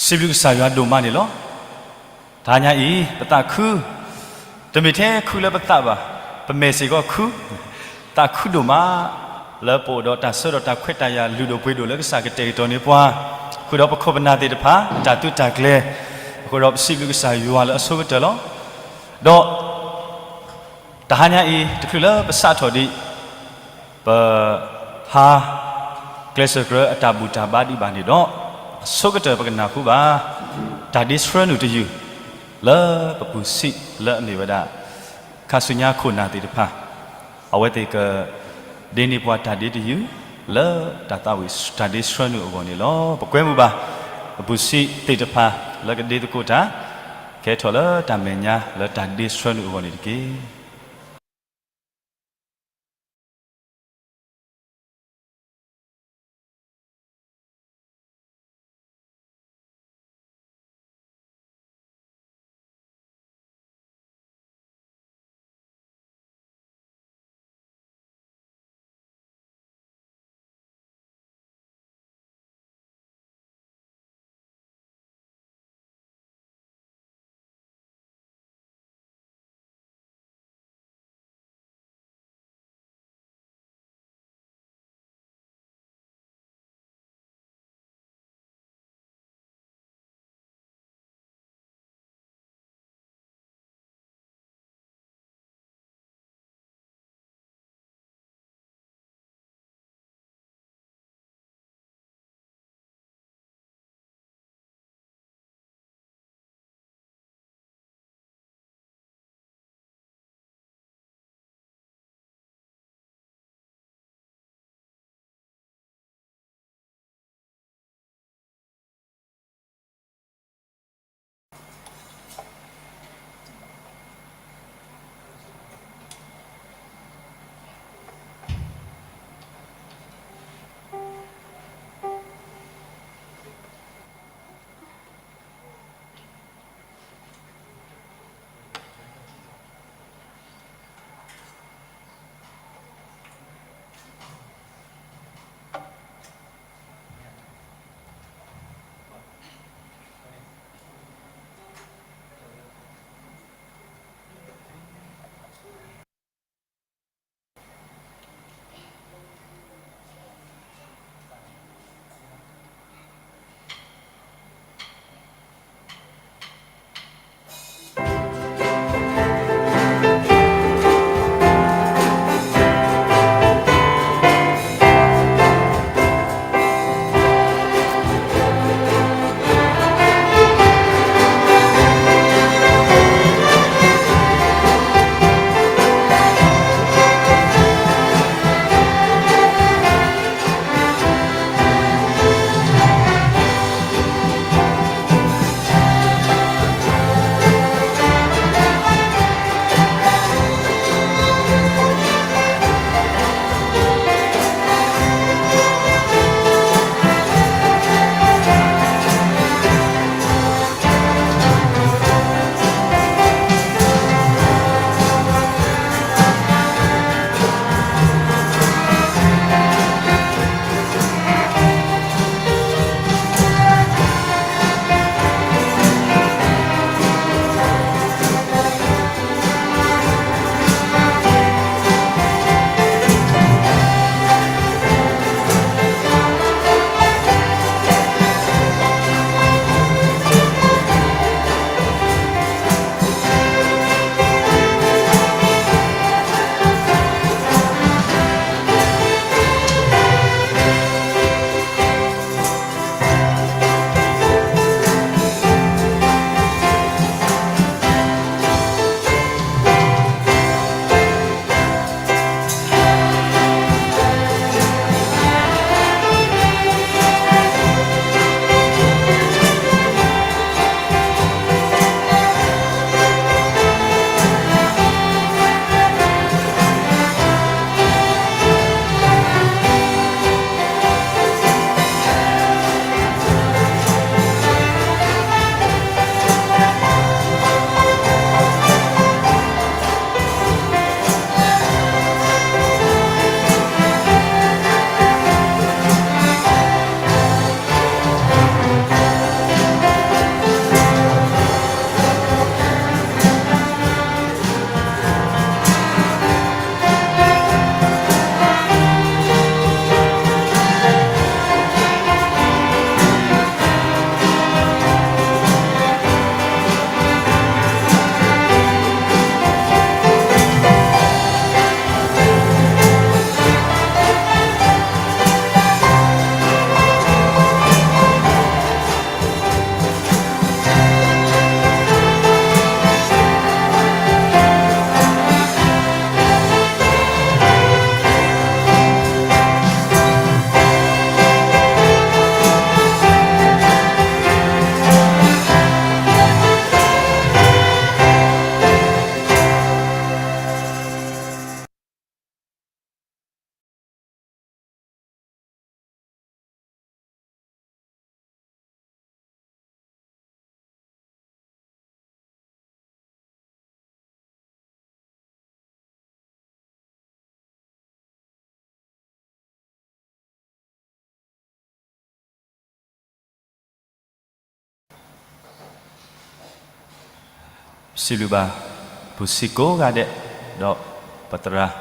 စံးဘျုးကစၢ်ယွၤဒိၣ်မးန့ၣ်လီၤ. တဟါညါအံၤ ပသးခု, တမ့ၢ်ထဲခုလၢပသးဘၣ်, ပမဲာ်စ့ၢ်ကီးခု, သးခုဒိၣ်မး လၢပအိၣ်ဒီးတၢ်ဆၢဒီးတၢ်ခွဲးတၢ်ယာ်လုၢ်ဒိၣ်ပှ့ၤဒိၣ်လၢကစၢ်ကတဲာ်ကတီၤန့ၢ်ပှၤ, ဃုာ်ဒီးပခိၣ်ပနၢ်သ့ၣ်တဖၣ် အတၢ်သုးတၢ်ကျဲၤ, အဃိဒီးပစံးဘျုးကစၢ်ယွၤလၢအဆိကတၢၢ်လီၤ. ဒီး တဟါညါအံၤ တချုးလၢပစးထီၣ်ဒံး ပဟါ ကျဲးစၢးကြၢးအတၢ်ဘူၣ်တၢ်ဘါဒံးဘၣ်န့ၣ်ဒီး, အဆိကတၢၢ်ပကနၢ်ဟူဘၣ် တၢ်ဒ့ဆှၢနုာ်တယုၢ် လၢပပူၤဆံးလၢအမ့ၢ်ဝဲဒၣ် ခါဆူညါခိၣ်နၢ်သ့ၣ်တဖၣ်, အဝဲသ့ၣ်က ဒ့န့ၢ်ပှၤတၢ်ဒ့တယုၢ် လၢတၢ်သးဝံၣ်တၢ်ဒ့ဆှၢနုာ်အဂီၢ်န့ၣ်လီၤ. ပကွဲမုာ်ဘၣ် ပပူၤဆံးသ့ၣ်တဖၣ် လၢကဒ့သကိးတၢ် ကဲထီၣ်လၢတၢ်မဲာ်ညါလၢတၢ်ဒ့ဆှၢနုာ်အဂီၢ်န့ၣ်တက့ၢ်. စံးဘျုးဘၣ် ပူၤဆံးကိးဂၤဒဲး, ဒီးပသရၣ်,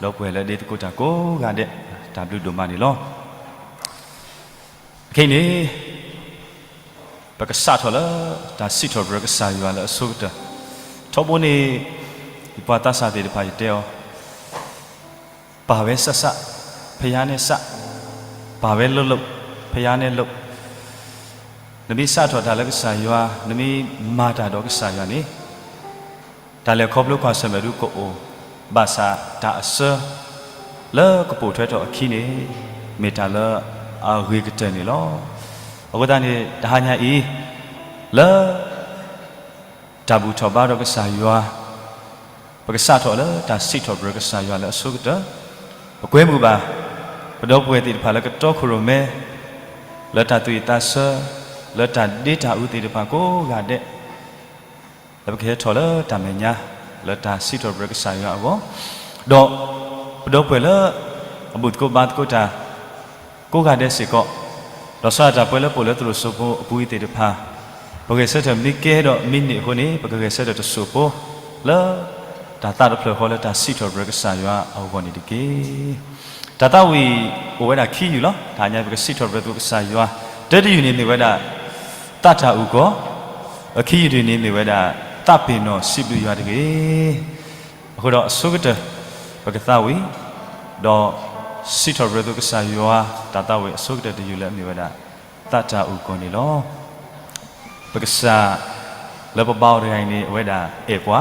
ဒီပုၢ်ဝဲၢ်လၢဒ့သကိးတၢ်ကိးဂၤဒဲး, တၢ်ဘျုးဒိၣ်မးန့ၣ်လီၤ. ခဲအံၤန့ၣ် ပကစးထီၣ်လၢ တၢ်စံးထီၣ်ပတြၢၤကစၢ်ယွၤလၢအဆိကတၢၢ်, ထီဘိန့ၣ် ယပှၤသးစၢ်သ့ၣ်တဖၣ်ယတဲအီၤ ပာ်ဝဲစးစး, ဖယါနဲစး, ပာ်ဝဲလိၣ်လိၣ်, ဖယါနဲလိၣ်. နမ့ၢ်စးထီၣ်တၢ်လၢကစၢ်ယွၤ, နမ့ၢ်မၤတၢ်ဒီးကစၢ်ယွၤန့ၣ်, တၢ်လဲၤခီဖျိကွၢ်ဆၢၣ်မဲာ်ဒုကအိၣ်, ဘၣ်ဆၣ်တၢ်အစၢ လၢကပိာ်ထွဲထီၣ်အခံန့ၣ် မ့ၢ်တၢ်လၢအဂ့ၤကတၢၢ်န့ၣ်လီၤ. အဃိသတးန့ၣ် တဟါညါအံၤ လၢ တၢ်ဘူၣ်ထီၣ်ဘါထီၣ်ကစၢ်ယွၤ, ပကစးထီၣ်လၢတၢ်စံးထီၣ်ပတြၢၤကစၢ်ယွၤလၢအဆိကတၢၢ်, ပကွဲမုာ်ဘၣ် ပဒီပုၢ်ဝဲၢ်သ့ၣ်တဖၣ်လၢကတီခိၣ်ရိၣ်မဲ လၢတၢ်သူၣ်ဝံၣ်သးဆၢ, လၢတၢ်ဒ့တၢ်အူသ့ၣ်တဖၣ်ကိးဂၤဒဲး, လၢပကဟဲထီၣ်လၢတၢ်မဲာ်ညါ လၢတၢ်စံးထီၣ်ပတြၢၤကစၢ်ယွၤအဂီၢ်, ဒီးပဒီပုၢ်ဝဲၢ်လၢ အဘူၣ်သကိးဘါသကိးတၢ် ကိးဂၤဒဲးစ့ၢ်ကီး, ဒီးဆၢတၢ်ပှဲၤလၢပအိၣ်လၢသရိာ်စိၤဖိအပူၤအံၤသ့ၣ်တဖၣ်, ပဂဲၤဆၢထၢၣ်မ့ၢ်ကဲဒီးမ့ၢ်န့ၢ်အဃိန့ၣ် ပကဂဲၤဆၢထၢၣ်တစိၢ်ဖိ လၢ တၢ်သးတဖျၢၣ်ဃီလၢတၢ်စံးထီၣ်ပတြၢၤကစၢ်ယွၤအဂီၢ်န့ၣ်တက့ၢ်. တၢ်သးဝံၣ်အိၣ်ဝဲဒၣ်ခံယုၢ်လီၤ. တဟါညါပကစံးထီၣ်ပတြၢၤသကိးကစၢ်ယွၤ, တၢတယုၢ်န့ၣ်မ့ၢ်ဝဲဒၣ် သးတၢ်အုၣ်ကီၤ, အခံယုၢ်တယုၢ်န့ၣ်မ့ၢ်ဝဲဒၣ် သးပ့ၤနီၣ်စံးဘျုးယွၤတဂ့ၤ. အဃိဒီးအဆိကတၢၢ် ပကသးဝံၣ်, ဒီးစံးထီၣ်ပတြၢၤသကိးကစၢ်ယွၤ တၢ်သးဝံၣ်အဆိကတၢၢ်တယုၢ်လၢအမ့ၢ်ဝဲဒၣ် သးတၢ်အုၣ်ကီၤန့ၣ်လီၤ. ပကစၢ် လၢပဘါအီၤတဂၤအံၤန့ၣ် အဝဲဒၣ်အဲၣ်ပှၤ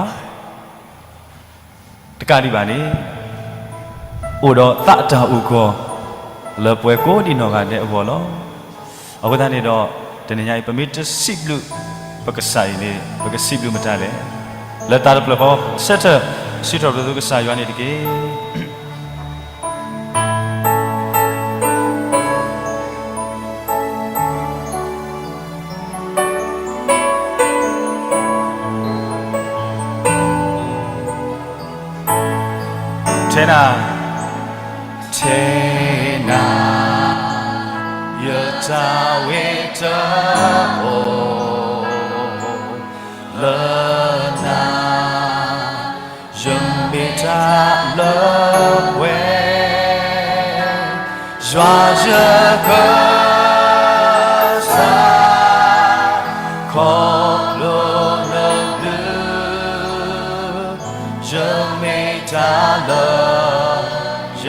တကးဒံးဘၣ်န့ၣ် အိၣ်ဒီးသးတၢ်အုၣ်ကီၤ လၢပှၤကိးဒံးနီၢ်ဂၤဒဲးအဂီၢ်လီၤ. အဃိသတးန့ၣ်ဒီး တနံၤညါအံၤ ပမ့ၢ်တစံးဘျုး ပကစၢ်အံၤန့ၣ် ပကစံးဘျုးမတၤလဲၣ်. လၢတၢ်တဖျၢၣ်ဃီ ဆၢထၢၣ် စံးထီၣ်ပတြၢၤသကိးကစၢ်ယွၤန့ၣ်တက့ၢ်. ထဲနၤ, ထဲနၤ, ယတၢ်ဝံတအိၣ် လၢနၤ, ယမ့ၢ်တၢ်လၢပှဲၤ, ယွၤယကစၢ်, ခီဖျိနဘျုး ယမ့ၢ်တၢ်လၢ ယ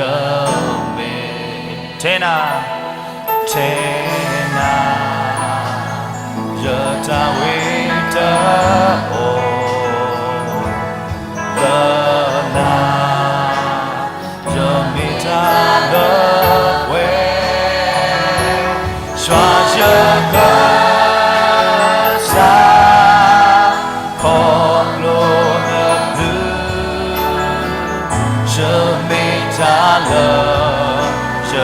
မ့ၢ် ထဲနၤ, ထဲနၤ, ယတၢ်ဝံတအိၣ် လၢနၤ, ယမ့ၢ်တၢ်လၢပှဲၤ, ယွၤယကစၢ်, ခီဖျိနဘျုး ယမ့ၢ်တၢ်လၢ ယမ့ၢ်,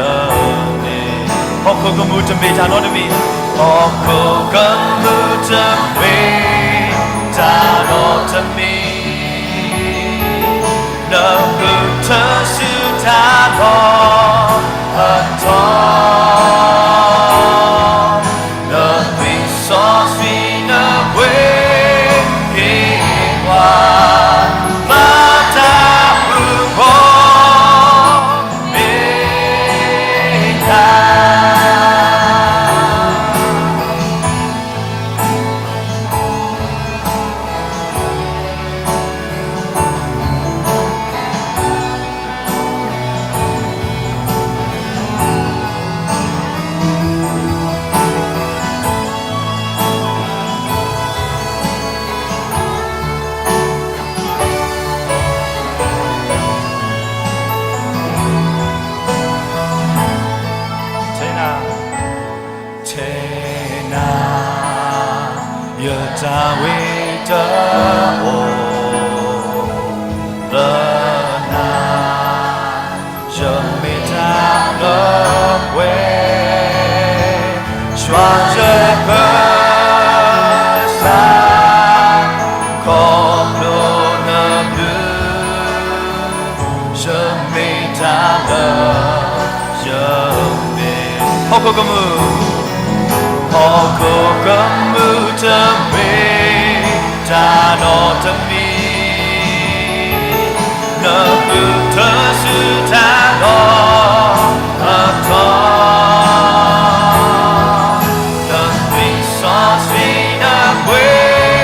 ဟီၣ်ခိၣ်ကမူၣ်တမ့ၢ်တၢ်နီတမံၤ, ဟီၣ်ခိၣ်ကမူၣ်တမ့ၢ်တၢ်နီတမံၤ, နကထုးစုတၢ်လီၢ်အတီၤ နသွံၣ်စီဆှံနဘှ့က့ၤပှၤ, မၤတၢ်အုၣ်ကီၤ မ့ၢ်တၢ်ထဲနၤ, ထဲနၤ, ယတၢ်ဝံတအိၣ် လၢနၤ, ယမ့ၢ်တၢ်လၢပှဲၤ, ယွၤယကစၢ်, ခီဖျိနဘျုး ယမ့ၢ်တၢ်လၢ ယမ့ၢ်, ဟီၣ်ခိၣ်ကမူၣ်, ဟီၣ်ခိၣ်ကမူၣ်တမ့ၢ် တၢ်နီတမံၤ နဃုထၢဆူတၢ်လီၢ်အထီ နသွံၣ်စီဆှံနပှ့ၤ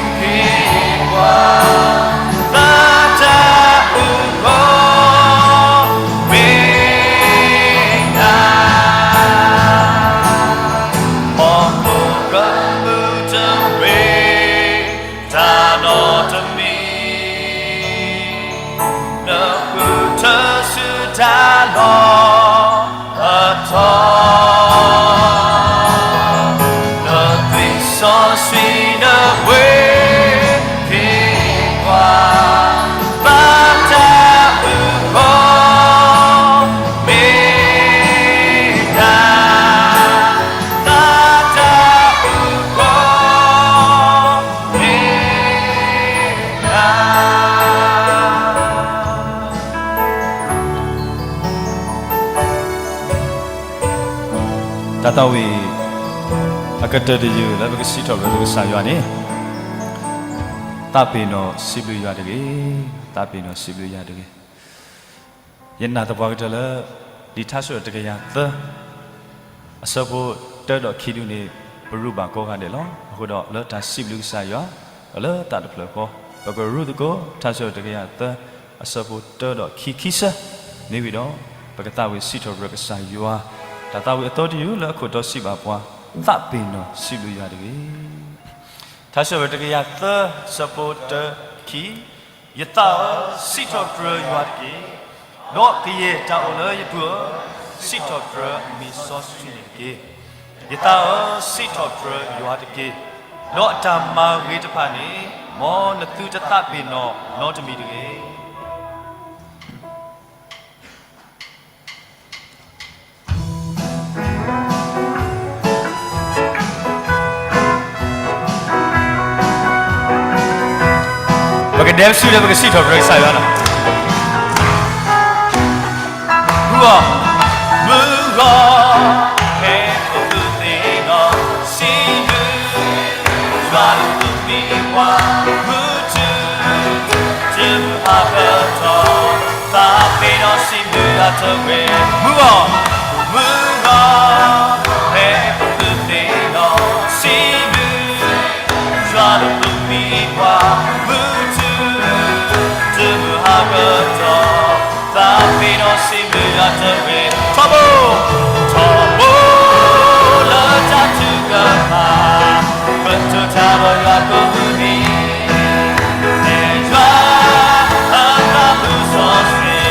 က့ၤပှၤ ဘၣ်တၢ်အုၣ်ကီၤမ့ၢ်နၤ ဟီၣ်ခိၣ်ကမူၣ်တဝ့ၤ တၢ်နီတမံၤ နဃုထၢဆူတၢ်လီၢ်အထီ နသွံၣ်စီဆှံနပှ့ၤက့ၤပှၤ ဘၣ်တၢ်အုၣ်ကီၤမ့ၢ်နၤ ဘၣ်တၢ်အုၣ်ကီၤမ့ၢ်နၤ တၢ်သးဝံၣ်အကတၢၢ်တယုၢ်လၢပကစံးထီၣ်ပတြၢၤကစၢ်ယွၤန့ၣ်, သးပ့ၤနီၣ်စံးဘျုးယွၤတဂ့ၤ, သးပ့ၤနီၣ်စံးဘျုးယွၤတဂ့ၤ. ယနာ်သပှၢ်ကတၢၢ်လၢ လံာ်ထါစံးထီၣ်ပတြၢၤတကယၤသၢ အဆၢဖိတၢဒီးခံဒုန့ၣ် ပရူးဘၣ်ကိးဂၤဒဲးလီၤ. အဃိဒီးလၢတၢ်စံးဘျုးကစၢ်ယွၤ ဒီးလၢသးတဖျၢၣ်ဃီ ပကရူးသကိး ထါစံးထီၣ်ပတြၢၤတကယၤသၢ အဆၢဖိတၢဒီးခံခံဆၢ မ့ၢ်ဝံၤဒီး ပကသးဝံၣ်စံးထီၣ်ပတြၢၤကစၢ်ယွၤ တၢ်သးဝံၣ်အသီတယုၢ်လၢအခိၣ်တီစံးဘၣ်ပှၤ, သးပ့ၤနီၣ်စံးဘျုးယွၤတဂ့ၤ. ထါစံးထီၣ်ပတြၢၤတကယၤသၢ ဆၢဖိတၢခံ ယသးဧၢ, စံးထီၣ်ပတြၢၤယွၤတက့ၢ်. ဒီးကယဲၢ်တၢ်အိၣ်လၢယပူၤဧၢ, စံးထီၣ်ပတြၢၤအမံၤစီဆှံန့ၣ်တက့ၢ်. ယသးဧၢ, စံးထီၣ်ပတြၢၤယွၤတက့ၢ်. ဒီးအတၢ်မၤဂ့ၤတဖၣ်န့ၣ် မ်နသုတသးပ့ၤနီၣ်နီတမံၤတဂ့ၤ. ပကဒဲပစုလၢပကစံးထီၣ်ပတြၢၤကစၢ်ယွၤလီၤ. မုၢ်ဂီၤ, မုၢ်ဂီၤ, ဖဲပသုးသ့ၣ်နီၣ်စံးဘျုး ယွၤလၢသုမံၤပှၤ မုၢ်ထူၣ် တုၤမုၢ်ဟါကတီၢ် သးပ့ၤနီၣ်စံးဘျုးယွၤတဝဲ. မုၢ်ဂီၤ, မုၢ်ဂီၤ, ဖဲပသုးသ့ၣ်နီၣ်စံးဘျုး ယွၤလၢသုမံၤပှၤ မုၢ်ထူၣ် တုၤမုၢ်ဟါကတီၢ် သးပ့ၤနီၣ်စံးဘျုးယွၤတဝဲ. ထီဘိ, ထီဘိလၢတၢ်ထုကဖၣ် ကတိၤတၢ်ဒီးယွၤကိးမုၢ်နံၤ, ယွၤအသးမုၢ်စီဆှံ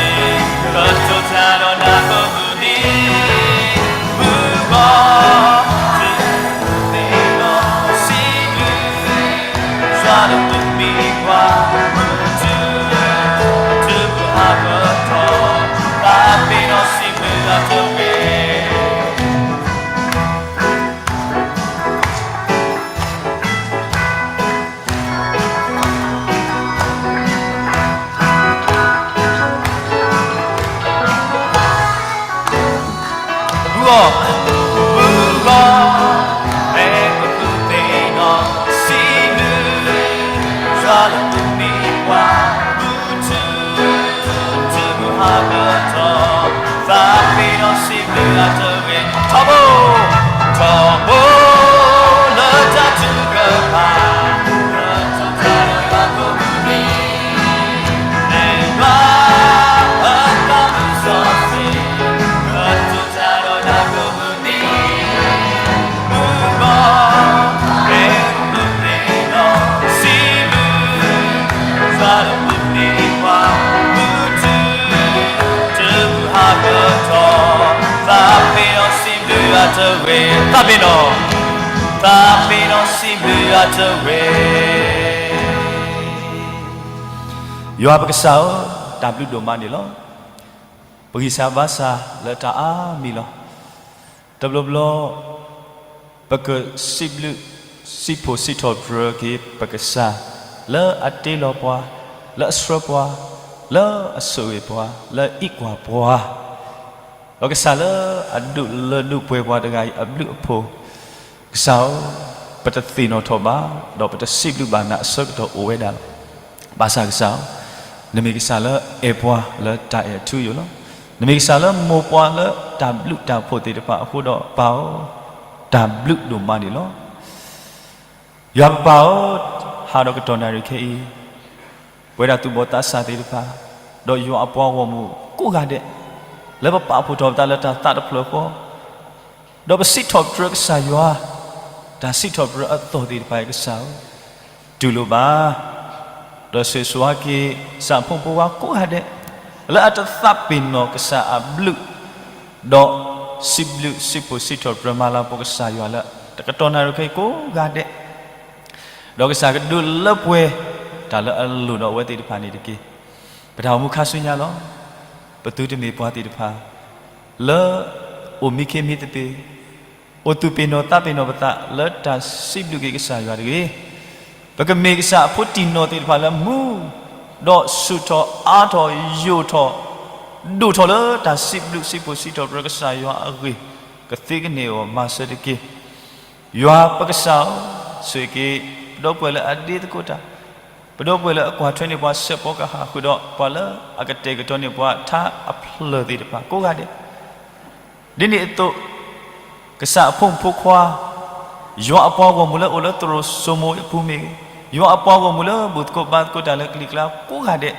ကတိၤတၢ်ဒီးနၤကိးမုၢ်နံၤ, မုၢ်ဂီၤ တုၤသ့ၣ်နီၣ်စံးဘျုး ယွၤလၢသုမံၤပှၤ မုၢ်ထူၣ် တုၤမုၢ်ဟါကတီၢ် သးပ့ၤနီၣ်စံးဘျုးယွၤတဝဲ. မုၢ်ဂီၤ, မုၢ်ဂီၤ, ဖဲပသုးသ့ၣ်နီၣ်စံးဘျုး ယွၤလၢသုမံၤပှၤ မုၢ်ထူၣ် တုၤမုၢ်ဟါကတီၢ် သးပ့ၤနီၣ်စံးဘျုးယွၤတဝဲ. ထီဘိ, ထီဘိလၢတၢ်ထုကဖၣ် ကတိၤတၢ်ဒီးယွၤကိးမုၢ်နံၤ, ယွၤအသးမုၢ်စီဆှံ ကတိၤတၢ်ဒီးနၤကိးမုၢ်နံၤ, မုၢ်ဂီၤ, ဖဲပသုးသ့ၣ်နီၣ်စံးဘျုး ယွၤလၢသုမံၤပှၤ မုၢ်ထူၣ် တုၤမုၢ်ဟါကတီၢ် သးပ့ၤနီၣ်စံးဘျုးယွၤတဝဲ. သးပ့ၤနီၣ်, သးပ့ၤနီၣ်စံးဘျုးယွၤတဝဲ. ယွၤပကစၢ်ဧၢ, တၢ်ဘျုးဒိၣ်မးန့ၣ်လီၤ. ပဂံၢ်စၢ်ဘါစၢ်လၢတၢ်အါမံၤလီၤ. တဘျီဘျီ ပကစံးဘျုးစံးဖှိၣ်စံးထီၣ်ပတြၢၤက့ၤပကစၢ် လၢအတ့လီၤပှၤ, လၢအဆှၢပှၤ, လၢအဆိၣ်ဂ့ၤပှၤ, လၢအအံးကွၢ်ပှၤ, ဒီးကစၢ်လၢအဒိၣ်လၢဒိၣ်ပှဲၤပှၤတဂၤအံၤအဘျုးအဖှိၣ်, ကစၢ်ဧၢ, ပတသ့ၣ်နီၣ်ထီၣ်ဘၣ်, ဒီးပတစံးဘျုးဘၣ်နၤအဆၢကတီၢ်အိၣ်ဝဲဒၣ်လီၤ. ဘၣ်ဆၣ်ကစၢ်ဧၢ, နမ့ၢ်ကစၢ်လၢအဲၣ်ပှၤလၢတၢ်အဲၣ်အထူအယိာ်လီၤ. နမ့ၢ်ကစၢ်လၢမိၢ်ပှၢ်လၢတၢ်ဘျုးတၢ်ဖှိၣ်သ့ၣ်တဖၣ်အဃိဒီး ပၢ်ဧၢ, တၢ်ဘျုးဒိၣ်မးန့ၣ်လီၤ. ယွၤပပၢ်ဧၢ, ဟးဒီးကတီၢ်နၣ်ရံၣ်ခဲအံၤ, ပဝဲဒၣ်သူၣ်ဘီၣ်သးစၢ်သ့ၣ်တဖၣ်, ဒီးယွၤအပှၤဂီၢ်မုၢ်ကိးဂၤဒဲး, လၢပပာ်ဖှိၣ်ထီၣ်ပသးလၢတၢ်သးတဖျၢၣ်ဃီ, ဒီးပစံးထီၣ်ပတြၢၤကစၢ်ယွၤ, တၢ်စံးထီၣ်ပတြၢၤအသီၣ်သ့ၣ်တဖၣ်အံၤကစၢ်ဧၢ, တူၢ်လိာ်ဘၣ်, ဒီးဆိၣ်ဂ့ၤဆိၣ်ဝါက့ၤ ကစၢ်အဖိမုၣ်ဖိခွါကိးဂၤဒဲး, လၢအတသးပ့ၤနီၣ်ကစၢ်အဘျုး, ဒီးစံးဘျုးစံးဖှိၣ်စံးထီၣ်ပတြၢၤမၤလၤကပီၤကစၢ်ယွၤလၢ တကတီၢ်နၣ်ရံၣ်ခဲအံၤကိးဂၤဒဲး ဒီးကစၢ်ကဒုးလၢပှဲၤ တၢ်လၢအလိၣ်ဒီးအဝဲသ့ၣ်တဖၣ်န့ၣ်တက့ၢ်. ပတၢ်အိၣ်မူခါဆူညါလီၤ. ပသုတမ့ၢ်ပှၤသ့ၣ်တဖၣ် လၢအိၣ်မံခ့မံသပ့ၤ, အိၣ်သူၣ်ပ့ၤနီၣ်သးပ့ၤနီၣ်ပသးလၢတၢ်စံးဘျုးက့ၤကစၢ်ယွၤတဂ့ၤ. ပကမ့ၢ်ကစၢ်အဖိတံၢ်နီၢ်သ့ၣ်တဖၣ်လၢမူ ဒီးဆူၣ်ထီၣ်အါထီၣ်ယိာ်ထီၣ် ဒိၣ်ထီၣ်လၢတၢ်စံးဘျုးစံးဖှိၣ်စံးထီၣ်ပတြၢၤကစၢ်ယွၤအဂ့ၢ်, ကသ့ကန့ၢ်အီၤမၤစၢၤတက့ၢ်. ယွၤပကစၢ်ဧၢ, ဆိၣ်ဂ့ၤက့ၤ ပဒီပုၢ်ဝဲၢ်လၢအဒ့သကိးတၢ်, ပဒီပုၢ်ဝဲၢ်လၢအကွၢ်ထွဲန့ၢ်ပှၤစဲးဖီကဟၣ်ဃုာ်ဒီး ပှၤလၢအကတဲာ်ကတီၤန့ၢ်ပှၤထါအဖျၢၣ်သ့ၣ်တဖၣ်ကိးဂၤဒဲး, ဒ်န့ၣ်အသိး ကစၢ်အဖိမုၣ်ဖိခွါ, ယွၤအပှၤဂီၢ်မုၢ်လၢအိၣ်လၢသရိာ်စိမိၤအပူၤမ့ၢ်ဂ့ၤ, ယွၤအပှၤဂီၢ်မုၢ်လၢဘူၣ်သကိးဘါသကိးတၢ်လၢကလံၤကျါကိးဂၤဒဲး,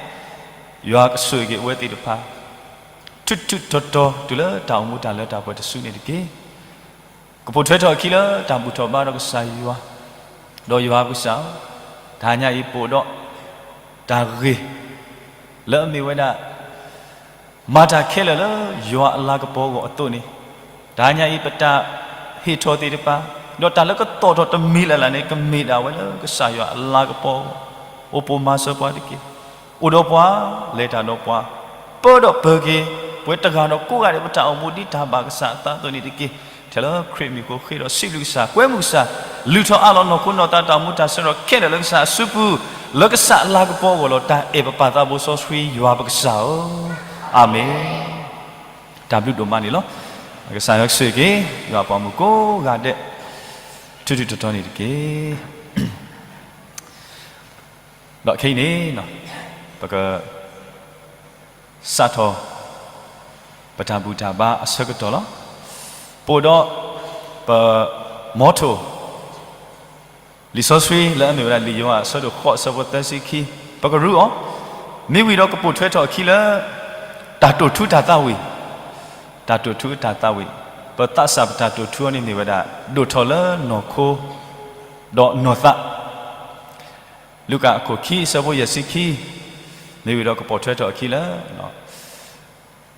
ယွၤကဆိၣ်ဂ့ၤက့ၤအဝဲသ့ၣ်တဖၣ် ထူးထူးတီၤတီၤတုၤလၢတၢ်အိၣ်မူတၢ်လၢတၢ်ပှဲၤတစုန့ၣ်တက့ၢ်. ကပိာ်ထွဲထီၣ်အခံလၢတၢ်ဘူၣ်ထီၣ်ဘါဒီးကစၢ်ယွၤ, ဒီးယွၤပကစၢ်ဧၢ, တဟါညါအံၤပအိၣ်ဒီး တၢ်ဂ့ၢ် လၢအမ့ၢ်ဝဲဒၣ် မၤတၢ်ခဲလၢာ်လၢယွၤအလၤကပီၤအဂီၢ်အသိးန့ၣ်, တဟါညါအံၤပတၢ်ဟ့ၣ်ထီၣ်သ့ၣ်တဖၣ်, ဒီးတၢ်လၢကသီၣ်ထီၣ်တမံၤလၢ်လၢ်န့ၣ် ကမ့ၢ်ဒၣ်ဝဲလၢကစၢ်ယွၤအလၤကပီၤအဂီၢ်, အိၣ်ပိာ်မၤစၢၤပှၤတက့ၢ်. အိၣ်ဒီးပှၤ, လဲၤတၢ်ဒီးပှၤ, ပၢဒီးပၢၤက့ၤ, ပဝဲတဂၤဒီးကိးဂၤဒဲး ပတၢ်အိၣ်မူဒ်တၢ်ဘၣ်ကစၢ်အသးအသိးန့ၣ်တက့ၢ်. ထဲလၢခရံာ်မံၤအဃိ ဃ့ဒီးစံးဘျုးကစၢ်, ကွဲမုာ်ကစၢ်, လုၢ်ထီၣ်အးလီၤနီၢ်ခိနီၢ်သးတၢ်အိၣ်မူတၢ်ဆၢကတီၢ်ခဲလၢာ်လၢကစၢ်အစုပူၤ, လၢကစၢ်အလၤကပီၤအဂီၢ်လီၤ. တၢ်အဲၣ်ပပၢ်သးဘိစီဆှံယွၤပကစၢ်ဧၢ, အၤမ့ၣ်. တၢ်ဘျုးဒိၣ်မးန့ၣ်လီၤ. ကစၢ်ယွၤဆိၣ်ဂ့ၤက့ၤ ယွၤအပှၤမုၣ်ကိးဂၤဒဲး ထူးထူးတီၤတီၤန့ၣ်တက့ၢ်. ဒီးခဲအံၤန့ၣ် ပက စးထီၣ် ပတၢ်ဘူၣ်တၢ်ဘါအဆၢကတီၢ်လီၤ. ပအိၣ်ဒီး ပ motto လံာ်စီဆှံလၢအမ့ၢ်ဝဲဒၣ် လံာ်ယိၤဟၣ်အဆၢဒိၣ်ဃိးအဆၢဖိသၢဆံခံ, ပကရူအီၤ, မ့ၢ်ဝံၤဒီးကပိာ်ထွဲထီၣ်အခံလၢ တၢ်တိာ်ထူတၢ်သးဝံၣ်, တၢ်တိာ်ထူတၢ်သးဝံၣ်, ပသးစၢ်ပတၢ်တိာ်ထူအီၤန့ၣ်မ့ၢ်ဝဲဒၣ် ဒိၣ်ထီၣ်လၢနီၢ်ခိ ဒီးနီၢ်သး လူၤကၣ်အခိၣ်ခံအဆၢဖိယဲၢ်ဆံခံ, မ့ၢ်ဝံၤဒီးကပိာ်ထွဲထီၣ်အခံလၢ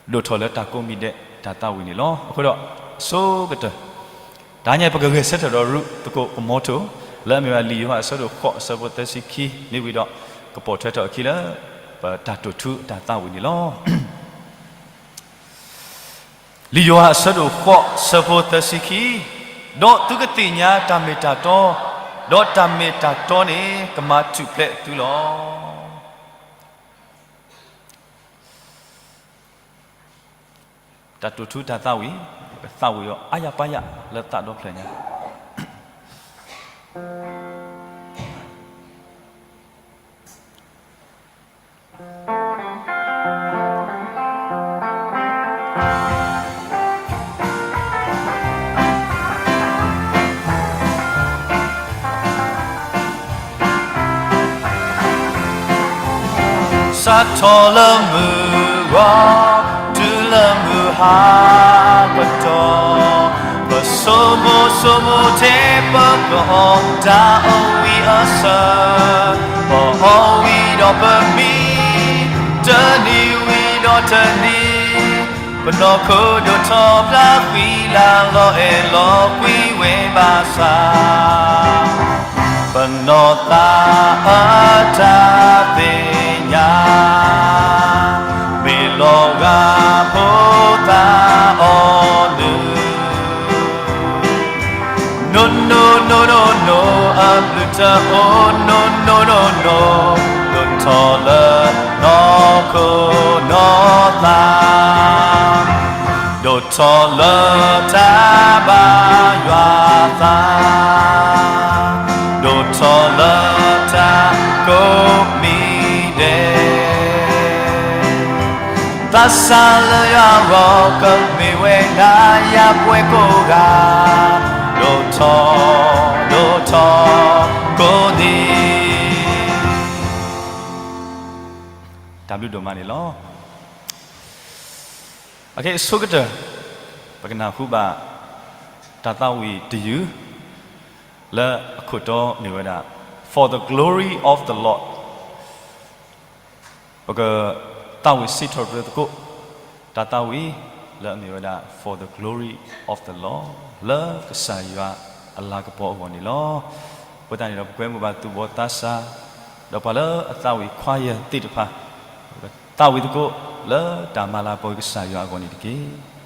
ဒိၣ်ထီၣ်လၢတၢ်ကိးမံၤဒဲးတၢ်သးဝံၣ်န့ၣ်လီၤ. အဃိဒီး အဆိကတၢၢ် တဟါညါအံၤ ပကဂဲၤဆၢထၢၣ်ဒီးရူသကိးပ motto လၢအမ့ၢ်ဝဲဒၣ်လံာ်ယိၤဟၣ်အဆၢဒိၣ်ဃိးအဆၢဖိသၢဆံခံ, မ့ၢ်ဝံၤဒီးကပိာ်ထွဲထီၣ်အခံလၢ ပတၢ်တိာ်ထူအတၢ်သးဝံၣ်န့ၣ်လီၤ. လံာ်ယိၤဟၣ်အဆၢဒိၣ်ဃိးအဆၢဖိသၢဆံခံ, ဒီးသုကသ့ၣ်ညါတၢ်မ့ၢ်တၢ်တီ, ဒီးတၢ်မ့ၢ်တၢ်တီန့ၣ် ကမၤထူၣ်ဖျဲးသုလီၤ. တၢ်တိာ်ထူတၢ်သးဝံၣ်, ကသးဝံၣ်အီၤအါယၤပါယၤလၢသးဒီဖျၢၣ်ညါ စးထီၣ်လၢမုၢ်ဂီၤ တုၤလၢမုၢ်ဟါကတီၢ်, ပဆိမိၣ်ဆိမိၣ်ထဲပကအီၣ်တၢ်အီၣ်ဝံၤအဆၢ, ပအီၣ်ဝံၤဒီးပမံ, တနံၤဝံၤဒီးတနံၤ, ပနီၢ်ခိဒိၣ်ထီၣ်ဖျါဃံလၤလီၤအဲၣ်လီၤကွံဝဲဘၣ်ဆၣ် ပနီၢ်သးအတၢ်သ့ၣ်ညါ မ့ၢ်လီၤဂာ်ဖိသၣ်အီၤနုၢ်, နိၣ်နိၣ်နိၣ်နိၣ်နိၣ် အဘျုးတအိၣ် နိၣ်နိၣ်နိၣ်နိၣ်, ဒိၣ်ထီၣ်လၢနီၢ်ခိနီၢ်သး ဒိၣ်ထီၣ်လၢတၢ်ဘၣ်ယွၤသး ထီၣ်လၢတၢ်ကိးမံၤဒဲး, သးစၢ်လၢယွၤအဂီၢ် ကမ့ၢ်ဝဲဒၣ်ယပှၤကိးဂၤ, ဒိၣ်ထီၣ်, ဒိၣ်ထီၣ်ကိးနံၤ. တၢ်ဘျုးဒိၣ်မးန့ၣ်လီၤ. အခဲအံၤအဆိကတၢၢ် ပကနၢ်ဟူဘၣ် တၢ်သးဝံၣ်တယုၢ် လၢအခိၣ်တီမ့ၢ်ဝဲဒၣ် For the Glory of the Lord. ပကသးဝံၣ်စံးထီၣ်ပတြၢၤသကိး တၢ်သးဝံၣ်လၢအမ့ၢ်ဝဲဒၣ် For the Glory of the Lord လၢကစၢ်ယွၤအလၤကပီၤအဂီၢ်န့ၣ်လီၤ. အဃိသတးန့ၣ်ဒီး ပကွဲမုာ်ဘၣ်သူၣ်ဘီၣ်သးစၢ် ဒီးပှၤလၢအသးဝံၣ် choir သ့ၣ်တဖၣ် သးဝံၣ်သကိးလၢတၢ်မၤလၤကပီၤကစၢ်ယွၤအဂီၢ်န့ၣ်တက့ၢ်.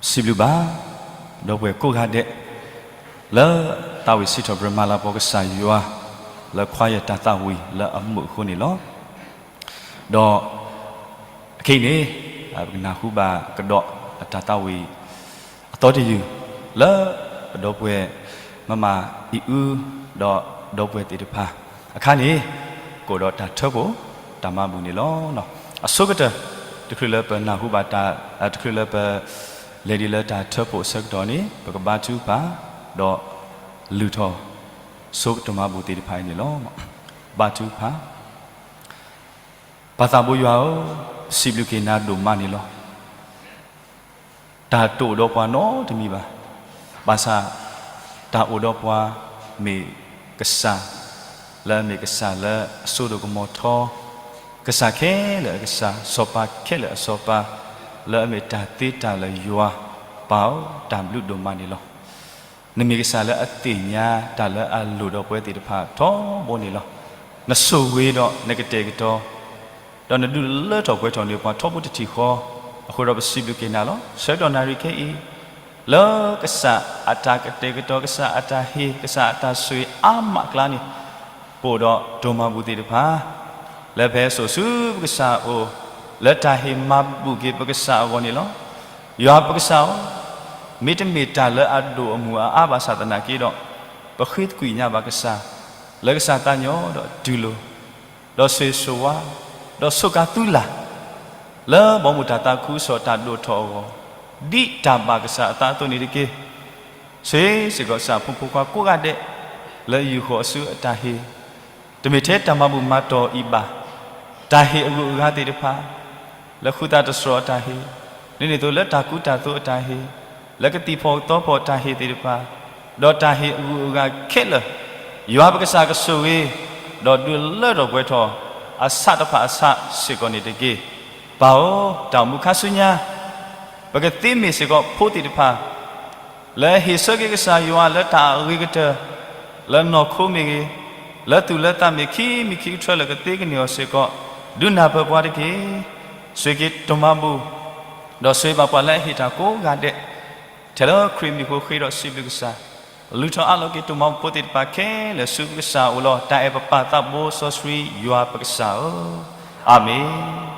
စံးဘျုးဘၣ် ဒီပုၢ်ဝဲၢ်ကိးဂၤဒဲး လၢသးဝံၣ်စံးထီၣ်ပတြၢၤမၤလၤကပီၤကစၢ်ယွၤ လၢ choir တၢ်သးဝံၣ်လၢအမုာ်အဃိန့ၣ်လီၤ. ဒီးအခဲအံၤန့ၣ် ပကနၢ်ဟူဘၣ်ကဒီးအတၢ်သးဝံၣ်အသီတယုၢ် လၢပဒီပုၢ်ဝဲၢ် မမအံအူ ဒီးဒီပုၢ်ဝဲၢ်သ့ၣ်တဖၣ်အခါန့ၣ် ကအိၣ်ဒီးတၢ်ထၢဖှိၣ်တၢ်မၤဘူၣ်န့ၣ်လီၤ. အဆိကတၢၢ် တချုးလၢပနၢ်ဟူဘၣ်တၢ် တချုးလၢပ လဲၤဒ်လၢတၢ်ထၢဖှိၣ်အဆၢကတီၢ်န့ၣ် ပကဘါထုကဖၣ် ဒီးလုၢ်ထီၣ် ဆိကတၢၢ်မၤဘူၣ်သ့ၣ်တဖၣ်အံၤန့ၣ်လီၤ. ဘါထုကဖၣ် ပၢ်သးဘိယွၤဧၢ, စံးဘျုးက့ၤနၤဒိၣ်မးန့ၣ်လီၤ. တၢ်တအိၣ်ဒီးပှၤနီတမံၤဘၣ်. ဘၣ်ဆၣ် တၢ်အိၣ်ဒီးပှၤမ့ၢ်ကစၢ် လၢအမ့ၢ်ကစၢ်လၢအစိဒိၣ်ကမီၤထီ, ကစၢ်ခဲလၢာ်အကစၢ်, စီၤပၤခဲလၢာ်အစီၤပၤ, လၢအမ့ၢ်တၢ်သ့တၢ်လၢယွၤ, ပၢ်ဧၢ, တၢ်ဘျုးဒိၣ်မးန့ၣ်လီၤ. နမ့ၢ်ကစၢ်လၢအသ့ၣ်ညါတၢ်လၢအလိၣ်ဒီးပဝဲသ့ၣ်တဖၣ်ထီဘိန့ၣ်လီၤ. နဆိၣ်ဂ့ၤဒီးနကတဲာ်ကတီၤ ဒီးနဒုးလၢထီၣ်ပှဲၤထီၣ်န့ၢ်ပှၤထီဘိတထံၣ်ဃီ, အဃိဒီးပစံးဘျုးက့ၤနၤလီၤ. ဆၢကတီၢ်နၣ်ရံၣ်ခဲအံၤ လၢကစၢ်အတၢ်ကတဲာ်ကတီၤ, ကစၢ်အတၢ်ဟ့ၣ်, ကစၢ်အတၢ်ဆိၣ်ဂ့ၤအါမးအကျါန့ၣ်, ပအိၣ်ဒီးတၢ်မၤဘူၣ်သ့ၣ်တဖၣ် လၢပဟဲစိာ်ဆူပကစၢ်အအိၣ်, လၢတၢ်ဟ့ၣ်မၤဘူၣ်က့ၤပကစၢ်အဂီၢ်န့ၣ်လီၤ. ယွၤပကစၢ်ဧၢ, မ့တမ့ၢ်တၢ်လၢအဒိၣ်အမုၢ်အအါဘၣ်ဆၣ်သနာ်က့ဒီး, ပဃ့သကွံာ်ညါဘၣ်ကစၢ်, လၢကစၢ်သးညီဒီးတူၢ်လိာ် ဒီးဆိၣ်ဂ့ၤဆိၣ်ဝါ, ဒီးဆိၣ်ကၤသူလၢ်, လၢဘီမုၢ်တၢ်သးခုကစီၣ်တၢ်ဒိၣ်ထီၣ်အဂီၢ်, ဒ်တၢ်ဘၣ်ကစၢ်အသးအသိးန့ၣ်တက့ၢ်. ဆိၣ်ဂ့ၤစ့ၢ်ကီးကစၢ်ဖိမုၣ်ဖိခွါကိးဂၤဒဲး လၢယူာ်ဃီၤအစုအတၢ်ဟ့ၣ်, တမ့ၢ်ထဲတၢ်မၤဘူၣ်မၤတီၢ်အံၤဘၣ်, တၢ်ဟ့ၣ်အဂုၤအဂၤသ့ၣ်တဖၣ် လၢဃုသးတစှီၤအတၢ်ဟ့ၣ်, ဒ်န့ၣ်အသိးလၢတၢ်ကူတၢ်သိးအတၢ်ဟ့ၣ်, လၢကသံၣ်ဖီၣ်ကသီဖီၣ်တၢ်ဟ့ၣ်သ့ၣ်တဖၣ်, ဒီးတၢ်ဟ့ၣ်အဂုၤအဂၤခဲလၢာ်, ယွၤပကစၢ်ကဆိၣ်ဂ့ၤ, ဒီးဒုးလၢထီၣ်ပှဲၤထီၣ် အဆးတဖၣ်အဆးစ့ၢ်ကီးန့ၣ်တက့ၢ်. ပၢ်ဧၢ, တၢ်အိၣ်မူခါဆူညါ ပကသ့မ့ၢ်စ့ၢ်ကီးဖိသ့ၣ်တဖၣ် လၢဟ့ၣ်ဆၢက့ၤကစၢ်ယွၤလၢတၢ်အဂ့ၤကတၢၢ်, လၢနီၢ်ခိမ့ၢ်ဂ့ၤ, လၢသူၣ်လၢသးမ့ၢ်ဂ့ၤ, ခံမံၤခံကထၢလၢကသ့ကန့ၢ်အီၤစ့ၢ်ကီး, ဒုးနၢ်ပၢၢ်ပှၤတက့ၢ်. ဆိၣ်ဂ့ၤက့ၤတၢ်မၤဘူၣ်, ဒီးဆိၣ်ဂ့ၤဘၣ်ပှၤလၢအဟ့ၣ်တၢ်ကိးဂၤဒဲး, ထဲလၢခရံာ်မံၤအဃိဃ့ဒီးစံးဘျုးကစၢ်, လုၢ်ထီၣ်အးလီၤက့ၤတၢ်မၤဘူၣ်ဖိသ့ၣ်တဖၣ်ခဲလၢာ်ဆူကစၢ်အအိၣ်လီၤ. တၢ်အဲၣ်ပပၢ်သးဘိစီဆှံယွၤပကစၢ်ဧၢ, အၤမ့ၣ်.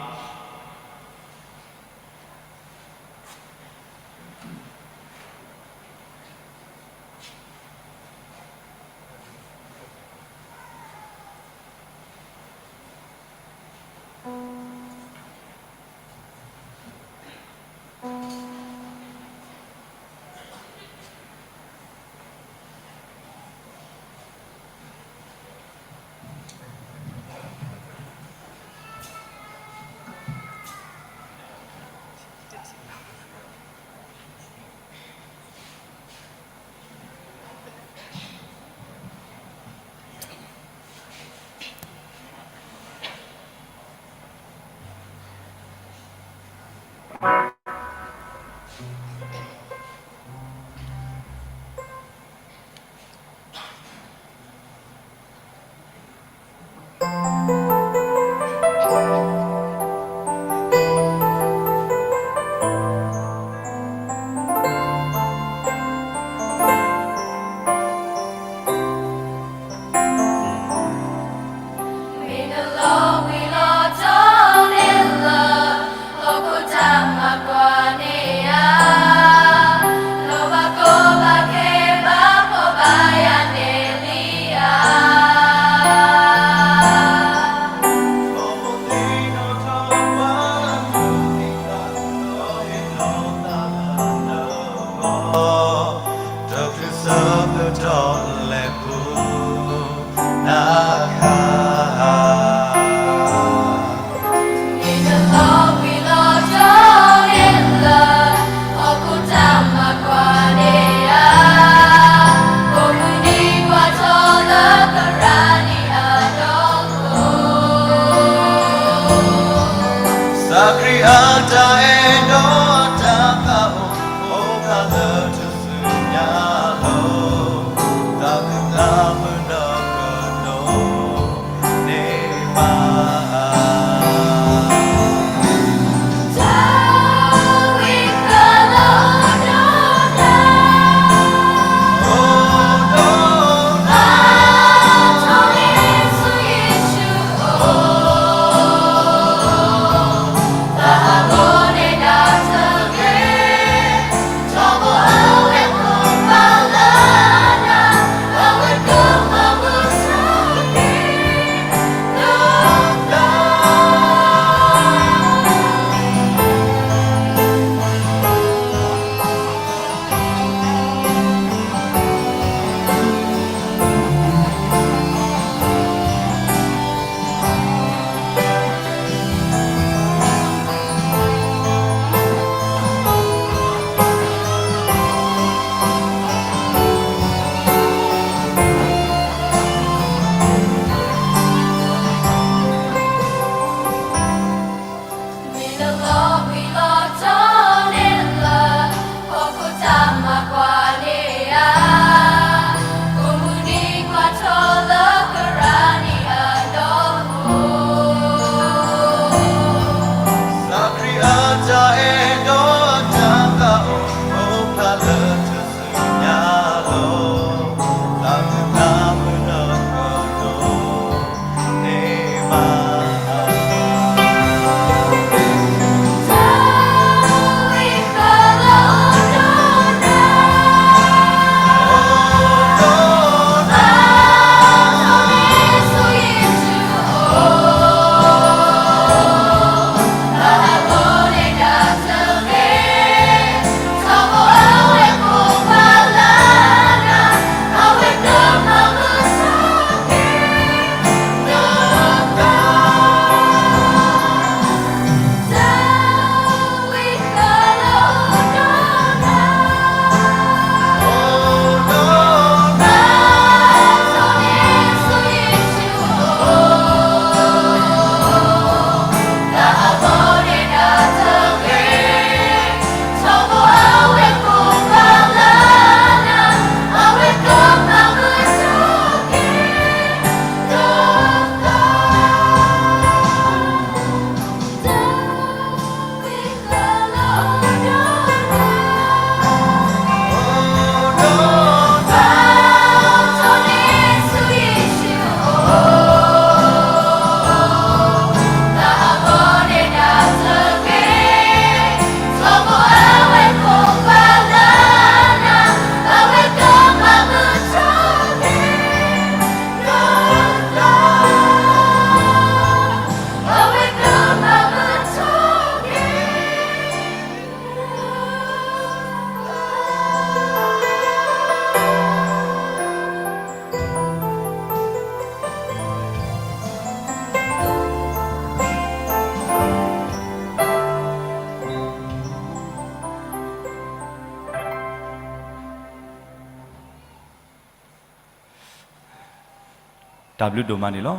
တၢ်ဘျုးဒိၣ်မးန့ၣ်လီၤ.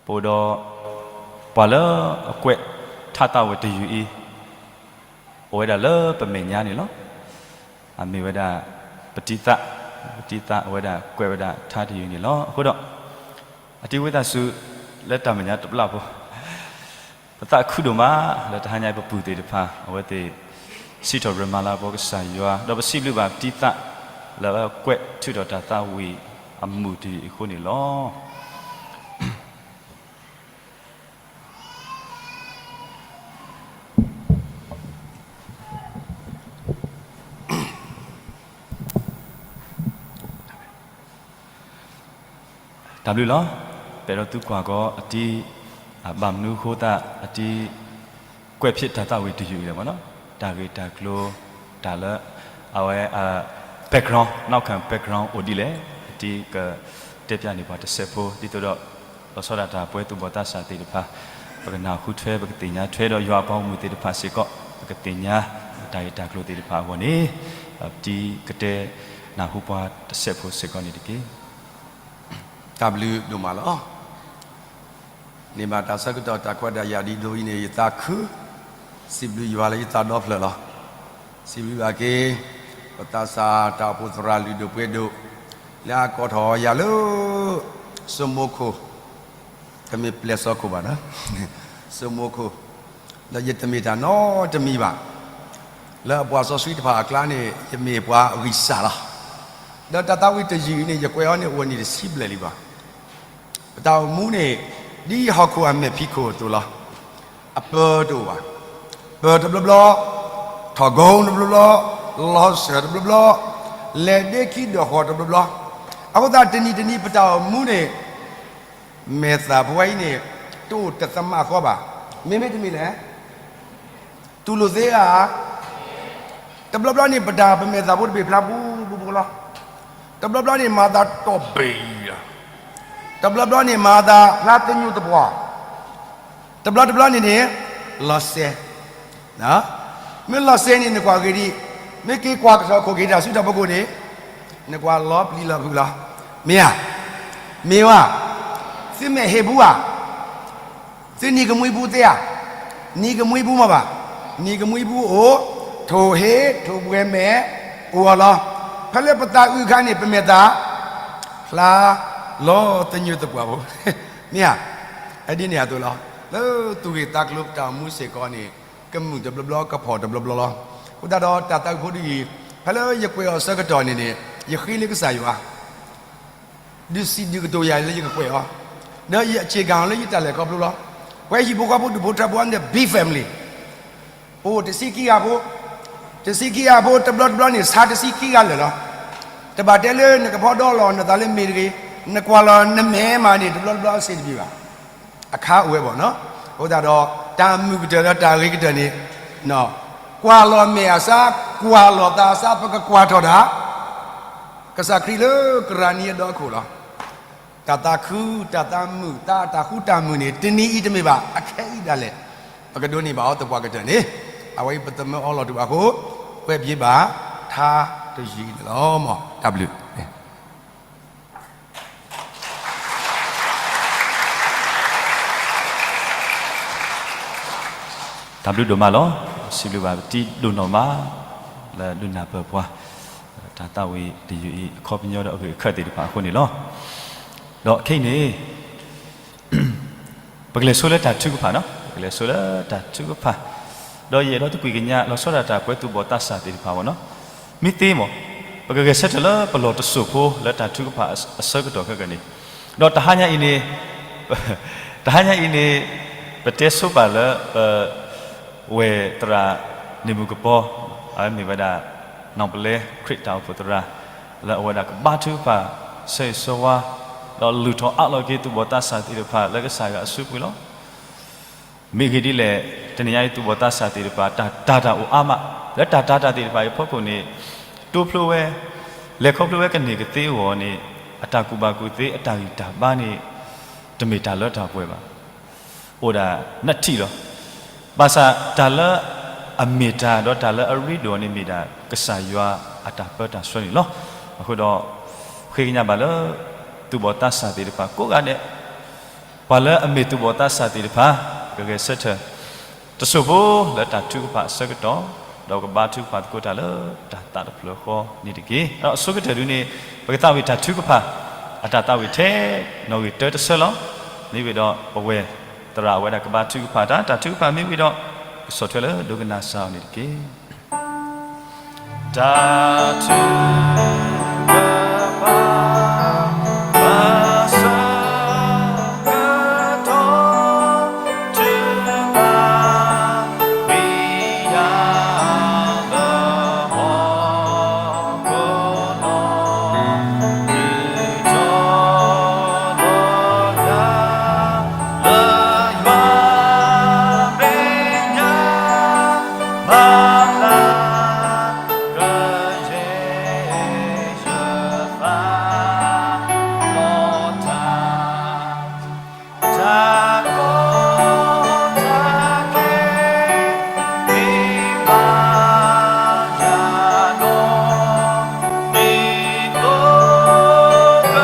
ပအိၣ်ဒီး ပှၤလၢအကွဲးထါသးဝံၣ်တယုၢ်အံၤ အိၣ်ဝဲဒၣ်လၢပမဲာ်ညါန့ၣ်လီၤ. အမ့ၢ်ဝဲဒၣ် ပတံၤသး, ပတံၤသးအဝဲဒၣ်ကွဲးဝဲဒၣ်ထါတယုၢ်န့ၣ်လီၤ. အဃိဒီး အတံၤဝံသးစူၤ လၢတၢ်မဲာ်ညါတဘျီဖိ ပသးခုဒိၣ်မး လၢတဟါညါအံၤပပုၢ်သ့ၣ်တဖၣ် အဝဲသ့ၣ် စံးထီၣ်ပတြၢၤမၤလၤကပီၤကစၢ်ယွၤ, ဒီးပစံးဘျုးဘၣ်ပတံၤသး လၢအကွဲးထုးထီၣ်တၢ်သးဝံၣ်အမုာ်တယုၢ်အံၤအဃိန့ၣ်လီၤ. တၢ်ဘျုးလီၤ. ပအဲၣ်ဒိးသုကွၢ်ကီးအတံၤ, ဘၣ်မနုၤအဃိသတး အတံၤကွဲးဖျါတၢ်သးဝံၣ်တယုၢ်အံၤလဲၣ်မ့ၢ်နီၤ, တၢ်ဂ့ၢ်တၢ်ကျိၤ တၢ်လၢ အဝဲ background, နောက်ခံ background အိၣ်ဒ်လဲၣ်, အတံၤကတဲဖျါန့ၢ်ပှၤတစဲးဖိ ဒ်သိးဒီး လီၤဆီဒၣ်တၢ်ပဝဲသူၣ်ဘီၣ်သးစၢ်သ့ၣ်တဖၣ် ပကနၢ်ဟူထွဲ ပကသ့ၣ်ညါထွဲ ဒီးယွၤအပှၤဂီၢ်မုၢ်သ့ၣ်တဖၣ်စ့ၢ်ကီး ပကသ့ၣ်ညါတၢ်ဂ့ၢ်တၢ်ကျိၤသ့ၣ်တဖၣ်အဂီၢ်န့ၣ် ပတံၤကတဲနၢ်ဟူပှၤတစဲးဖိစ့ၢ်ကီးန့ၣ်တက့ၢ်. တၢ်ဘျုးဒိၣ်မးလီၤ. န့ၢ်ဘၣ်တၢ်ဆၢကတီၢ်တၢ်ခွဲးတၢ်ယာ်ဒ်သိးအံၤန့ၣ် ယသးခု, စံးဘျုးယွၤလၢယသးဒီဖျၢၣ်လီၤ. စံးဘျုးဘၣ်က့ၤ ပသးစၢ်တၢ်အိၣ်ဖှိၣ်သရၣ်လုၢ်ဒိၣ်ပှ့ၤဒိၣ် လၢအကိးထီၣ်ယၤလၢ စိမိၤခိၣ်, တမ့ၢ်ပျဲၢ်စီၤခိၣ်ဘၣ်, စိမိၤခိၣ်, ဒီးယတမ့ၢ်တၢ်နီတမံၤဘၣ်. လၢအပှၤစီဆှံတဖၣ်အကျါန့ၣ် ယမ့ၢ်ပှၤအဂံၢ်စၢ်လီၤ. ဒီးတၢ်သးဝံၣ်တယုၢ်အံၤန့ၣ် ယကွဲးအီၤန့ၣ်အိၣ်နံၣ်တဆံဘျဲၣ်လံဘၣ်. ပတၢ်အိၣ်မူန့ၣ် ဒ်ဟီၣ်ခိၣ်အမဲာ်ဖံးခိၣ်အသိးလီၤ. အပၢတအိၣ်ဘၣ်. ပၢတဘျီဘျီ, ထီၣ်ကိတဘျီဘျီ, လီၤစၢၤတဘျီဘျီ, လဲၤဒ့ခံဒိၣ်ဃီတဘျီဘျီ. အဃိသတးတနံၤတနံၤပတၢ်အိၣ်မူန့ၣ် မဲာ်သၣ်ပဝဲအံၤန့ၣ် တအိၣ်တသမးဃီဘၣ်. မ့မ့ၢ်တမ့ၢ်လဲၣ် တူၢ်လိာ်သ့ဧါ. တဘျီဘျီန့ၣ် ပတၢ်ပမဲာ်သၣ်ဖိတဘ့ၣ်ဖျါပူပူဖိလီၤ. တဘျီဘျီန့ၣ် မၤသးတီၢ်ဘ့ၣ်လီၤ. တဘျီဘျီန့ၣ် မၤသးဖျါသညိၣ်သပှၢ်. တဘျီတဘျီန့ၣ်န့ၣ် လီၤစဲ မ့ၢ်လီၤစဲန့ၣ် နကွၢ်ဂ့ၤဒံး, မ့ၢ်က့ၤကွၢ်ကထီၣ်ခိၣ်က့ၤတၢ်စုထီၣ်ပကိၢ်န့ၣ် နကွၢ်လီၤပျံၤလီၤဖုးလီၤ. မ့ၢ်ဧါ, မ့ၢ်ဝဲ, သုမဲာ်ဟ့ၣ်ပူၤဧါ, သုနံၤကမှံပူၤသ့ဧါ, နံၤကမှံပူၤမ့ၢ်ဘၣ်, နံၤကမှံပူၤအိၣ်, ထိၣ်ဟ့ထိၣ်ဘှဲမဲာ်အိၣ်အီၤလီၤ. ဖဲလၢပသးအုးအခါန့ၣ် ပမဲာ်သၣ် ဖျါလီၤသညိၣ်သပှၢ်ဖိ, မ့ၢ်ဧါ, အဒ်န့ၣ်အသိးလီၤ. လၢသူၣ်ဂ့ၢ်သးကျိၤပတၢ်အိၣ်မူစ့ၢ်ကီးန့ၣ် ကမုာ်တဘျီဘျီ ကဖီၣ်တဘျီဘျီလီၤ. အဃိသတးဒီးတၢ်သးဝံၣ်ဖိတယုၢ်အံၤ ဖဲလၢယကွဲးအီၤဆၢကတီၢ်န့ၣ်န့ၣ် ယဃ့လၢကစၢ်ယွၤ ဒုးစံးဒုးကတိၤယၤလၢယကကွဲးအီၤ, ဒီးယအစ့ၢ်ကီးအီၤလၢယတၢ်လဲၤခီဖျိလီၤ. ပဝဲဟံၣ်ဖိဃီဖိဒူၣ်ဖိထၢဖိအံၤန့ၣ် big family, ပအိၣ်တဆံခံဂၤဖိ, တဆံခံဂၤဖိ တဘျီတဘျီန့ၣ် ဆါတဆံခံဂၤလၢာ်လီၤ. တဘၣ်တဲလၢနကဖီဒီလီၤနသးလၢမ့ၢ်တဂ့ၤ, နကွၢ်လီၤနမဲာ်မးန့ၣ် တဘျီတဘျီအဆ့ၣ်တဘ့ၣ်ဘၣ်. အခါအိၣ်ဝဲဘၣ်နီၤ. အဃိသတးဒီး တၢ်မုာ်ကတၢၢ်ဒီးတၢ်ဂ့ၤကတၢၢ်န့ၣ် ကွၢ်လီၤမဲာ်အစၢ်, ကွၢ်လီၤသးအစၢ် ပကကွၢ်ထီၣ်ဒၣ် ကစၢ်ခရံာ်လၢကရၢနံအဒီခိၣ်လီၤ. တၢ်သးခု, တၢ်သးမုာ်, တၢ်, တၢ်ဃူတၢ်မုာ်န့ၣ် တနံၤအံၤတမ့ၢ်ဘၣ်, အခဲအံၤဒၣ်လဲာ် ပကဒိးန့ၢ်ဘၣ်အီၤသပှၢ်ကတၢၢ်န့ၣ်, အဝဲအံၤပသမၢအီလီၤတဘၣ်အဃိ, ကွဲးဘျုးဘၣ်ထါတယုၢ်အံၤန့ၣ်လီၤ. မ်တၢ်ဘျုး တၢ်ဘျုးဒိၣ်မးလီၤ. စံးဘျုးဘၣ်ပတံၤဒိၣ်နီၢ်မး လၢဒုးနၢ်ပၢၢ်ပှၤ တၢ်သးဝံၣ်တယုၢ်အံၤ အခီပညီဒီးအဂ့ၢ်အခၢၣ်သ့ၣ်တဖၣ်အဃိန့ၣ်လီၤ. ဒီးခဲအံၤန့ၣ် ပကလဲၤဆိလၢတၢ်ထုကဖၣ်နီၤ, ပကလဲၤဆိလၢတၢ်ထုကဖၣ်, ဒီးယအဲၣ်ဒိးသကွံာ်ကညး လီၤဆီဒၣ်တၢ်ပဝဲသူၣ်ဘီၣ်သးစၢ်သ့ၣ်တဖၣ်အဂီၢ်နီၤ, မ့ၢ်သ့မး ပကဂဲၤဆၢထၢၣ်လၢပလီၢ်တစိၢ်ဖိလၢတၢ်ထုကဖၣ်အဆၢကတီၢ်ခဲကနံၣ်, ဒီးတဟါညါအံၤန့ၣ် တဟါညါအံၤန့ၣ် ပတဲဆိပာ်လၢပ ဝဲၢ်သရၣ်န့ၣ်မုၣ်ကပီၤ, အဝဲမ့ၢ်ဝဲဒၣ် နီၢ်ပလဲခရံာ်တၢ်အိၣ်ဖှိၣ်သရၣ်, လၢအဝဲဒၣ်ကဘါထုကဖၣ် ဆၢဂ့ၤဆၢဝါ, ဒီးလုၢ်ထီၣ်အးလီၤက့ၤသူၣ်ဘီၣ်သးစၢ်သ့ၣ်တဖၣ်လၢကစၢ်ယွၤအစုပူၤလီၤ. မ့ၢ်ဂ့ၢ်ဒ်လဲၣ်, တနံၤညါအံၤသူၣ်ဘီၣ်သးစၢ်သ့ၣ်တဖၣ် တၢ်တာ်တၢ်အိၣ်အါမး, လၢတၢ်တာ်တၢ်သ့ၣ်တဖၣ်အံၤအဖီခိၣ်န့ၣ် တိဖျိဝဲ, လဲၤခီဖျိဝဲကန့ၢ်ကသ့အဂီၢ်န့ၣ် အတၢ်ကူၣ်ဘၣ်ကူၣ်သ့အတၢ်ဂံၢ်တၢ်ဘါန့ၣ် တမ့ၢ်တၢ်လၢတၢ်ပှဲၤဘၣ်. အိၣ်ဒၣ်နထံၣ်လီၤ. ဘၣ်ဆၣ်တၢ်လၢအမ့ၢ်တၢ်ဒီးတၢ်လၢအရ့ဒိၣ်န့ၣ်မ့ၢ်ဒၣ် ကစၢ်ယွၤအတၢ်ပၢတၢ်ဆှၢန့ၣ်လီၤ. အဃိဒီး ဃ့ကညးဘၣ်လၢ သူၣ်ဘီၣ်သးစၢ်သ့ၣ်တဖၣ်ကိးဂၤဒဲး, ပှၤလၢအမ့ၢ်သူၣ်ဘီၣ်သးစၢ်သ့ၣ်တဖၣ် ကဂဲၤဆၢထၢၣ် တစိၢ်ဖိလၢတၢ်ထုကဖၣ်အဆၢကတီၢ်, ဒီးကဘါထုကဖၣ်သကိးတၢ်လၢတၢ်သးတဖျၢၣ်ဃီန့ၣ်တက့ၢ်. ဒီးအဆိကတၢၢ်ဒုန့ၣ် ပကသးဝံၣ်တၢ်ထုကဖၣ် အတၢ်သးဝံၣ်ထဲနီၣ်ဂံၢ်တၢတဆၢလီၤ. မ့ၢ်ဝံၤဒီးပဝဲသရၣ်အဝဲဒၣ်ကဘါထုကဖၣ်တၢ်, တၢ်ထုကဖၣ်မ့ၢ်ဝံၤဒီး ကဆီၣ်ထွဲလၢဒိကနၣ်စၢ်အီၤန့ၣ်တက့ၢ်. တၢ်ထုကဖၣ် အဆၢကတီၢ် ထုကဖၣ် ဝံယၢလၢဟီၣ်ခိၣ်နီၤ, ဒုးထီၣ်ဒီးယၤ လၢယွၤမဲာ်ညါ မၤဘျါ ကယဲၢ်ယသး လီၤတၢ် တၢ်ကီတၢ်ခဲ မ့ၢ်ဘၣ်ယၤဒီး မ့ၢ်သိက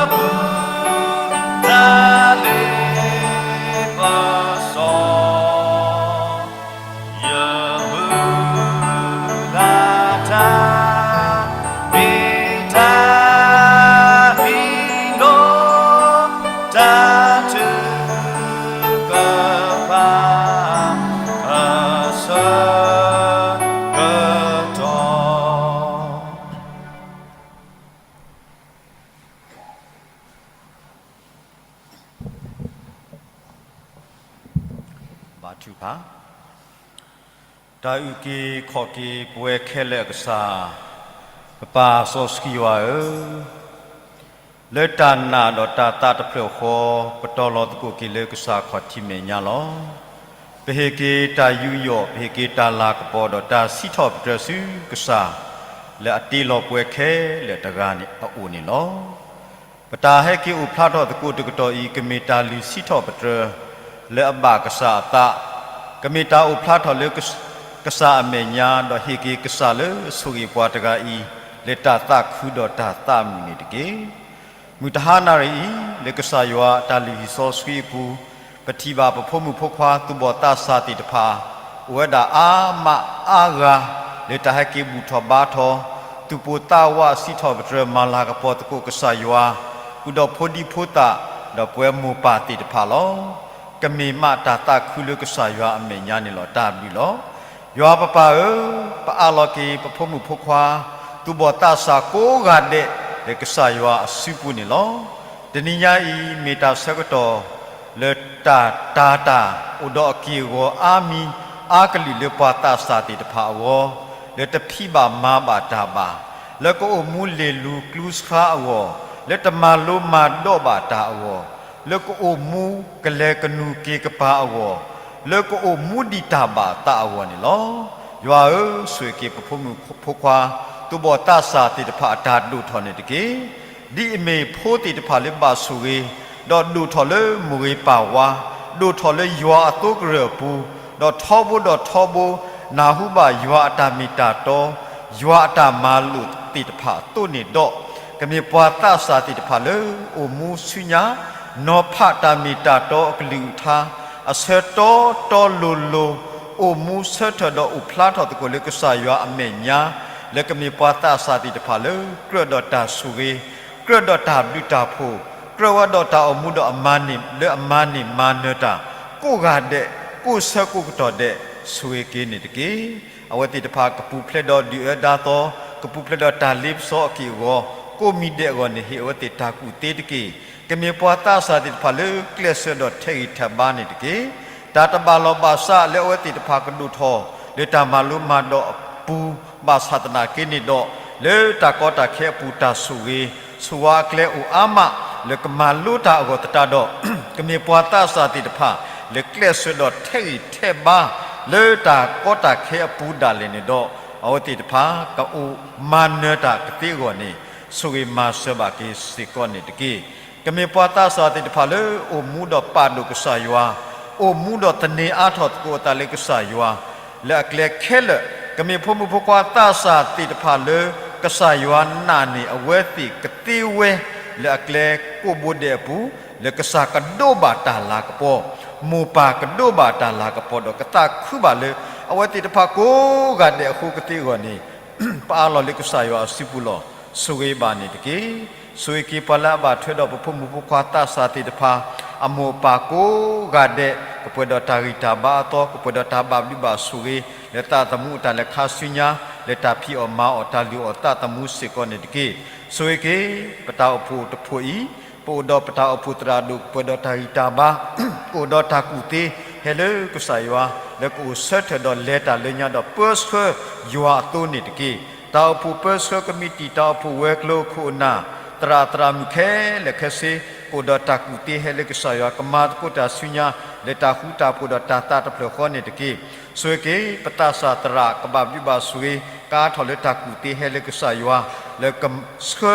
ပူၤ တၢ်လ့ပစီ ယမုၢ်လၢ်တၢ် မ့ၢ်တၢ်မံနီၤ တၢ်ထုကဖၣ် အဆၢကတီၢ် ဘါထုကဖၣ်, တၢ်အုၣ်က့ၤခီၣ်က့ၤပဝဲခဲလၢာ်အကစၢ်, ပပၢ်စီဆှံယွၤဧၢ, လၢတၢ်နာ်ဒီးတၢ်သးတဖျၢၣ်ဃီ ပတီၤလီၤသကိးက့ၤလၢကစၢ်ခီၣ်ထံးမဲာ်ညါလီၤ. ပဟ့ၣ်က့ၤတၢ်ယူးယီၣ်, ပဟ့ၣ်က့ၤတၢ်လၤကပီၤဒီးတၢ်စံးထီၣ်ပတြၢၤဆူကစၢ်, လၢအတ့လီၤပဝဲခဲလၢာ်တဂၤန့ၣ်အအိၣ်န့ၣ်လီၤ. ပတၢ်ဟဲက့ၤအိၣ်ဖျါထီၣ်သကိးတကတီၢ်အံၤ ကမ့ၢ်တၢ်လုၢ်စံးထီၣ်ပတြၢၤ လၢအဘၣ်ကစၢ်အသး, ကမ့ၢ်တၢ်အိၣ်ဖျါထီၣ်လၢကစၢ်အမဲာ်ညါ, ဒီးဟ့ၣ်က့ၤကစၢ်လၢဆိၣ်ဂ့ၤပှၤတဂၤအံၤ လၢတၢ်သးခုဒီးတၢ်သးမုာ်န့ၣ်တက့ၢ်. မုၢ်တဟါနၣ်ရံၣ်အံၤ လၢကစၢ်ယွၤအတၢ်လုၢ်ဟံၣ်စီဆှံအပူၤ, ပထံၣ်ဘၣ်ပဖိမုၣ်ဖိခွါသူၣ်ဘီၣ်သးစၢ်သ့ၣ်တဖၣ် အိၣ်ဝဲဒၣ်အါမးအါဂၤ လၢတၢ်ဟဲက့ၤဘူၣ်ထီၣ်ဘါထီၣ်, သူၣ်ပိၢ်သးဝးစံးထီၣ်ပတြၢၤမၤလၤကပီၤသကိးကစၢ်ယွၤ, ဃုာ်ဒီးဖိဒံဖိသၣ်, ဒီးပဝဲမိၢ်ပၢ်သ့ၣ်တဖၣ်လီၤ. ကမ့ၢ်မးတၢ်သးခုလၢကစၢ်ယွၤအမဲာ်ညါန့ၣ်လီၤ. တၢ်ဘျုးလီၤ. ယွၤပပၢ်ဧၢ, ပအးလီၤက့ၤပဖိမုၣ်ဖိခွါ သူၣ်ဘီၣ်သးစၢ်ကိးဂၤဒဲး လၢကစၢ်ယွၤအစုပူၤန့ၣ်လီၤ. တနံၤညါအံၤ မ့ၢ်တၢ်ဆၢကတီၢ် လၢတၢ်တာ်တၢ်အိၣ်ဒီးအက့ၢ်အဂီၤအါမံၤအါကလုာ်လၢပှၤသးစၢ်သ့ၣ်တဖၣ်အဂီၢ်, လၢတဖံးဘၣ်မၤဘၣ်တၢ်ဘၣ်, လၢကအိၣ်မူလ့ၢ်လူၤကျူဆှါအဂီၢ်, လၢတမၤလိမၤဒိးဘၣ်တၢ်အဂီၢ်, လၢကအိၣ်မူကလဲၤကနူၤက့ၤကပၤအဂီၢ်, လၢကအိၣ်မူဒံးတၢ်ဘၣ်သးအဂီၢ်န့ၣ်လီၤ. ယွၤဧၢ, ဆိၣ်ဂ့ၤက့ၤပဖိမုၣ်ဖိခွါ သူၣ်ဘီၣ်သးစၢ်သ့ၣ်တဖၣ်အတၢ်ဒိၣ်ထီၣ်န့ၣ်တက့ၢ်. ဒ်အမ့ၢ်ဖိသ့ၣ်တဖၣ်လၢဘၣ်ဆိၣ်ဂ့ၤ, ဒီးဒိၣ်ထီၣ်လၢမိၢ်ဂ့ၤပၢ်ဝါ, ဒိၣ်ထီၣ်လၢယွၤအသိကရၢၢ်အပူၤ, ဒီးထီဘိဒီးထီဘိ နၢ်ဟူဘၣ်ယွၤအတၢ်မ့ၢ်တၢ်တီ, ယွၤအတၢ်မၤလိာ်သ့ၣ်တဖၣ်အသိးန့ၣ်ဒီး, ကမ့ၢ်ပှၤသးစၢ်သ့ၣ်တဖၣ်လၢအိၣ်မူဆူညါ, နီၤဖးတၢ်မ့ၢ်တၢ်တီအကလုၢ်အကထါ, အဆၢတီတီလိၤလိၤ, အိၣ်မူဆၢထၢၣ်ဒီးအိၣ်ဖျါထီၣ်သကိးလၢကစၢ်ယွၤအမဲာ်ညါ, လၢကမ့ၢ်ပှၤသးစၢ်သ့ၣ်တဖၣ်လၢ ကြၢးဒီးတၢ်ဆိၣ်ဂ့ၤ, ကြၢးဒီးတၢ်ဘျုးတၢ်ဖှိၣ်, ကြၢးဝဲဒီးတၢ်အိၣ်မူဒီးအမၤန့ၢ်လၢအမၤန့ၢ်မၤနၢၤတၢ်, ကိးဂၤဒဲး, ကိးဆၢကိးကတီၢ်ဒဲး, ဆိၣ်ဂ့ၤက့ၤန့ၣ်တက့ၢ်. အဝဲသ့ၣ်တဖၣ်ကပူၤဖျဲးဒီးဒုၣ်အၢဒါသီ, ကပူၤဖျဲးဒီးတၢ်လ့ပစီအက့ၢ်အဂီၤ, ကိးမံၤဒဲးအဂီၢ်န့ၣ် ဟ့ၣ်အဝဲသ့ၣ်တၢ်ကူၣ်သ့တက့ၢ်. ကမ့ၢ်ပှၤသးစၢ်သ့ၣ်တဖၣ်လၢကျဲးစၢးဒီးထဲးဂံၢ်ထဲးဘါန့ၣ်တက့ၢ်. တၢ်တဘၣ်လီၢ်ဘၣ်စးလၢအဝဲသ့ၣ်တဖၣ်ကဒိၣ်ထီၣ် လၢတၢ်မၤလိမၤဒိးအပူၤ ဘၣ်ဆၣ်သနာ်က့န့ၣ်ဒီး, လၢတၢ်ကီတၢ်ခဲအပူၤတၢ်ဆိၣ်ဂ့ၤ, ဆိၣ်ဝါအကျဲအိၣ်အါမး လၢကမၤလိတၢ်အဂီၢ်သတးဒီး, ကမ့ၢ်ပှၤသးစၢ်သ့ၣ်တဖၣ် လၢကျဲးစၢးဒီးထဲးဂံၢ်ထဲးဘါ လၢတၢ်ကီတၢ်ခဲအပူၤဒၣ်လဲာ်န့ၣ်ဒီး, အဝဲသ့ၣ်တဖၣ် ကအိၣ်မၤနၢၤတၢ်ကသ့အဂီၢ်န့ၣ်, ဆိၣ်ဂ့ၤမၤစၢၤဘၣ်က့ၤစ့ၢ်ကီးန့ၣ်တက့ၢ်. ကမ့ၢ်ပှၤသးစၢ်သ့ၣ်တဖၣ်လၢအိၣ်မူဒီးပာ်ဒိၣ်ကစၢ်ယွၤ, အိၣ်မူဒီးသန့ၤအါထီၣ်သကိးအသးလၢကစၢ်ယွၤ, လၢအကျဲခဲလၢာ်, ကမ့ၢ်ဖိမုၣ်ဖိခွါသးစၢ်သ့ၣ်တဖၣ်လၢ ကစၢ်ယွၤနာ်န့ၢ်အဝဲသ့ၣ်ကသ့ဝဲ, လၢအကျဲကိးဘိဒဲးအပူၤ, လၢကစၢ်ကဒိးဘၣ်တၢ်လၤကပီၤ, မိၢ်ပၢ်ကဒိးဘၣ်တၢ်လၤကပီၤဒီး ကသးခုဘၣ်လၢ အဝဲသ့ၣ်တဖၣ်ကိးဂၤဒဲးအဃိကသ့အဂီၢ်န့ၣ်, ပအးလီၤလၢကစၢ်ယွၤအစုပူၤလီၤ. ဆိၣ်ဂ့ၤဘၣ်န့ၣ်တက့ၢ်. ဆိၣ်ဂ့ၤက့ၤပှၤလၢအဘၣ်ထွဲဒီးပဖိမုၣ်ဖိခွါသးစၢ်သ့ၣ်တဖၣ်, အမိၢ်အပၢ်ကိးဂၤဒဲး, ကပှဲၤဒီးတၢ်ဂံၢ်တၢ်ဘါအသီ, ကပှဲၤဒီးတၢ်ဘၣ်ဘျုးဘၣ်ဆိၣ်ဂ့ၤ လၢသးသမူအတၢ်လဲၤခါဆူညါ, လၢတၢ်ဖံးအီၣ်မၤအီၣ်တၢ်လုၢ်အီၣ်သးသမူစ့ၢ်ကီးန့ၣ်တက့ၢ်. ဆိၣ်ဂ့ၤက့ၤ ပတၢ်အိၣ်ဖှိၣ်တဖှိၣ်အံၤ, ပအိၣ်ဒီးပတၢ်အိၣ်ဖှိၣ်သရၣ်ဒိၣ် ကပှဲၤဒီးတၢ်ဂံၢ်တၢ်ဘါ, ကအိၣ်ဒီးတၢ်ကူၣ်သ့, ဟဲလၢကစၢ်ယွၤ, လၢကအိၣ်ဆၢထၢၣ်ဒီးလဲၤတၢ်လၢညါဒီး ပၢဆှၢယွၤအသိးန့ၣ်တက့ၢ်. တၢ်အိၣ်ဖှိၣ်ပၢဆှၢကမံးတံာ်, တၢ်အိၣ်ဖှိၣ်ဝဲၤကျိၤခိၣ်နၢ်, သရၣ်သရၣ်မုၣ်ခဲလၢာ်ခဲဆ့, ကအိၣ်ဒီးတၢ်ကူၣ်သ့ဟဲလၢကစၢ်ယွၤ, ကမၤသကိးတၢ်ဆူညါ, လၢတၢ်ဃူတၢ်ဖိးဒီးတၢ်သးတဖျၢၣ်ဃီန့ၣ်တက့ၢ်. ဆိၣ်ဂ့ၤက့ၤ ပသးစၢ်သရၣ်ကဘၣ်ဘျုးဘၣ်ဆိၣ်ဂ့ၤ, ကါထီၣ်လၢတၢ်ကူၣ်သ့ဟဲလၢကစၢ်ယွၤ, လၢကဆှၢ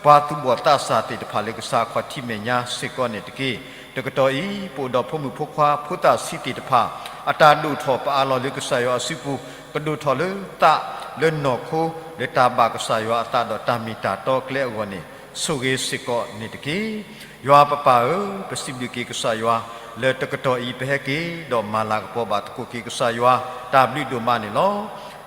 ပှၤသူၣ်ဘီၣ်သးစၢ်သ့ၣ်တဖၣ်လၢကစၢ်အခီၣ်ထံးမဲာ်ညါစ့ၢ်ကီးန့ၣ်တက့ၢ်. တကတီၢ်အံၤ ပအိၣ်ဒီးဖိမုၣ်ဖိခွါဖိသၣ်ဆံးသ့ၣ်တဖၣ်, အတၢ်ဒိၣ်ထီၣ်ပအးလီၤလၢကစၢ်ယွၤအစုပူၤ, ကဒိၣ်ထီၣ်လၢသးလၢနီၢ်ခိ, လၢတၢ်ဘၣ်ကစၢ်ယွၤအသးဒီးတၢ်မ့ၢ်တၢ်တီကျဲအဂီၢ်န့ၣ်, ဆိၣ်ဂ့ၤစ့ၢ်ကီးန့ၣ်တက့ၢ်. ယွၤပပၢ်ဧၢ, ပစံးဘျုးက့ၤကစၢ်ယွၤ, လၢတကတီၢ်အံၤ ပဟဲက့ၤဒီးမၤလၤကပီၤဘၣ်သကိးက့ၤကစၢ်ယွၤ, တၢ်ဘျုးဒိၣ်မးန့ၣ်လီၤ.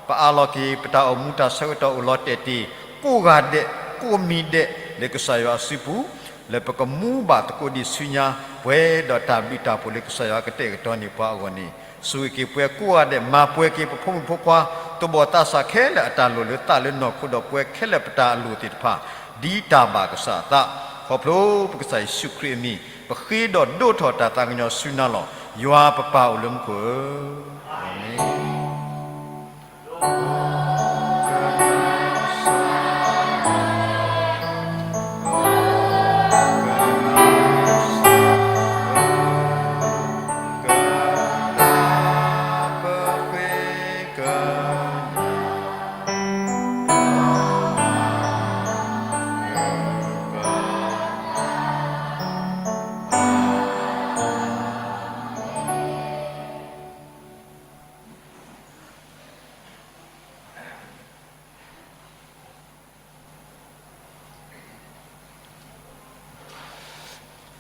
ပအးလီၤက့ၤ ပတၢ်အိၣ်မူတၢ်ဆၢကတီၢ်အိၣ်လီၤတဲာ်တ့ၢ်, ကိးဂၤဒဲး, ကိးမံၤဒဲး, လၢကစၢ်ယွၤအစုပူၤ, လၢပကမူဘၣ်သကိးဒံးဆူညါ, ပှဲၤဒီးတၢ်ဘျုးတၢ်ဖှိၣ်လၢကစၢ်ယွၤကတဲာ်ကတီၤန့ၢ်ပှၤအဂီၢ်န့ၣ်, ဆိၣ်ဂ့ၤက့ၤပှၤကိးဂၤဒဲး, မၤပှဲၤက့ၤပဖိမုၣ်ဖိခွါ, သူၣ်ဘီၣ်သးစၢ်ခဲလၢာ်အတၢ်လိၣ်လၢသးလၢနီၢ်ခိဒီးပှဲၤခဲလၢာ်ပတၢ်အလိၣ်သ့ၣ်တဖၣ်, ဒ်တၢ်ဘၣ်ကစၢ်အသး, ခီဖျိပကစၢ်ယ့ၣ်ၡူးခရံာ်အမံၤ, ပဃ့ဒီးဒိးထီၣ်တၢ်သးကညီၤဆူနၤလီၤ. ယွၤပပၢ်အိၣ်လၢမူခိၣ်ဧၢ, အၤမ့ၣ်.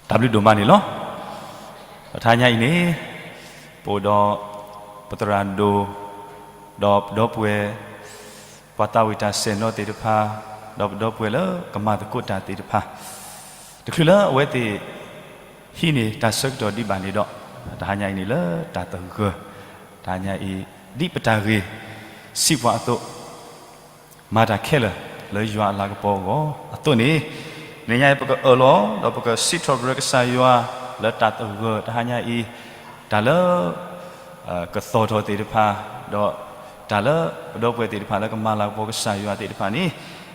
တၢ်ဘျုးဒိၣ်မးန့ၣ်လီၤ. တဟါညါအံၤန့ၣ်, ပအိၣ်ဒီးပသရၣ်ဒိၣ်, ဒီးပဒီပုၢ်ဝဲၢ်, ပှၤသးဝံၣ်တၢ်ဆဲးနီၤသ့ၣ်တဖၣ်, ဒီးပဒီပုၢ်ဝဲၢ်လၢကမၤသကိးတၢ်သ့ၣ်တဖၣ်, တချုးလၢအဝဲသ့ၣ်ဟံးန့ၢ်တၢ်ဆၢကတီၢ်ဒံးဘၣ်န့ၣ်ဒီး, တဟါညါအံၤန့ၣ်လၢတၢ်သဂၢၢ်, တဟါညါအံၤ, ဒ်ပတၢ်ဂ့ၢ်စံးပှၤအသိး, မၤတၢ်ခဲလၢာ်လၢယွၤအလၤကပီၤအဂီၢ်အသိးန့ၣ်, တနံၤညါအံၤပကအၢၣ်လီၤ ဒီးပကစံးထီၣ်ပတြၢၤကစၢ်ယွၤလၢတၢ်သဂၢၢ်တဟါညါအံၤ, တၢ်လၢ ကသီၣ်ထီၣ်သ့ၣ်တဖၣ်, ဒီးတၢ်လၢပဒီပုၢ်ဝဲၢ်သ့ၣ်တဖၣ်လၢကမၤလၤကပီၤကစၢ်ယွၤသ့ၣ်တဖၣ်န့ၣ်,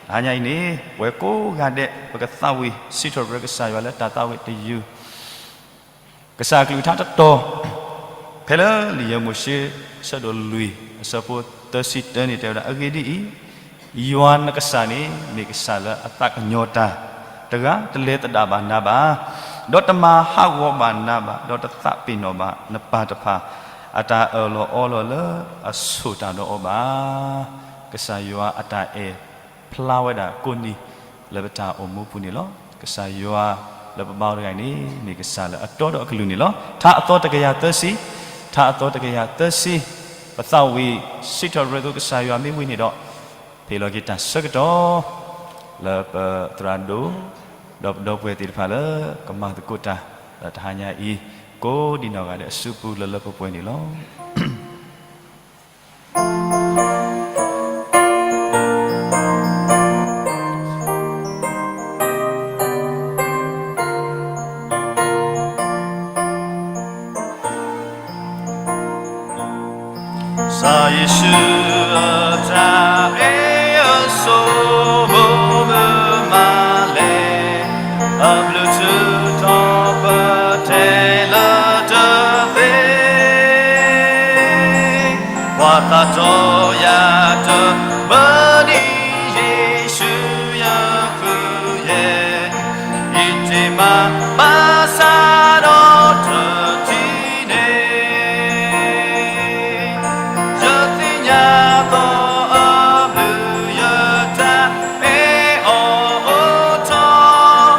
တဟါညါအံၤန့ၣ် ပဝဲကိးဂၤဒဲး ပကသးဝံၣ်စံးထီၣ်ပတြၢၤကစၢ်ယွၤလၢတၢ်သးဝံၣ်တယုၢ် ကစၢ်အကလုၢ်ကထါတတီၤ, ဖဲလၢလံာ်ယဲၢ်မိၤၡ့ အဆၢဒိၣ်လွံၢ် အဆၢဖိသၢဆံတၢန့ၣ် တဲဝဲဒၣ်, အဂ့ၢ်ဒ်အံၤ, ယွၤနကစၢ်န့ၣ် မ့ၢ်ကစၢ်လၢအသးကညီၤတၢ်, တဂၤတလဲၤသဒၣ်ဘၣ်နၤဘၣ်, ဒီးတမၤဟးဂီၤဘၣ်နၤဘၣ်, ဒီးတသးပ့ၤနီၣ်ဘၣ်နပၢ်တဖၣ် အတၢ်အၢၣ်လီၤအီလီၤလၢအဆိၣ်တၢ်ဒီးအီၤဘၣ်. ကစၢ်ယွၤအတၢ်အဲၣ်ဖျါဝဲဒၣ်ကိးနံၤလၢပတၢ်အိၣ်မူပူၤန့ၣ်လီၤ. ကစၢ်ယွၤလၢပဘါအီၤတဂၤအံၤန့ၣ် မ့ၢ်ကစၢ်လၢအတီဒီးအကလုၢ်န့ၣ်လီၤ. ထါအသီတကယၤသၢဆံ, ထါအသီတကယၤသၢဆံ, ပသးဝံၣ်စံးထီၣ်ပတြၢၤကစၢ်ယွၤမ့ၢ်ဝံၤန့ၣ်ဒီး, ဖဲလီၤက့ၤတၢ်ဆၢကတီၢ် လၢပသရၣ်ဒိၣ် ဒီးပဒီပုၢ်ဝဲၢ်သ့ၣ်တဖၣ်လၢကမၤသကိးတၢ် လၢတဟါညါအံၤ ကိးဒံးနီၢ်ဂၤဒဲးအစုပူၤလၢလၢပှဲၤပှဲၤန့ၣ်လီၤ. စီၤယ့ၣ်ၡူးအတၢ်အဲၣ်အစိကမီၤမုၢ်မၤလဲၣ်, အဘျုးထူးထီၣ်ပတဲလၢတသ့, ပှၤသးတီယၤတဘၣ်ဒ်ယ့ၣ်ၡူးယဃုယဲၢ် ယတ့မးဘၣ်ဆၣ်ဒီးတထံၣ်န့ၣ်, ယသ့ၣ်ညါသီအဘျုးယတၢ်အဲၣ်အီၤအိၣ်ထီၣ်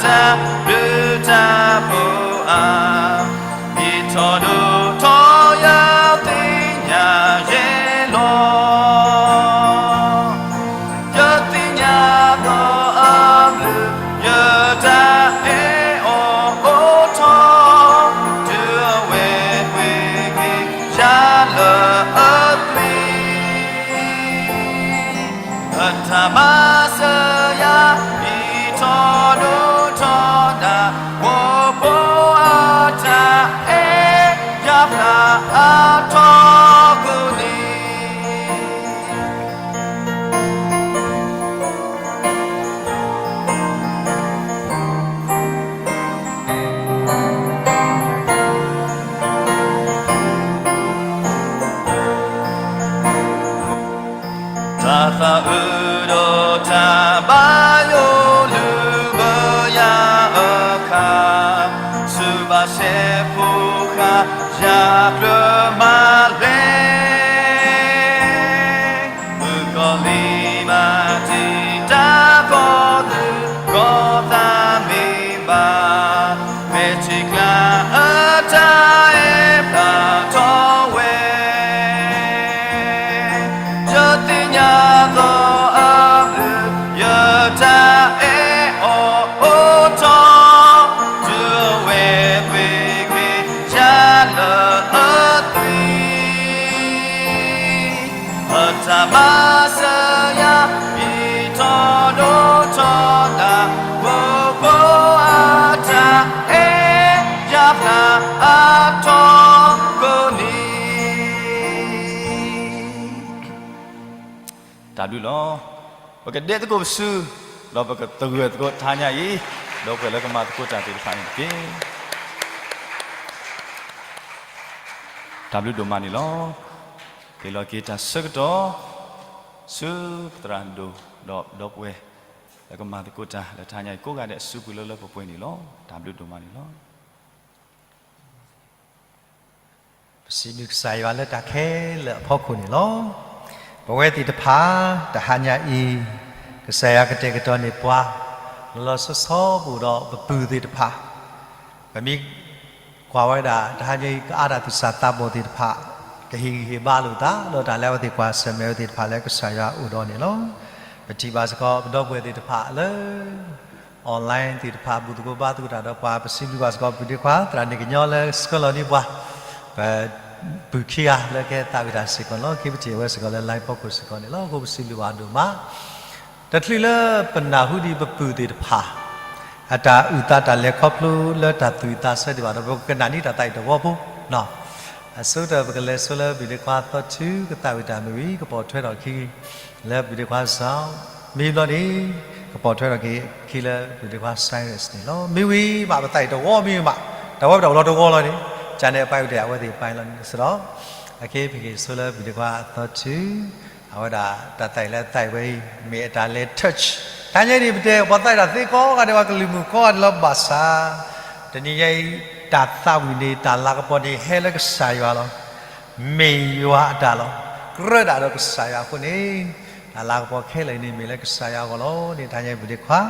တၢ်ဘျုးတၢ်ဖှိၣ်အါ, ယထီၣ်ဒိၣ်ထီၣ်ယသ့ၣ်ညါယဲလီၤ. ယသ့ၣ်ညါဒီးအဘျုး, ယတၢ်အဲၣ်အီၤအိၣ်ထီၣ်, တုၤအဝဲကွံာ်က့ၤယၤလၢအသွံၣ် အတၢ်မၤစၢၤယၤ, ယထီၣ်ဒိၣ်ထီၣ်ဒၣ်, ဖိဖိအတၢ်အဲၣ်ယၤဖျါအါထီၣ်ကိးနံၤ တၢ်သးအုးဒီးတၢ်ဘၣ်ယိၣ်လုၢ်ဘၢယၤအခါ, ဆူးဘၣ်စဲးဖိဃာ်ယၤကြၢးမၤလဲၣ် မုၣ်ကီၤလံၢ်မၤတံာ်တာ်ကီၢ်သူၣ်ကီၢ်သးမ့ၢ်ဘၣ်, မဲာ်ထံကျါအတၢ်အဲၣ်ဖျါထီၣ်ဝဲ, ယသ့ၣ်ညါဒီးအဘျုး, ယတၢ်အဲၣ်အီၤအိၣ်ထီၣ်, တုၤအဝဲကွံာ်က့ၤယၤလၢအသွံၣ် အတၢ်မၤစၢၤယၤ, ယထီၣ်ဒိၣ်ထီၣ်ဒၣ်, ဖိဖိအတၢ်အဲၣ်ယၤဖျါအါထီၣ် ကိးနံၤ တၢ်ဘျုးလီၤ. ပကဒဲသကိးပစု, ဒီးပကသဂၢၢ်သကိးတဟါညါအံၤ, ဒီပုၢ်ဝဲၢ်လၢကမၤသကိးတၢ်သ့ၣ်တဖၣ်န့ၣ်တက့ၢ်. တၢ်ဘျုးဒိၣ်မးန့ၣ်လီၤ. ဟ့ၣ်လီၤက့ၤတၢ်ဆၢကတီၢ် ဆူပသရၣ်ဒိၣ် ဒီးဒီပုၢ်ဝဲၢ်လၢကမၤသကိးတၢ်လၢတဟါညါအံၤ ကိးဂၤဒဲးအစုပူၤလၢလၢပှဲၤပှဲၤန့ၣ်လီၤ. တၢ်ဘျုးဒိၣ်မးန့ၣ်လီၤ. ပစံးဘျုးကစၢ်ယွၤလၢတၢ်ခဲလၢာ်အဖီခိၣ်န့ၣ်လီၤ. ပဝဲသ့ၣ်တဖၣ် တဟါညါအံၤ ကစၢ်ယွၤကတဲာ်ကတီၤန့ၢ်ပှၤ လီၤလီၤဆီဆီပအိၣ်ဒီးပပုၢ်သ့ၣ်တဖၣ်, ပမ့ၢ်ကွၢ်ဝဲဒၣ် တဟါညါအံၤ ကအါတၢ်သူၣ်စၢ်သးဘီၣ်သ့ၣ်တဖၣ်, ကဟ့ၣ်ဂံၢ်ဟ့ၣ်ဘါလိာ်သး ဒီးတၢ်လၢအဝဲသ့ၣ်ကွၢ်ဆၢၣ်မဲာ်ဝဲသ့ၣ်တဖၣ်လၢကစၢ်ယွၤအိၣ်ဒီးန့ၣ်လီၤ. ပထံၣ်ဘၣ်စ့ၢ်ကီး ပဒီပုၢ်ဝဲၢ်သ့ၣ်တဖၣ်လၢ online သ့ၣ်တဖၣ် ဘူၣ်သကိးဘါသကိးတၢ်ဒီးပှၤ ပစံးဘျုးဘၣ်စ့ၢ်ကီး ပဒ့ခွါ သရၣ်န့ၣ်ကညီလၢဆှၢလီၤန့ၢ်ပှၤ ပပုၢ်ခံဂၤလၢကဟဲသးဝံၣ်တၢ်စ့ၢ်ကီးန့ၣ်လီၤ. ခဲပထံၣ်ဝဲစ့ၢ်ကီးလၢ live ဖီခိၣ်စ့ၢ်ကီးန့ၣ်လီၤ. အဃိပစံးဘျုးဘၣ်ဒိၣ်မး တချုးလၢပနၢ်ဟူဒံးပပုၢ်သ့ၣ်တဖၣ် အတၢ်အုၣ်သးတၢ်လဲၤခီဖျိလၢတၢ်သူၣ်ဝံၣ်သးဆၢဒံးဘၣ်ဒီး ပကကနၣ်န့ၢ်တၢ်သးအံၤတဝီဖိ, အဆိကတၢၢ် ပကလဲၤဆိလၢပဒ့ခွါသီထူ ကသးဝံၣ်တၢ်မ့ၢ်ဝံၤ ကပိာ်ထွဲထီၣ်အခံ လၢပဒ့ခွါစီၤ မ့ၢ်ဘျီန့ၣ် ကပိာ်ထွဲထီၣ်က့ၤအခံလၢပဒ့ခွါ Cyrus န့ၣ်လီၤ. မ့ၢ်ဝံၤမး ပသးအံၤတဝီမ့ၢ်မး တဝီပတၢ်အိၣ်လီၤတဝီလီၤန့ၣ် ကန့ၣ်အပၢ်ဝံၤဒဲး အဝဲသ့ၣ်ပၢ်လီၤန့ၣ်စ့ၢ်ဒီး အခဲပက့ၤဆိလၢပဒ့ခွါသီထူ အဝဲဒၣ်တၢ်သးအံၤလၢသးအံၤဝဲအံၤ မ့ၢ်အတၢ်လဲၤ touch တဟါညါအံၤန့ၣ် ပတဲပှၤသးအံၤတၢ်သ့ကိးဂၤဒဲး ပှၤကလုာ်မုၣ်ကိးဂၤဒဲးလီၤ. ဘၣ်ဆၣ် တနံၤညါအံၤ တၢ်သးဝံၣ်န့ၣ် တၢ်လၤကပီၤန့ၣ် ဟဲလၢကစၢ်ယွၤလီၤ. မ့ၢ်ယွၤအတၢ်လီၤ. ကြၢးဒၣ်ဒီးကစၢ်ယွၤအဃိန့ၣ် တၢ်လၤကပီၤခဲလၢာ်အံၤန့ၣ် မ့ၢ်လၢကစၢ်ယွၤအဂီၢ်လီၤန့ၣ် တဟါညါအံၤပဒ့ခွါ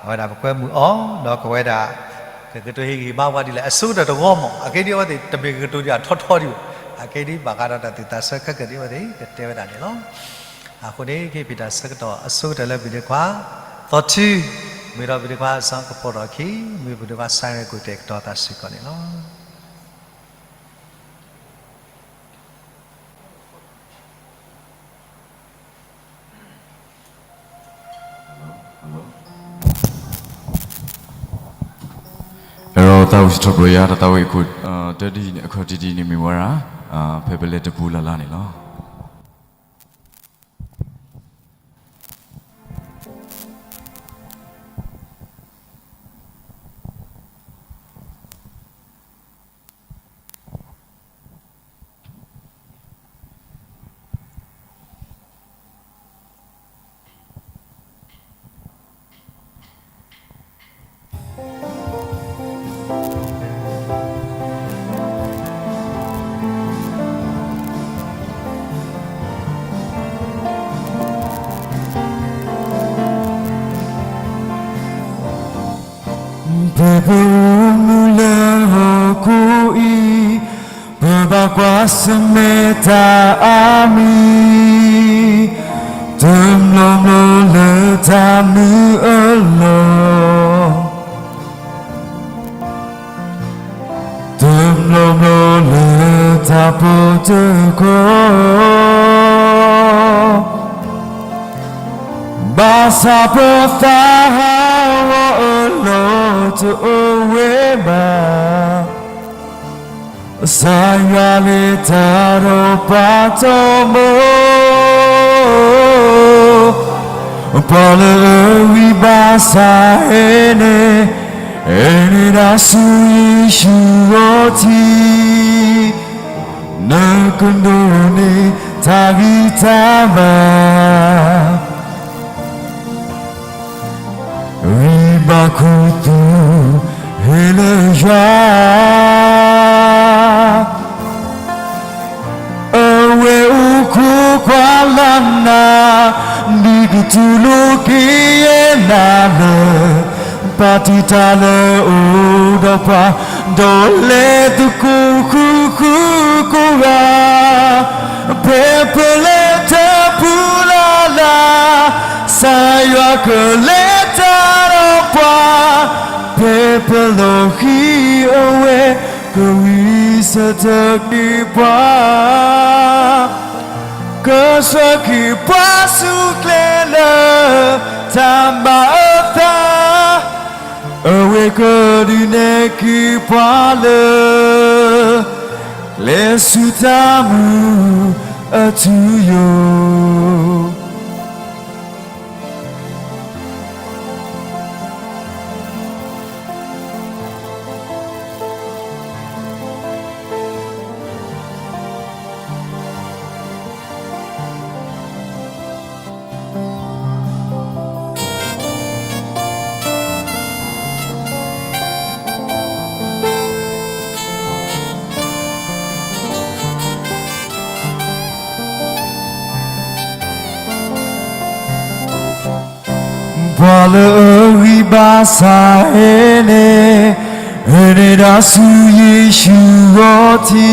အဝဲဒၣ်ပကွဲမုာ်အီၤ ဒီးကဝဲဒၣ် ကကတိၤဟ့ၣ်ဂံၢ်ဟ့ၣ်ဘါပှၤဒ်လဲၣ် အဆိကတၢၢ်တဝီမး အက့ဒ်အဝဲသ့ၣ် တမ့ၢ်ကကတိၤဒံးအထီထီဒံးဘၣ် အက့ဒ်ဘၣ်ဃးဒီးတၢ်သူၣ်သးဆၢခဲကနံၣ်အံၤ အဝဲသ့ၣ်ကတဲဝဲဒၣ်န့ၣ်လီၤ. အဃိန့ၣ် ကဟ့ၣ်တၢ်ဆၢကတီၢ်အဆိကတၢၢ်လၢပဒ့ခွါ သီထူ မ့ၢ်ဒီးပဒ့ခွါစီၤကပိာ်ထီၣ်အခံ မ့ၢ်ပဒ့ခွါ Cyrus ကတဲာ်ကတီၤသးစ့ၢ်ကီးန့ၣ်လီၤ. အဲၣ်ဒိးသးဝံၣ်စံးထီၣ်ပတြၢၤယၤ တၢ်သးဝံၣ်အခိၣ် တၢ်ဒ်န့ၣ် အခီၣ်ထံးဒ်န့ၣ်မ့ၢ်ဝဲဒၣ် ဖဲပလဲၤတပူၤလၢ်လၢ်န့ၣ်လီၤ. ဖဲပအိၣ်မူလၢဟီၣ်ခိၣ်အံၤ, ပဘၣ်ကွၢ်ဆၢၣ်မဲာ်တၢ်အါမံၤ, တမျီၤမျီၤလၢတၢ်မုာ်အလီၢ်, တမျီၤမျီၤလၢတၢ်ပီၣ်တခီ, ဘၣ်ဆၣ်ပသးဟးဂီၤအလီၢ်တအိၣ်ဝဲဘၣ်, ကစၢ်ယွၤလဲၤတၢ်ဒီးပှၤတမီၤ, ပှၤလၢအဂံၢ်ဘါစၢ်ဟဲန့ၣ်, ဟဲန့ၢ်ဒၣ်ဆူယ့ၣ်ၡူးအအိၣ်ထံ, နကဒိးန့ၢ်တၢ်ဂံၢ်တၢ်ဘါ, ဂံၢ်ဘါခူသူၣ်ဟဲလၢယွၤ, အဝဲအိၣ်ခိးကွၢ်လၢ်နၤ, ဒ်ကတူၢ်လိာ်က့ၤယဲနၤလၢ ပာ်တ့ၢ်တၢ်လၢအအိၣ်ဒီးပှၤ, ဒီးလဲၤသကိးဃုာ်ဃုာ်ကိးဂၤ, ဖဲပလဲၤတပူၤလၢ်လၢ်, ကစၢ်ယွၤကလဲၤတၢ်ဒီးပှၤ, ဖဲပလီၤဃံၤအဝဲ, ကဝံၤဆၢထၢၣ်က့ၤပှၤ ကဆှၢက့ၤပှၤဆူကျဲလၢတၢ်ဘၣ်အသး, အဝဲကဒုးနဲၣ်က့ၤပှၤလၢ ကျဲၤဆူတၢ်မူအထူအယိာ်. ပှၤလၢအဂံၢ်ဘါစၢ်ဟဲန့ၣ်, ဟဲန့ၢ်ဒၣ်ဆူယ့ၣ်ၡူးအအိၣ်ထံ,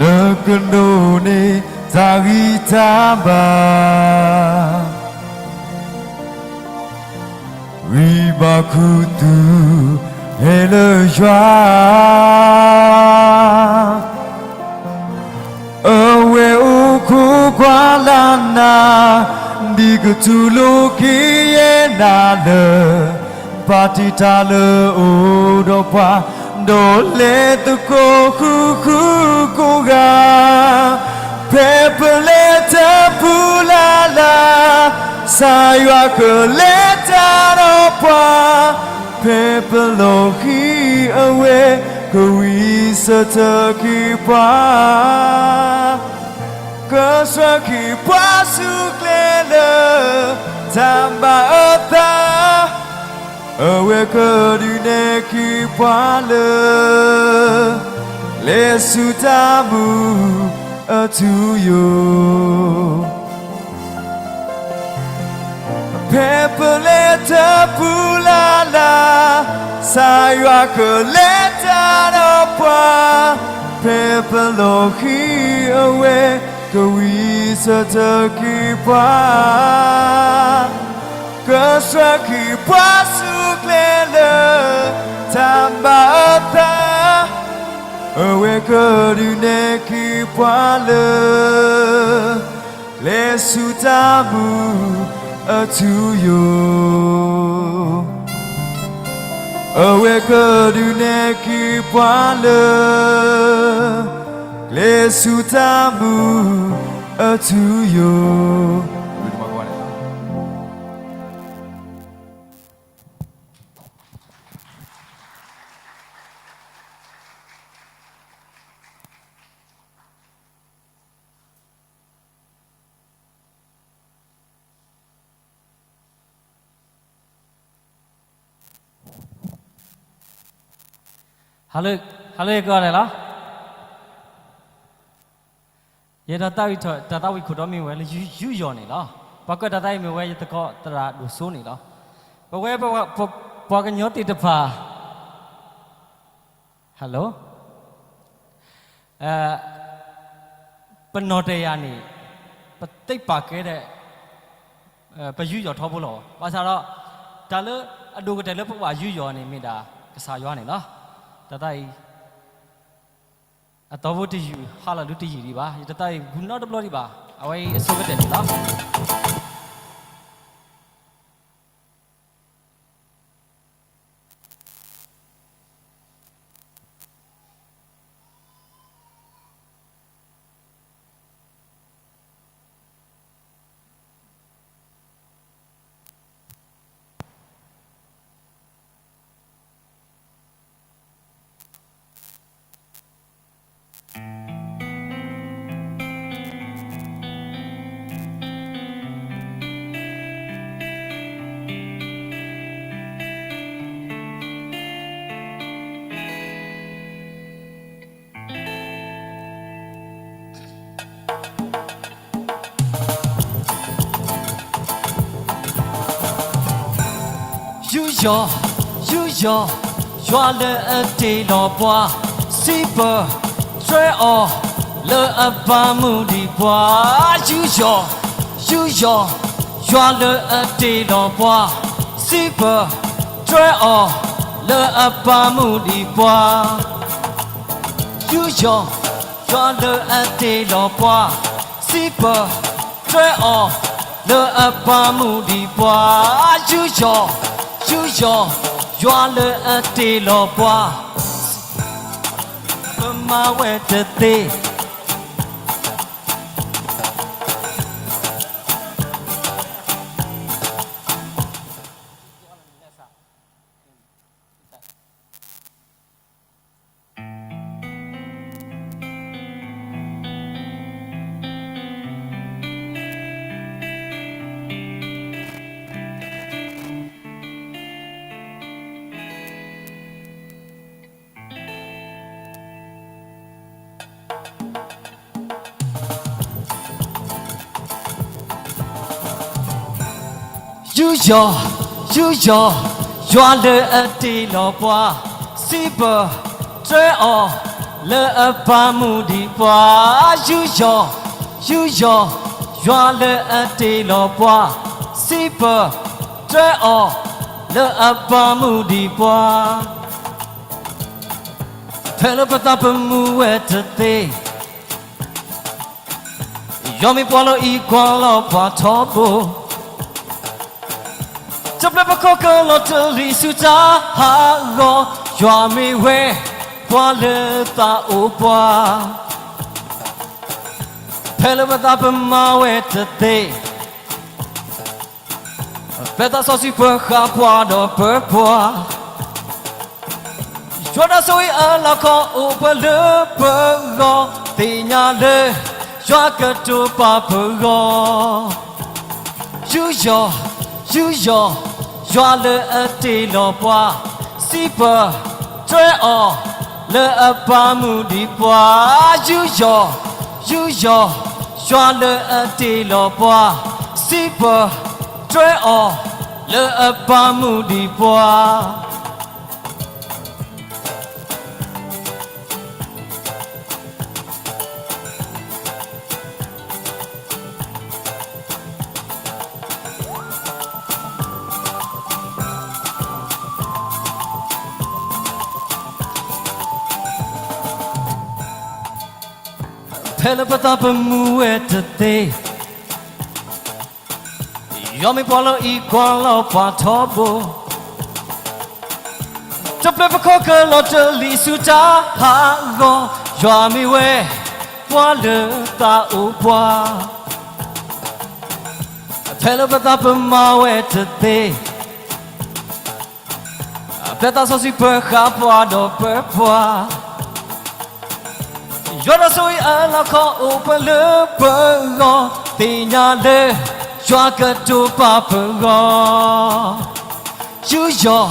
နကဒိးန့ၢ်တၢ်ဂံၢ်တၢ်ဘါ. ဂံၢ်ဘါခူသူၣ်ဟဲလၢယွၤ, အဝဲအိၣ်ခိးကွၢ်လၢ်နၤ, ဒ်ကတူၢ်လိာ်က့ၤယဲနၤလၢ ပာ်တ့ၢ်တၢ်လၢအအိၣ်ဒီးပှၤ, ဒီးလဲၤသကိးဃုာ်ဃုာ်ကိးဂၤ, ဖဲပလဲၤတပူၤလၢ်လၢ်, ကစၢ်ယွၤကလဲၤတၢ်ဒီးပှၤ, ဖဲပလီၤဃံၤအဝဲ, ကဝံၤဆၢထၢၣ်က့ၤပှၤ ကဆှၢက့ၤပှၤဆူကျဲလၢတၢ်ဘၣ်အသး, အဝဲကဒုးနဲၣ်က့ၤပှၤလၢ ကျဲၤဆူတၢ်မူအထူအယိာ်. ဖဲပလဲၤတပူၤလၢ်လၢ်, ကစၢ်ယွၤကလဲၤတၢ်ဒီးပှၤ, ဖဲပလီၤဃံၤအဝဲ, ကဝံၤဆၢထၢၣ်က့ၤပှၤ, ကဆှၢက့ၤပှၤဆူကျဲလၢတၢ်ဘၣ်အသး, အဝဲကဒုးနဲၣ်က့ၤပှၤလၢ ကျဲၤဆူတၢ်မူအထူအယိာ်, အဝဲကဒုးနဲၣ်က့ၤပှၤလၢ ကျဲၤဆူတၢ်မူအထူအယိာ်. ဟါလၢအဂ့ၤကိးဂၤဒဲးလီၤ. ယဲဒီးတၢ်အုၣ်ထီၣ်တၢ်သးဝံၣ်ခိၣ်တီမ့ၢ်ဝဲလၢယူးယီၣ်န့ၣ်လီၤ. ပှၤကွဲးတၢ်သးဝံၣ်မ့ၢ်ဝဲယသကိးသရၣ်ဒိၣ်စိန့ၣ်လီၤ. ပဝဲပ ပှၤကညီသ့ၣ်တဖၣ်, hello, ပနီၢ်တယၢ်န့ၣ် ပသ့ပာ်ကဲဒၣ် ပယူးယီၣ်ထီဘိလီၤ. ဘၣ်ဆၣ်ဒီး တၢ်လၢအဒိၣ်ကတၢၢ်လၢပဘၣ်ယူးယီၣ်န့ၣ်မ့ၢ်ဒၣ်ကစၢ်ယွၤန့ၣ်လီၤ. တၢ်သးအံၤ အသီဖိတယုၢ် ဟါလီၤဒုးတယံာ်ဒံးဘၣ်, ယတသးအံၤဂုာ်နီတဘျီဒံးဘၣ်, အဝဲအံၤအဆိကတၢၢ်န့ၣ်လီၤ. ယူးယီၣ်, ယူးယီၣ်, ယွၤလၢအတ့လီၤပှၤ, စံးပတြၢၤအီၤ, လၢအဘၣ်မူဒံးပှၤ, ယူးယီၣ်, ယူးယီၣ်, ယွၤလၢအတ့လီၤပှၤ, စံးပတြၢၤအီၤ, လၢအဘၣ်မူဒံးပှၤ ယူးယီၣ်, ယွၤလၢအတ့လီၤပှၤ, စံးပတြၢၤအီၤ, လၢအဘၣ်မူဒံးပှၤ, ယူးယီၣ်, ယူးယီၣ်, ယွၤလၢအတ့လီၤပှၤ, ပမၤဝဲတသ့ ယူးယီၣ်, ယူးယီၣ်, ယွၤလၢအတ့လီၤပှၤ, စံးပတြၢၤအီၤ, လၢအဘၣ်မူဒံးပှၤ, ယူးယီၣ်, ယူးယီၣ်, ယွၤလၢအတ့လီၤပှၤ, စံးပတြၢၤအီၤ, လၢအဘၣ်မူဒံးပှၤ ဖဲလၢပသးပမူဝဲတသ့, ယွၤမ့ၢ်ပှၤလီၤအံၤကွၢ်လီၤပှၤထီဘိ, တၢ်ပျဲပခိၣ်ကလီၤတလံၤဆူတၢ်ဟးဂီၤ, ယွၤမ့ၢ်ဝဲပှၤလၢသးအိၣ်ပှၤ, ဖဲလၢပသးပမူဝဲတသ့ ပသးစီဆှံပၢၤဃာ်ပှၤဒီးပၢၤပှၤ, ယွၤတၢ်ဆိၣ်ဂ့ၤအလီၢ်ခီအိၣ်ပှဲၤလၢပဂီၢ်, သ့ၣ်ညါလၢယွၤကတိၤပာ်ပဂီၢ်, ယူးယီၣ်, ယူးယီၣ်, ယွၤလၢအတ့လီၤပှၤ, စံးပတြၢၤအီၤ, လၢအဘၣ်မူဒံးပှၤ, ယူးယီၣ်, ယူးယီၣ်, ယွၤလၢအတ့လီၤပှၤ, စံးပတြၢၤအီၤ, လၢအဘၣ်မူဒံးပှၤ ဖဲလၢပသးပမူဝဲတသ့, ယွၤမ့ၢ်ပှၤလီၤအံၤကွၢ်လီၤပှၤထီဘိ, တၢ်ပျဲပခိၣ်ကလီၤတလံၤဆူတၢ်ဟးဂီၤ, ယွၤမ့ၢ်ဝဲပှၤလၢသးအိၣ်ပှၤ, ဖဲလၢပသးပမူဝဲတသ့ ပသးစီဆှံပၢၤဃာ်ပှၤဒီးပၢၤပှၤ, ယွၤတၢ်ဆိၣ်ဂ့ၤအလီၢ်ခီအိၣ်ပှဲၤလၢပဂီၢ်, သ့ၣ်ညါလၢယွၤကတိၤပာ်ပဂီၢ်, ယူးယီၣ်,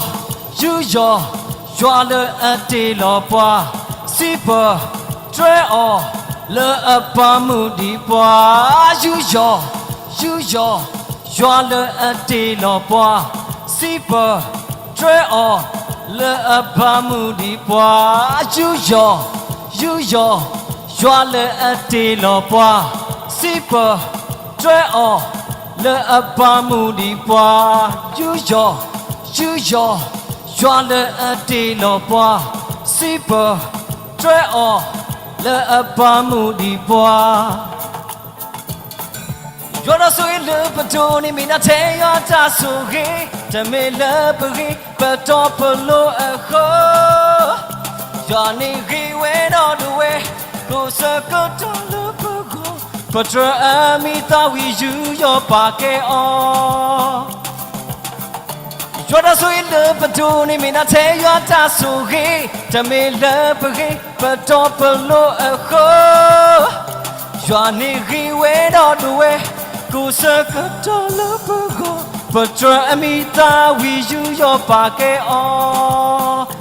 ယူးယီၣ်, ယွၤလၢအတ့လီၤပှၤ, စံးပတြၢၤအီၤ, လၢအဘၣ်မူဒံးပှၤ, ယူးယီၣ်, ယူးယီၣ်, ယွၤလၢအတ့လီၤပှၤ, တြဲအီၤလၢအဘၣ်မုၢ်ဒံးပှၤ, ယူးယီၢ်, ယူးယီၢ်, ယွၤလၢအတ့လီၤပှၤ, စံးပၢၤ, တြဲအီၤလၢအဘၣ်မုၢ်ဒံးပှၤ, ယူးယီၢ်, ယူးယီၢ်, ယွၤလၢအတ့လီၤပှၤ, စံးပၢၤ, တြဲအီၤလၢအဘၣ်မုၢ်ဒံးပှၤ ယွၤတၢ်ဆိၣ်ဂ့ၤလၢပဒိးန့ၢ် မ့ၢ်ဒၣ်ထဲယွၤတၢ်ဆိၣ်ဂ့ၤ, တမ့ၢ်လၢပဂ့ၤပတီပလိၤအဃိ, ယွၤန့ၣ်ဂ့ၤဝဲဒီးဒိးဝဲ, ကိးဆၢကတီၢ်လၢပဂီၢ်, ပတြၢၤအမံၤသၣ်ဝံၤယူးယီၢ်ပာ်ကဲအီၤ ယွၤတၢ်ဆိၣ်ဂ့ၤလၢပဒိးန့ၢ် မ့ၢ်ဒၣ်ထဲယွၤတၢ်ဆိၣ်ဂ့ၤ, တမ့ၢ်လၢပဂ့ၤပတီပလိၤအဃိ, ယွၤန့ၣ်ဂ့ၤဝဲဒီးဒိးဝဲ, ကိးဆၢကတီၢ်လၢပဂီၢ်, ပတြၢၤအမံၤသၣ်ဝံၤယူးယီၢ်ပာ်ကဲအီၤ,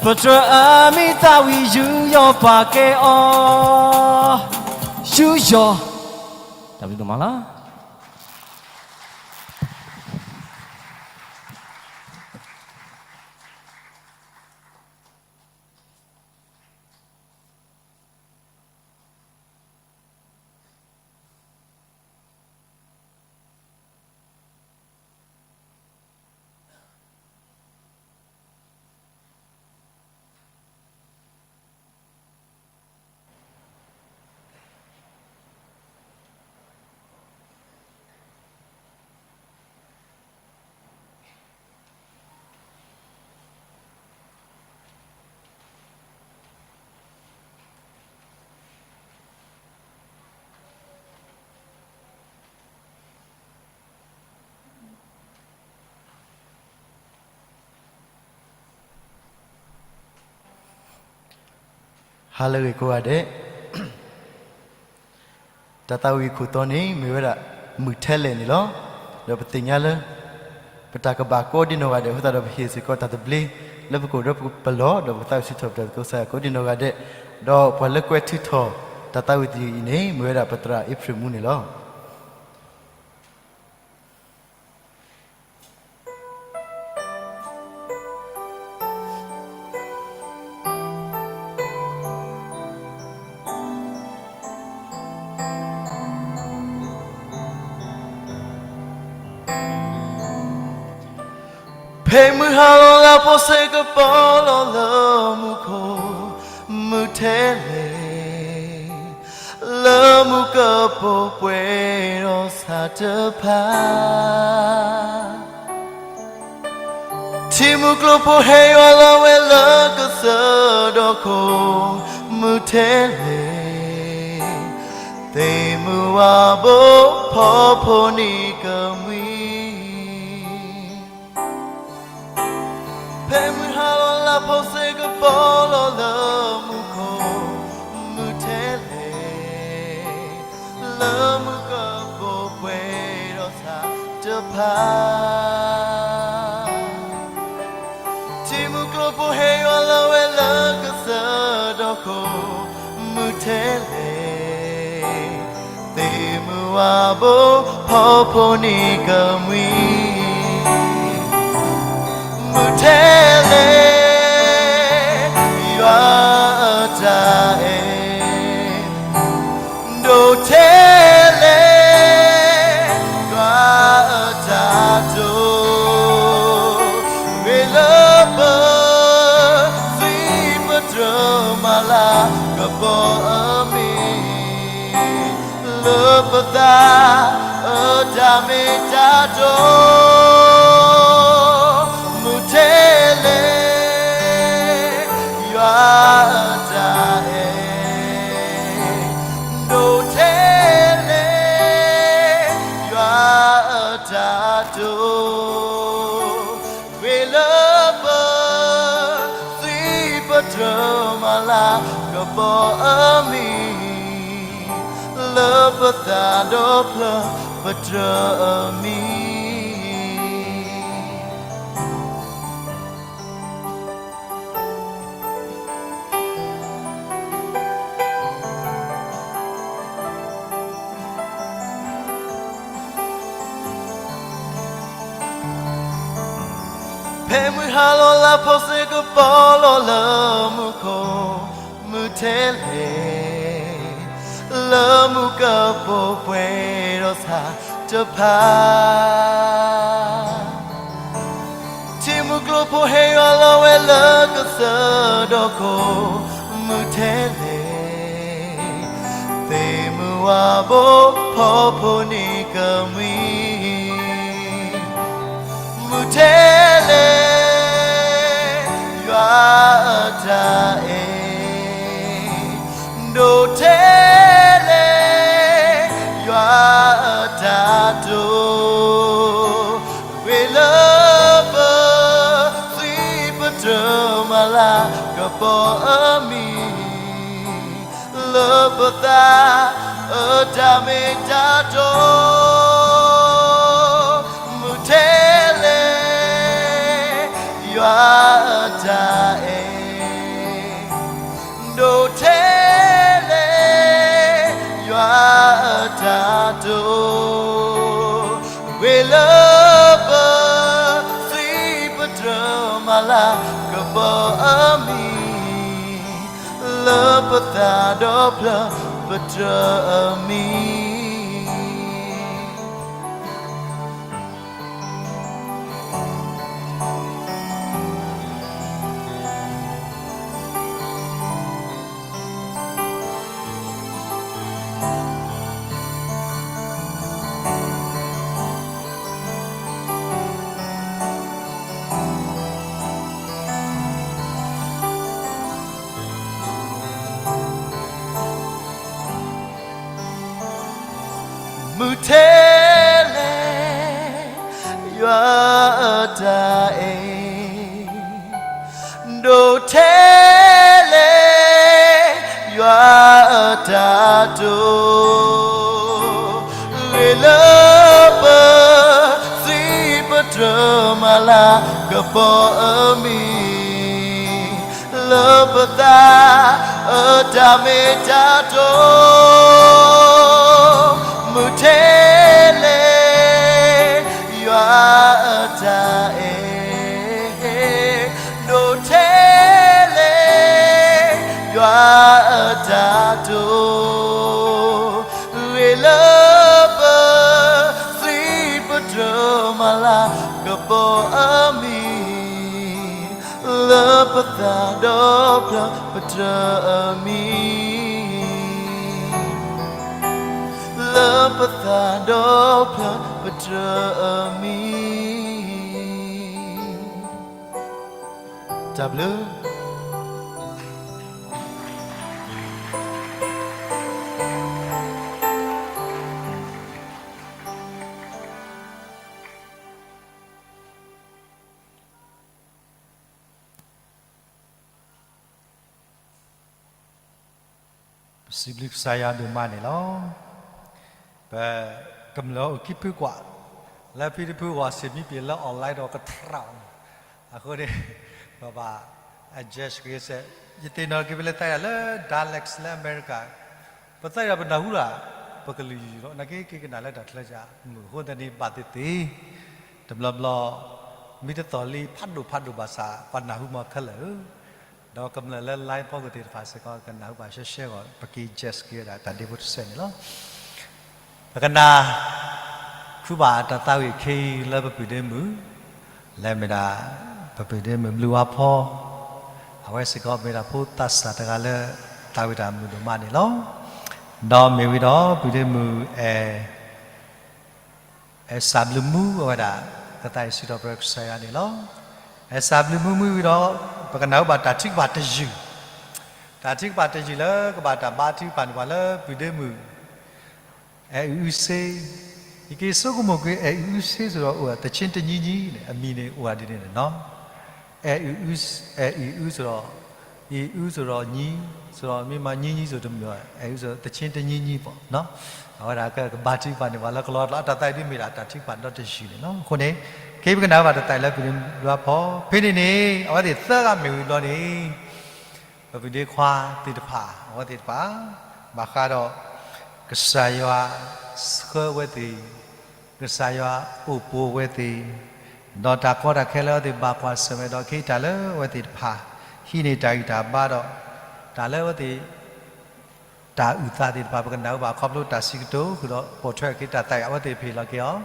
ပတြၢၤအမံၤသၣ်ဝံၤယူးယီၢ်ပာ်ကဲအီၤ, ယူးယီၢ်, တၢ်ဘျုးဒိၣ်မးလီၤ. ဟါလၢအဂ့ၤကိးဂၤဒဲး, တၢ်သးဝံၣ်ခိၣ်တီန့ၣ် မ့ၢ်ဝဲဒၣ် မုၢ်ထဲလဲၣ်န့ၣ်လီၤ. ဒီးပသ့ၣ်ညါလၢ ပတၢ်ကဘၣ်ကိးဒံနီၢ်ဂၤဒဲးအဃိသတးဒီး ပဟ့ၣ်စ့ၢ်ကီးတၢ်သဘျ့ လၢပကအိၣ်ဒီးပလီၢ် ဒီးပကသးဝံၣ်စံးထီၣ်ပတြၢၤသကိးကစၢ်ယွၤကိးဒံနီၢ်ဂၤဒဲး, ဒီးပှၤလၢကွဲးထုးထီၣ်တၢ်သးဝံၣ်သယုၢ်အံၤန့ၣ် မ့ၢ်ဝဲဒၣ်ပသရၣ်အ့ဖြ့ၣ်မူန့ၣ်လီၤ. ဖဲမုၢ်ဟါလီၤလၢဖိစ့ၢ်ကပီၤလီၤလၢမူခိၣ် မုၢ်ထဲလဲၣ် လၢမူကပိာ်ပှဲၤဒီးဆၣ်တဖၣ် ထံမုၢ်ကျိၤဖိဟဲယွၤလီၤဝဲလၢကစၢၢ်ဒီးခိၣ် မုၢ်ထဲလဲၣ် သ့ၣ်မုၢ်ဝါဘိဖီဖိန့ၢ်ကမှံ ဖဲမုၢ်ဟါလီၤလၢဖိစ့ၢ်ကပီၤလီၤလၢမူခိၣ် မုၢ်ထဲလဲၣ် လၢမူကပိာ်ပှဲၤဒီးဆၣ်တဖၣ် ထံမုၢ်ကျိၤဖိဟဲယွၤလီၤဝဲလၢကစၢၢ်ဒီးခိၣ် မုၢ်ထဲလဲၣ် သ့ၣ်မုၢ်ဝါဘိဖီဖိန့ၢ်ကမှံ မုၢ်ထဲလဲၣ် ယွၤအတၢ်အဲၣ် ဒိၣ်ထဲလဲၣ် ယွၤအတၢ်တိာ် ဂ့ၤလၢပ သွံၣ်ပတြၢၤမၤလၤကပီၤအမံၤ လၢပသးအတၢ်မ့ၢ်တၢ်တီ မုၢ်ထဲလဲၣ် ယွၤအတၢ်အဲၣ် ဒိၣ်ထဲလဲၣ် ယွၤအတၢ်တိာ် ဂ့ၤလၢပ သွံၣ်ပတြၢၤမၤလၤကပီၤအမံၤ လၢပသးဒီဖျၢၣ်ပတြၢၤအမံၤ ဖဲ ဖဲမုၢ်ဟါလီၤလၢဖီစ့ၢ်ကပီၤလီၤလၢမူခိၣ်, မုၢ်ထဲလဲၣ် လၢမူကပိာ်ပှဲၤဒီးဆၣ်တဖၣ်, ထံမုၢ်ကျိၤဖိဟဲယွၤလီၤဝဲလၢကစၢၢ်ဒီးခိၣ်, မုၢ်ထဲလဲၣ် သ့ၣ်မုၢ်ဝါဘိဖီဖိန့ၣ်ကမှံ မုၢ်ထဲလဲၣ် ယွၤအတၢ်အဲၣ်, ဒိၣ်ထဲလဲၣ် ယွၤအတၢ်တိာ်, ဂ့ၤလၢပသွံၣ်ပတြၢၤမၤလၤကပီၤအမံၤ လၢပသးအတၢ်မ့ၢ်တၢ်တီ, မုၢ်ထဲလဲၣ် ယွၤအတၢ်အဲၣ်, ဒိၣ်ထဲလဲၣ် ယွၤအတၢ်တိာ်, ဂ့ၤလၢပသွံၣ်ပတြၢၤမၤလၤကပီၤအမံၤ လၢပသးဒီဖျၢၣ်ပတြၢၤအမံၤ. မုၢ်ထဲလဲၣ် ယွၤအတၢ်အဲၣ်, ဒိၣ်ထဲလဲၣ် ယွၤအတၢ်တိာ်, ဂ့ၤလၢပသွံၣ်ပတြၢၤမၤလၤကပီၤအမံၤ လၢပသးအတၢ်မ့ၢ်တၢ်တီ, မုၢ်ထဲလဲၣ် ယွၤအတၢ်အဲၣ်, ဒိၣ်ထဲလဲၣ် ယွၤအတၢ်တိာ်, ဂ့ၤလၢပသွံၣ်ပတြၢၤမၤလၤကပီၤအမံၤ လၢပသးဒီဖျၢၣ်ပတြၢၤအမံၤ, လၢပသးဒီဖျၢၣ်ပတြၢၤအမံၤ, တၢ်ဘျုး ပစံးဘျုးကစၢ်ယွၤဒိၣ်မးန့ၣ်လီၤ. ပကမျၢၢ်အိၣ်ခံဖုကွၢ်, လၢဖံတဖုဂီၢ် စံးမံပ့ၤလၢ online ဒီးကထြၣ်, အဃိန့ၣ် ပဘၣ် adjust က့ၤစဲး, ယသ့ၣ်နီၣ်က့ၤပလဲၤသးဒ်လၢ dialects လၢအမဲရကၤ, ပသးဒ်ပနၢ်ဟူလၢ ပကလုၢ်ယံၤလီၤ, နာ်က့က့ၤကနၣ်လၢတၢ်ချၢကမုာ်အဃိသတးန့ၣ် ဘၣ်သ့ၣ်သ့ၣ်, တဘျီဘျီ မ့ၢ်တသီၣ်လံဖးဒိၣ်ဖးဒိၣ်ဘၣ်ဆၣ် ပှၤနၢ်ဟူမးခဲလၢာ်ဧၢ, ဒီးကမျၢၢ်လၢ line ဖီခိၣ်သ့ၣ်တဖၣ်စ့ၢ်ကီး ကနၢ်ဟူဘၣ်ရှဲရှဲဂီၢ် ပက့ၤ adjust က့ၤဝဲဒၣ်တၢ်ဒ့ဖိတဆၢန့ၣ်လီၤ. ပကနၣ် ဃုဘၣ်တၢ်သးဝံၣ်ခဲအံၤလၢပပုၢ်ဒ့မုၣ်, လဲၤမ့ၢ်ဒၣ် ပပုၢ်ဒ့မုၣ်ဘျုးဝါဖီ, အဝဲစ့ၢ်ကီးမ့ၢ်ဒၣ်ဖိသးစၢ်တဂၤလၢ သးဝံၣ်တၢ်မုာ်ဒိၣ်မးန့ၣ်လီၤ. ဒီးမ့ၢ်ဝံၤဒီးပုၢ်ဒ့မုၣ်အဲၣ် အဲၣ်စၢ်ဘျုးမူအဝဲဒၣ် ကသးအံၤစံးထီၣ်ပတြၢၤကစၢ်ယွၤန့ၣ်လီၤ. အဲၣ်စၢ်ဘျုးမူမ့ၢ်ဝံၤဒီး ပကနၢ်ဟူဘၣ်တၢ်ထုကဖၣ်တယုၢ်, တၢ်ထုကဖၣ်တယုၢ်လၢကဘၣ်တၢ်ဘါထုကဖၣ်န့ၣ်ပှၤလၢပုၢ်ဒ့မုၣ် အဲၣ်အုးအုးစ့, ယက့ၤဆိကမိၣ်ကွံာ် အဲၣ်အုးအုးစ့ စ့ၢ်ဒီးအိၣ် သီချင်းတစ်နည်းနည်းန့ၣ် အမံၤန့ၣ်အိၣ်ဒ်န့ၣ်န့ၣ်နီၤ, အဲၣ်အုးအုး, အဲၣ်အုးအုး စ့ၢ်ဒီး, အံၤအုး စ့ၢ်ဒီး နည်း, စ့ၢ်ဒီး မ့ၢ်မး နည်းနည်း စ့ၢ်ဒီး တမ့ၢ် အဲၣ်အုး စ့ၢ်ဒီး သီချင်းတစ်နည်းနည်း ပေါ့နော်, အဝဲဒၣ်ကဘါထုကဖၣ်န့ၣ် ပှၤလၢကလီတၢ်လီၤ အတၢ်သးဒ်မ့ၢ်ဒၣ်တၢ်ထုကဖၣ်ဒီတယုၢ်န့ၣ်လီၤ. အဃိန့ၣ် ခဲအံၤပကနၣ်ဘၣ်တၢ်သးလၢပုၢ်ဒ့မုၣ်ဘျုးဝါဖီ, ဖဲန့ၣ်န့ၣ် အဝဲသ့ၣ်သၢဂၤမ့ၢ်ဝံၤဘျီန့ၣ် ပပုၢ်ဒ့ခွါသ့ၣ်တဖၣ် အဝဲသ့ၣ်တဖၣ် ဘၣ်ဃးဒီး ကစၢ်ယွၤဆှၢအဝဲသ့ၣ်, ကစၢ်ယွၤအိၣ်ပိာ်အဝဲသ့ၣ်, ဒီးတၢ်ကီတၢ်ခဲလၢအဝဲသ့ၣ်ဘၣ်ကွၢ်ဆၢၣ်မဲာ်ဒီး ခဲအံၤတၢ်လၢအဝဲသ့ၣ်တဖၣ် ဟံးန့ၢ်တၢ်ဂံၢ်တၢ်ဘါဒီး တၢ်လၢအဝဲသ့ၣ် တၢ်အုၣ်သးသ့ၣ်တဖၣ် ပကနၢ်ဟူဘၣ် ခီဖျိတၢ်စံးကတိၤဃုာ်ဒီး ပိာ်ထွဲက့ၤတၢ်သးဂ့ၢ် အဝဲသ့ၣ်ဖဲအံၤလီၤက့ၤအီၤ,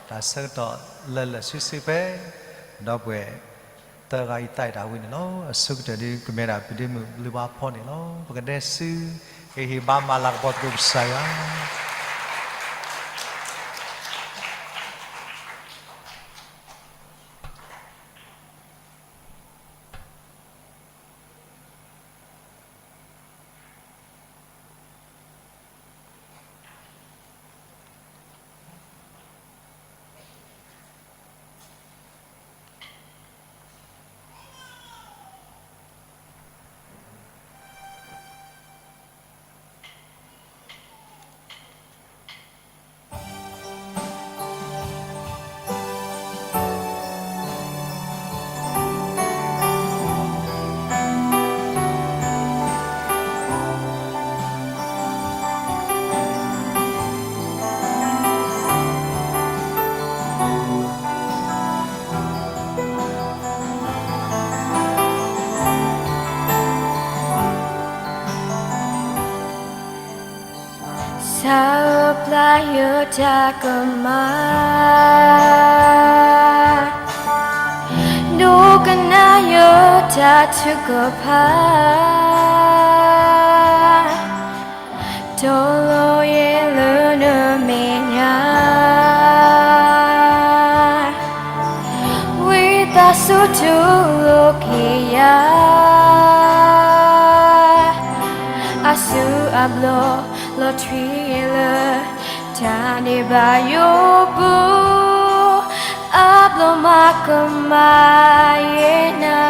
တၢ်ဆၢကတီၢ်လၢာ်လၢာ်ဆ့ဆ့ဖဲ ဒီပုၢ်ဝဲၢ်သၢဂၤအံၤသးဂ့ၢ်တၢ်ဝံန့ၣ်လီၤ. အဆိကတၢၢ်ဒုး ကမ့ၢ်ဒၣ်ပဒုးမုၢ်ဘျုးဘၣ်ဖီန့ၣ်လီၤ. ပကဒဲစု ကဟ့ၣ်ဘါမၤလၤကပီၤသကိးကစၢ်ယွၤစၢ်ဧၢ ပျၢ်ယတၢ်ကမၣ်, ဒိကနၣ်ယတၢ်ထုကဖၣ်, တီလီၤယဲလၢနမဲာ်ညါ, ဝံသးစူၤတူၢ်လိာ်က့ၤယၤ အစုအဘျီ လီၤထွံလၢ တၢ်န့ၢ်ဘၣ်ယိၣ်ပူၤ အဘျီမၤကမၣ်ယဲနၤ,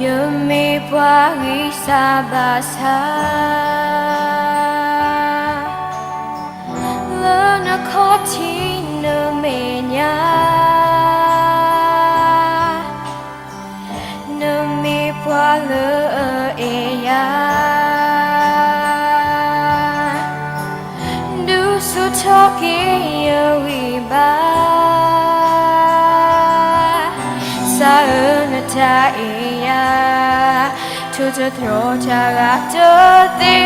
ယမ့ၢ်ပှၤဂံၢ်စၢ်ဘါစၢ် လၢနခီၣ်ထံးနမဲာ်ညါ နမ့ၢ်ပှၤလၢအအဲၣ်ယၤ ဒုးဆူၣ်ထီၣ်က့ၤယဂံၢ်ဘါ, ကစၢ်ဧၢ နတၢ်အဲၣ်ယၤ ထိၣ်သတြီၤတၢ်ဂၤတသ့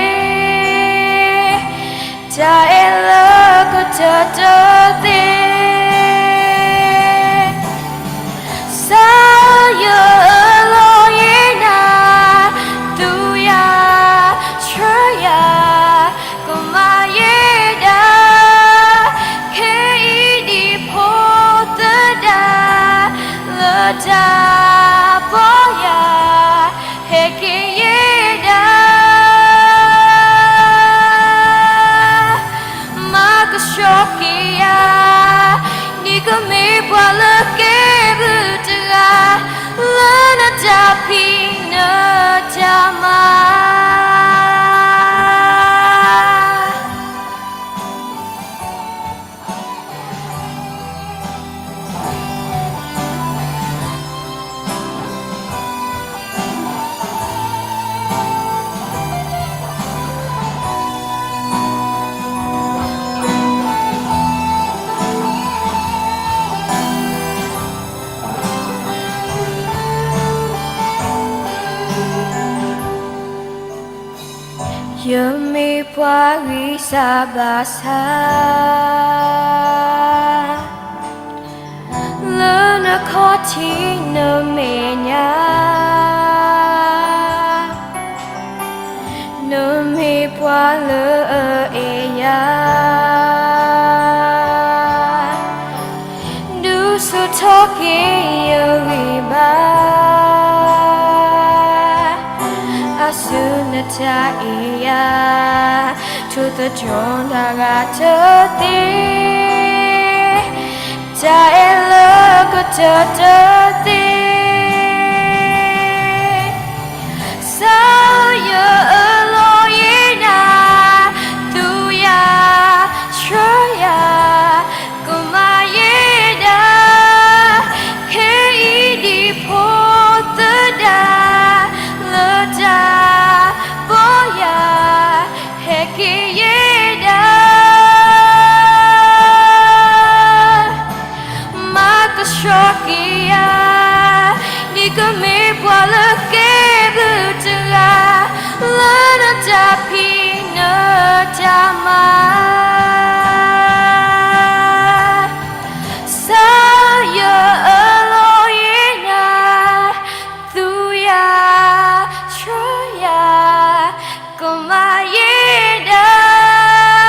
တၢ်အဲၣ်လၢကတၢၢ်တသ့, ကစၢ်ဧၢ ယအၢၣ်လီၤယဲနၤ သူယၤ ဆှၢယၤ ကမၤယဲဒၣ် ခဲအံၤဒ်ဖိသဒါ လၢတၢ်ပီၢ်ယၤ ဟဲက့ၤယဲဒၣ် မၤကဆှီက့ၤယၤ ဒ်ကမ့ၢ်ပှၤလၢကဲဘျုးတဂၤ လၢနတၢ်ဖံးနတၢ်မၤ ယမ့ၢ်ပှၤဂံၢ်စၢ်ဘါစၢ် လၢနခီၣ်ထံးနမဲာ်ညါ နမ့ၢ်ပှၤလၢအအဲၣ်ယၤ ဒုးဆူၣ်ထီၣ်က့ၤယဂံၢ်ဘါ အစုနတၢ်အဲၣ်ယၤ ထိၣ်သတြီၤတၢ်ဂၤတသ့ တၢ်အဲၣ်လၢကတၢၢ်တသ့ ကစၢ်ဧၢ ယအၢၣ်လီၤယဲနၤ သူယၤ ဆှၢယၤ ကမၤယဲဒၣ် ခဲအံၤဒ်ဖိသဒါ လၢတၢ်ပီၢ်ယၤ ဟဲက့ၤယဲဒၣ် က့ၤယၤ, နကမ့ၢ်ပှၤလၢကဲဘျုးတဂၤ, လၢနတၢ်ဖံးနတၢ်မၤ စၢ်ယွၤအလီၢ်ယံၤနၤ, သူယၤ, ဆှၢယၤ, ကမၤယဲဒၣ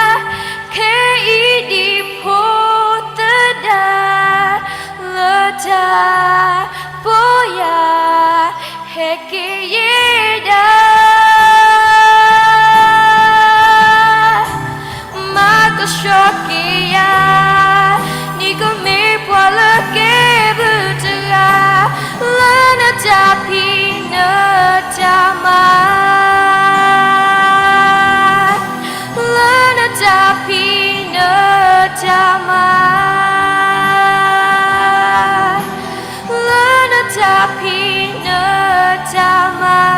်, ခဲအံၤဒ်ဖိသဒါ, လၢတၢ်ပီၢ်ယၤ, ဟဲက့ၤယဲဒၣ် မၤကဆှီက့ၤယၤ, နကမ့ၢ်ပှၤလၢကဲဘျုးတဂၤ, လၢနတၢ်ဖံးနတၢ်မၤ, လၢနတၢ်ဖံးနတၢ်မၤ, လၢနတၢ်ဖံးနတၢ်မၤ.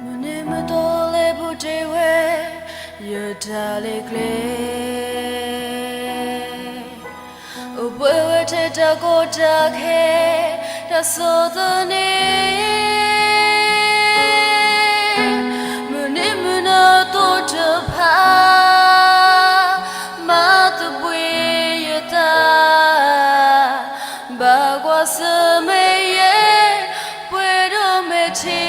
မုၢ်နံၤမုၢ်သီလဲၤပူၤတ့ၢ်ဝဲ ယတၢ်လဲၤကျဲ အိၣ်ဘှံးဝဲထဲတၢ်ကီတၢ်ခဲ တၢ်ဆီၣ်သနံး မုၢ်နံၤမုၢ်နၤအသီတဖၣ် မၤသဘှံးယသး ဘၣ်ကွၢ်ဆၢၣ်မဲာ်ယဲ ပှဲၤဒီးမဲာ်ထံ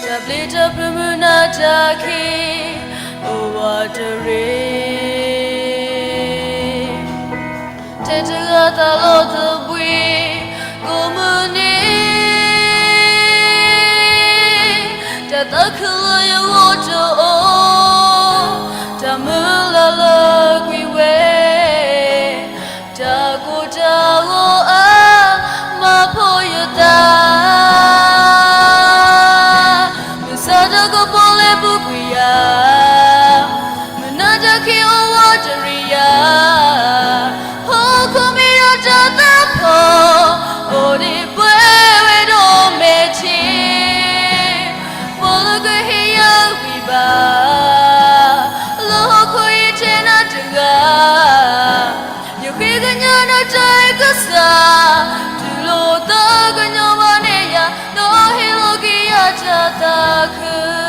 တၢ်ဘျုးတၢ်ဖှိၣ်မုာ်နၤတၢ်ခံး အိၣ်ဝးတရံး ထဲတဂၤသးလီသဘှံး ကိးမုၢ်နံၤ တၢ်သးခုလၢယဂီၢ်တအိၣ် တၢ်မုၢ်လၢ်လၢကွံာ်ဝဲ တၢ်ကိၢ်တၢ်ဂီၤအါ မၤဖှီၣ်ယသး မုၢ်ဆါတၢ်ကပီၤလဲၤပူၤကွံာ်ယၤ မုၢ်နၤတၢ်ခံးအိၣ်ဝးတရံးယၤ ဟီၣ်ခိၣ်မ့ၢ်ဒီးတၢ်သးဖီၣ် အိၣ်ဒံးပှဲၤဝဲဒီးမဲာ်ထံ ပှၤလၢကဟ့ၣ်ယၤဂံၢ်ဘါ လၢဟီၣ်ခိၣ်အံၤထဲနၤတဂၤ ယဃ့ကညးနတၢ်အဲၣ်ကစၢ် တူၢ်လိာ်သးကညီၤဘၣ်န့ၢ်ယၤ ဒီးဟ့ၣ်လီၤက့ၤယၤတၢ်သးခု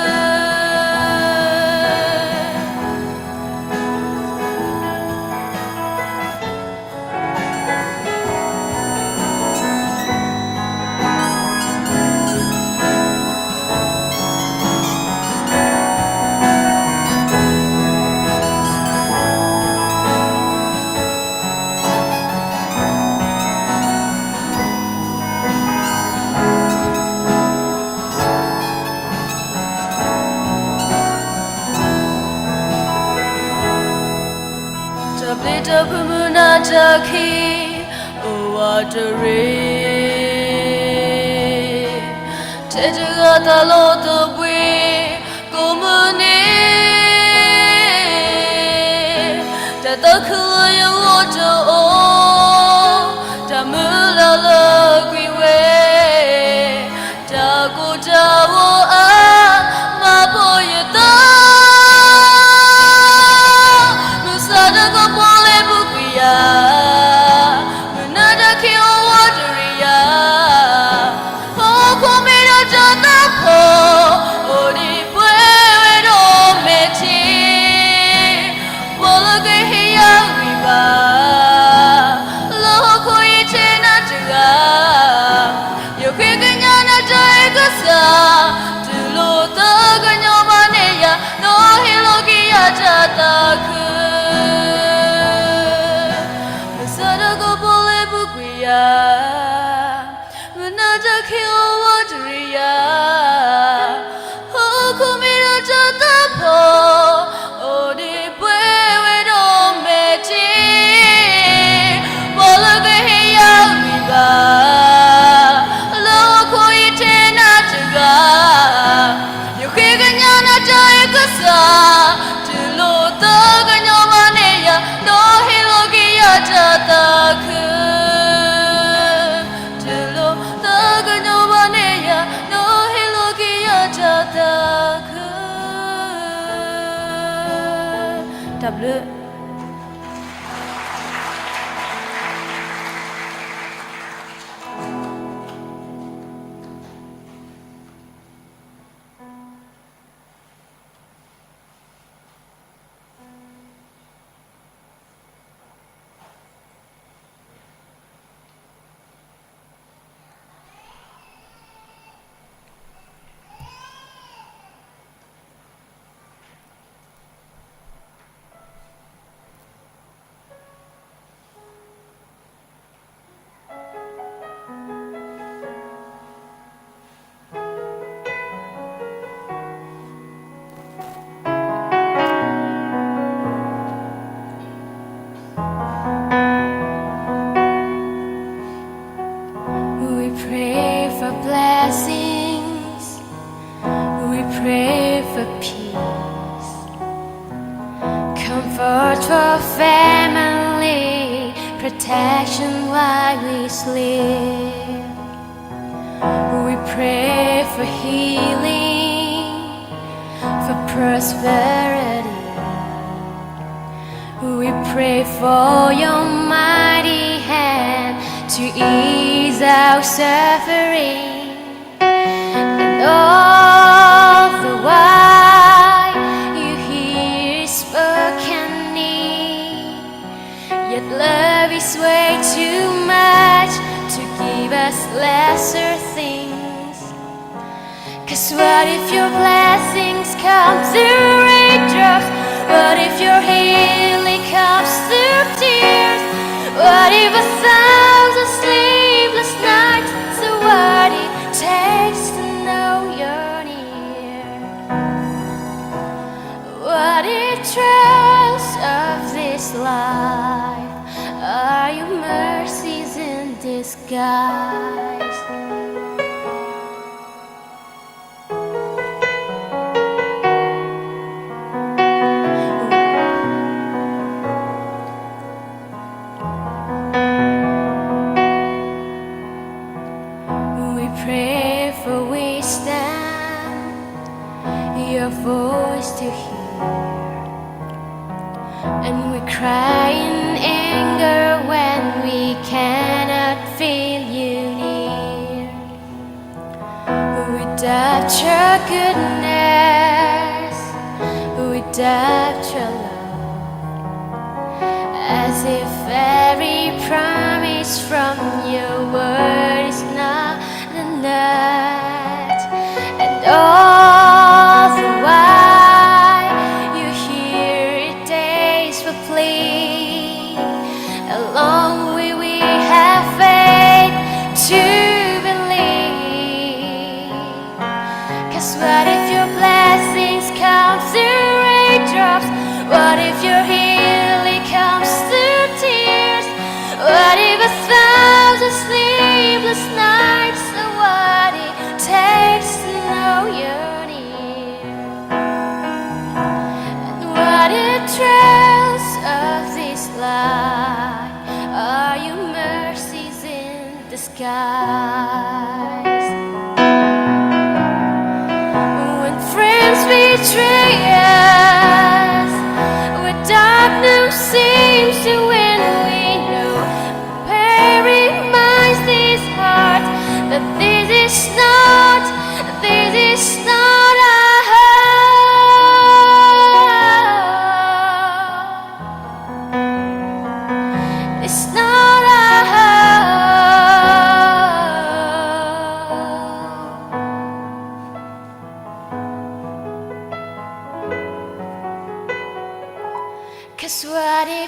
တၢ်ဘျုးတၢ်ဖှိၣ်မုာ်နၤတၢ်ခံး အိၣ်ဝးတရံး ထဲတဂၤသးလီသဘှံး ကိးမုၢ်နံၤ တၢ်သးခုလၢယဂီၢ်တအိၣ် တၢ်မုၢ်လၢ်လၢကွံာ်ဝဲ တၢ်ကိၢ်တၢ်ဂီၤအါ မၤဖှီၣ်ယသး မုၢ်ဆါတၢ်ကပီၤလဲၤပူၤကွံာ်ယၤ မုၢ်နၤတၢ်ခံးအိၣ်ဝးတရံးယၤ စၢ်, တုၤလီၤသးကညီၤဘၣ်န့ၢ်ယၤ, ဒီးဟ့ၣ်လီၤက့ၤယၤတၢ်သးခု, ကစၢ်တၢ်ကပီၤလၢပူၤကွံာ်ယၤ, မုၢ်နၤတၢ်ခံးအိၣ်ဝးတရံးယၤ, ဟီၣ်ခိၣ်မ့ၢ်ဒီးတၢ်သးဖီၣ်, အိၣ်ဒံးပှဲၤဝဲဒီးမဲာ်ထံ, ပှၤလၢကဟ့ၣ်ယၤဂံၢ်ဘါ, လၢဟီၣ်ခိၣ်အံၤထဲနၤတဂၤ, ယဃ့ကညးနၤတၢ်အုၣ်ကစၢ်, တုၤလီၤသးကညီၤဘၣ်န့ၢ်ယၤ, ဒီးဟ့ၣ်လီၤက့ၤယၤတၢ်သးခု, တုၤလီၤသးကညီၤဘၣ်န့ၢ်ယၤ, ဒီးဟ့ၣ်လီၤက့ၤယၤတၢ်သးခု, တၢ်ဘျုး. We pray for blessings. We pray for peace. Comfort for family. Protection while we sleep. We pray for healing, for prosperity. We pray for your mighty hand to ease our suffering. And all the while you hear spoken need. Yet love is way too much to give us lesser things. 'Cause what if your blessings come through raindrops? What if your healing comes through tears? What if a thousand sleepless nights are what it takes to know you're near? What if trials of this life are your mercies in disguise? We pray for wisdom, your voice to hear. And we cry in anger when we cannot feel you near. We doubt your goodness, we doubt your love, as if every promise from your word is not enough. And all the while you hear it days for plea, how long will we have faith to believe? 'Cause what if your blessings come through raindrops? What if your healing comes through tears? What if a thousand sleepless nights are what it takes to know you're near? And what if trials of this life are your mercies in disguise? When friends betray us, when darkness seems to win, we know, prayer reminds this heart that this is not, this is not our home. It's not our home.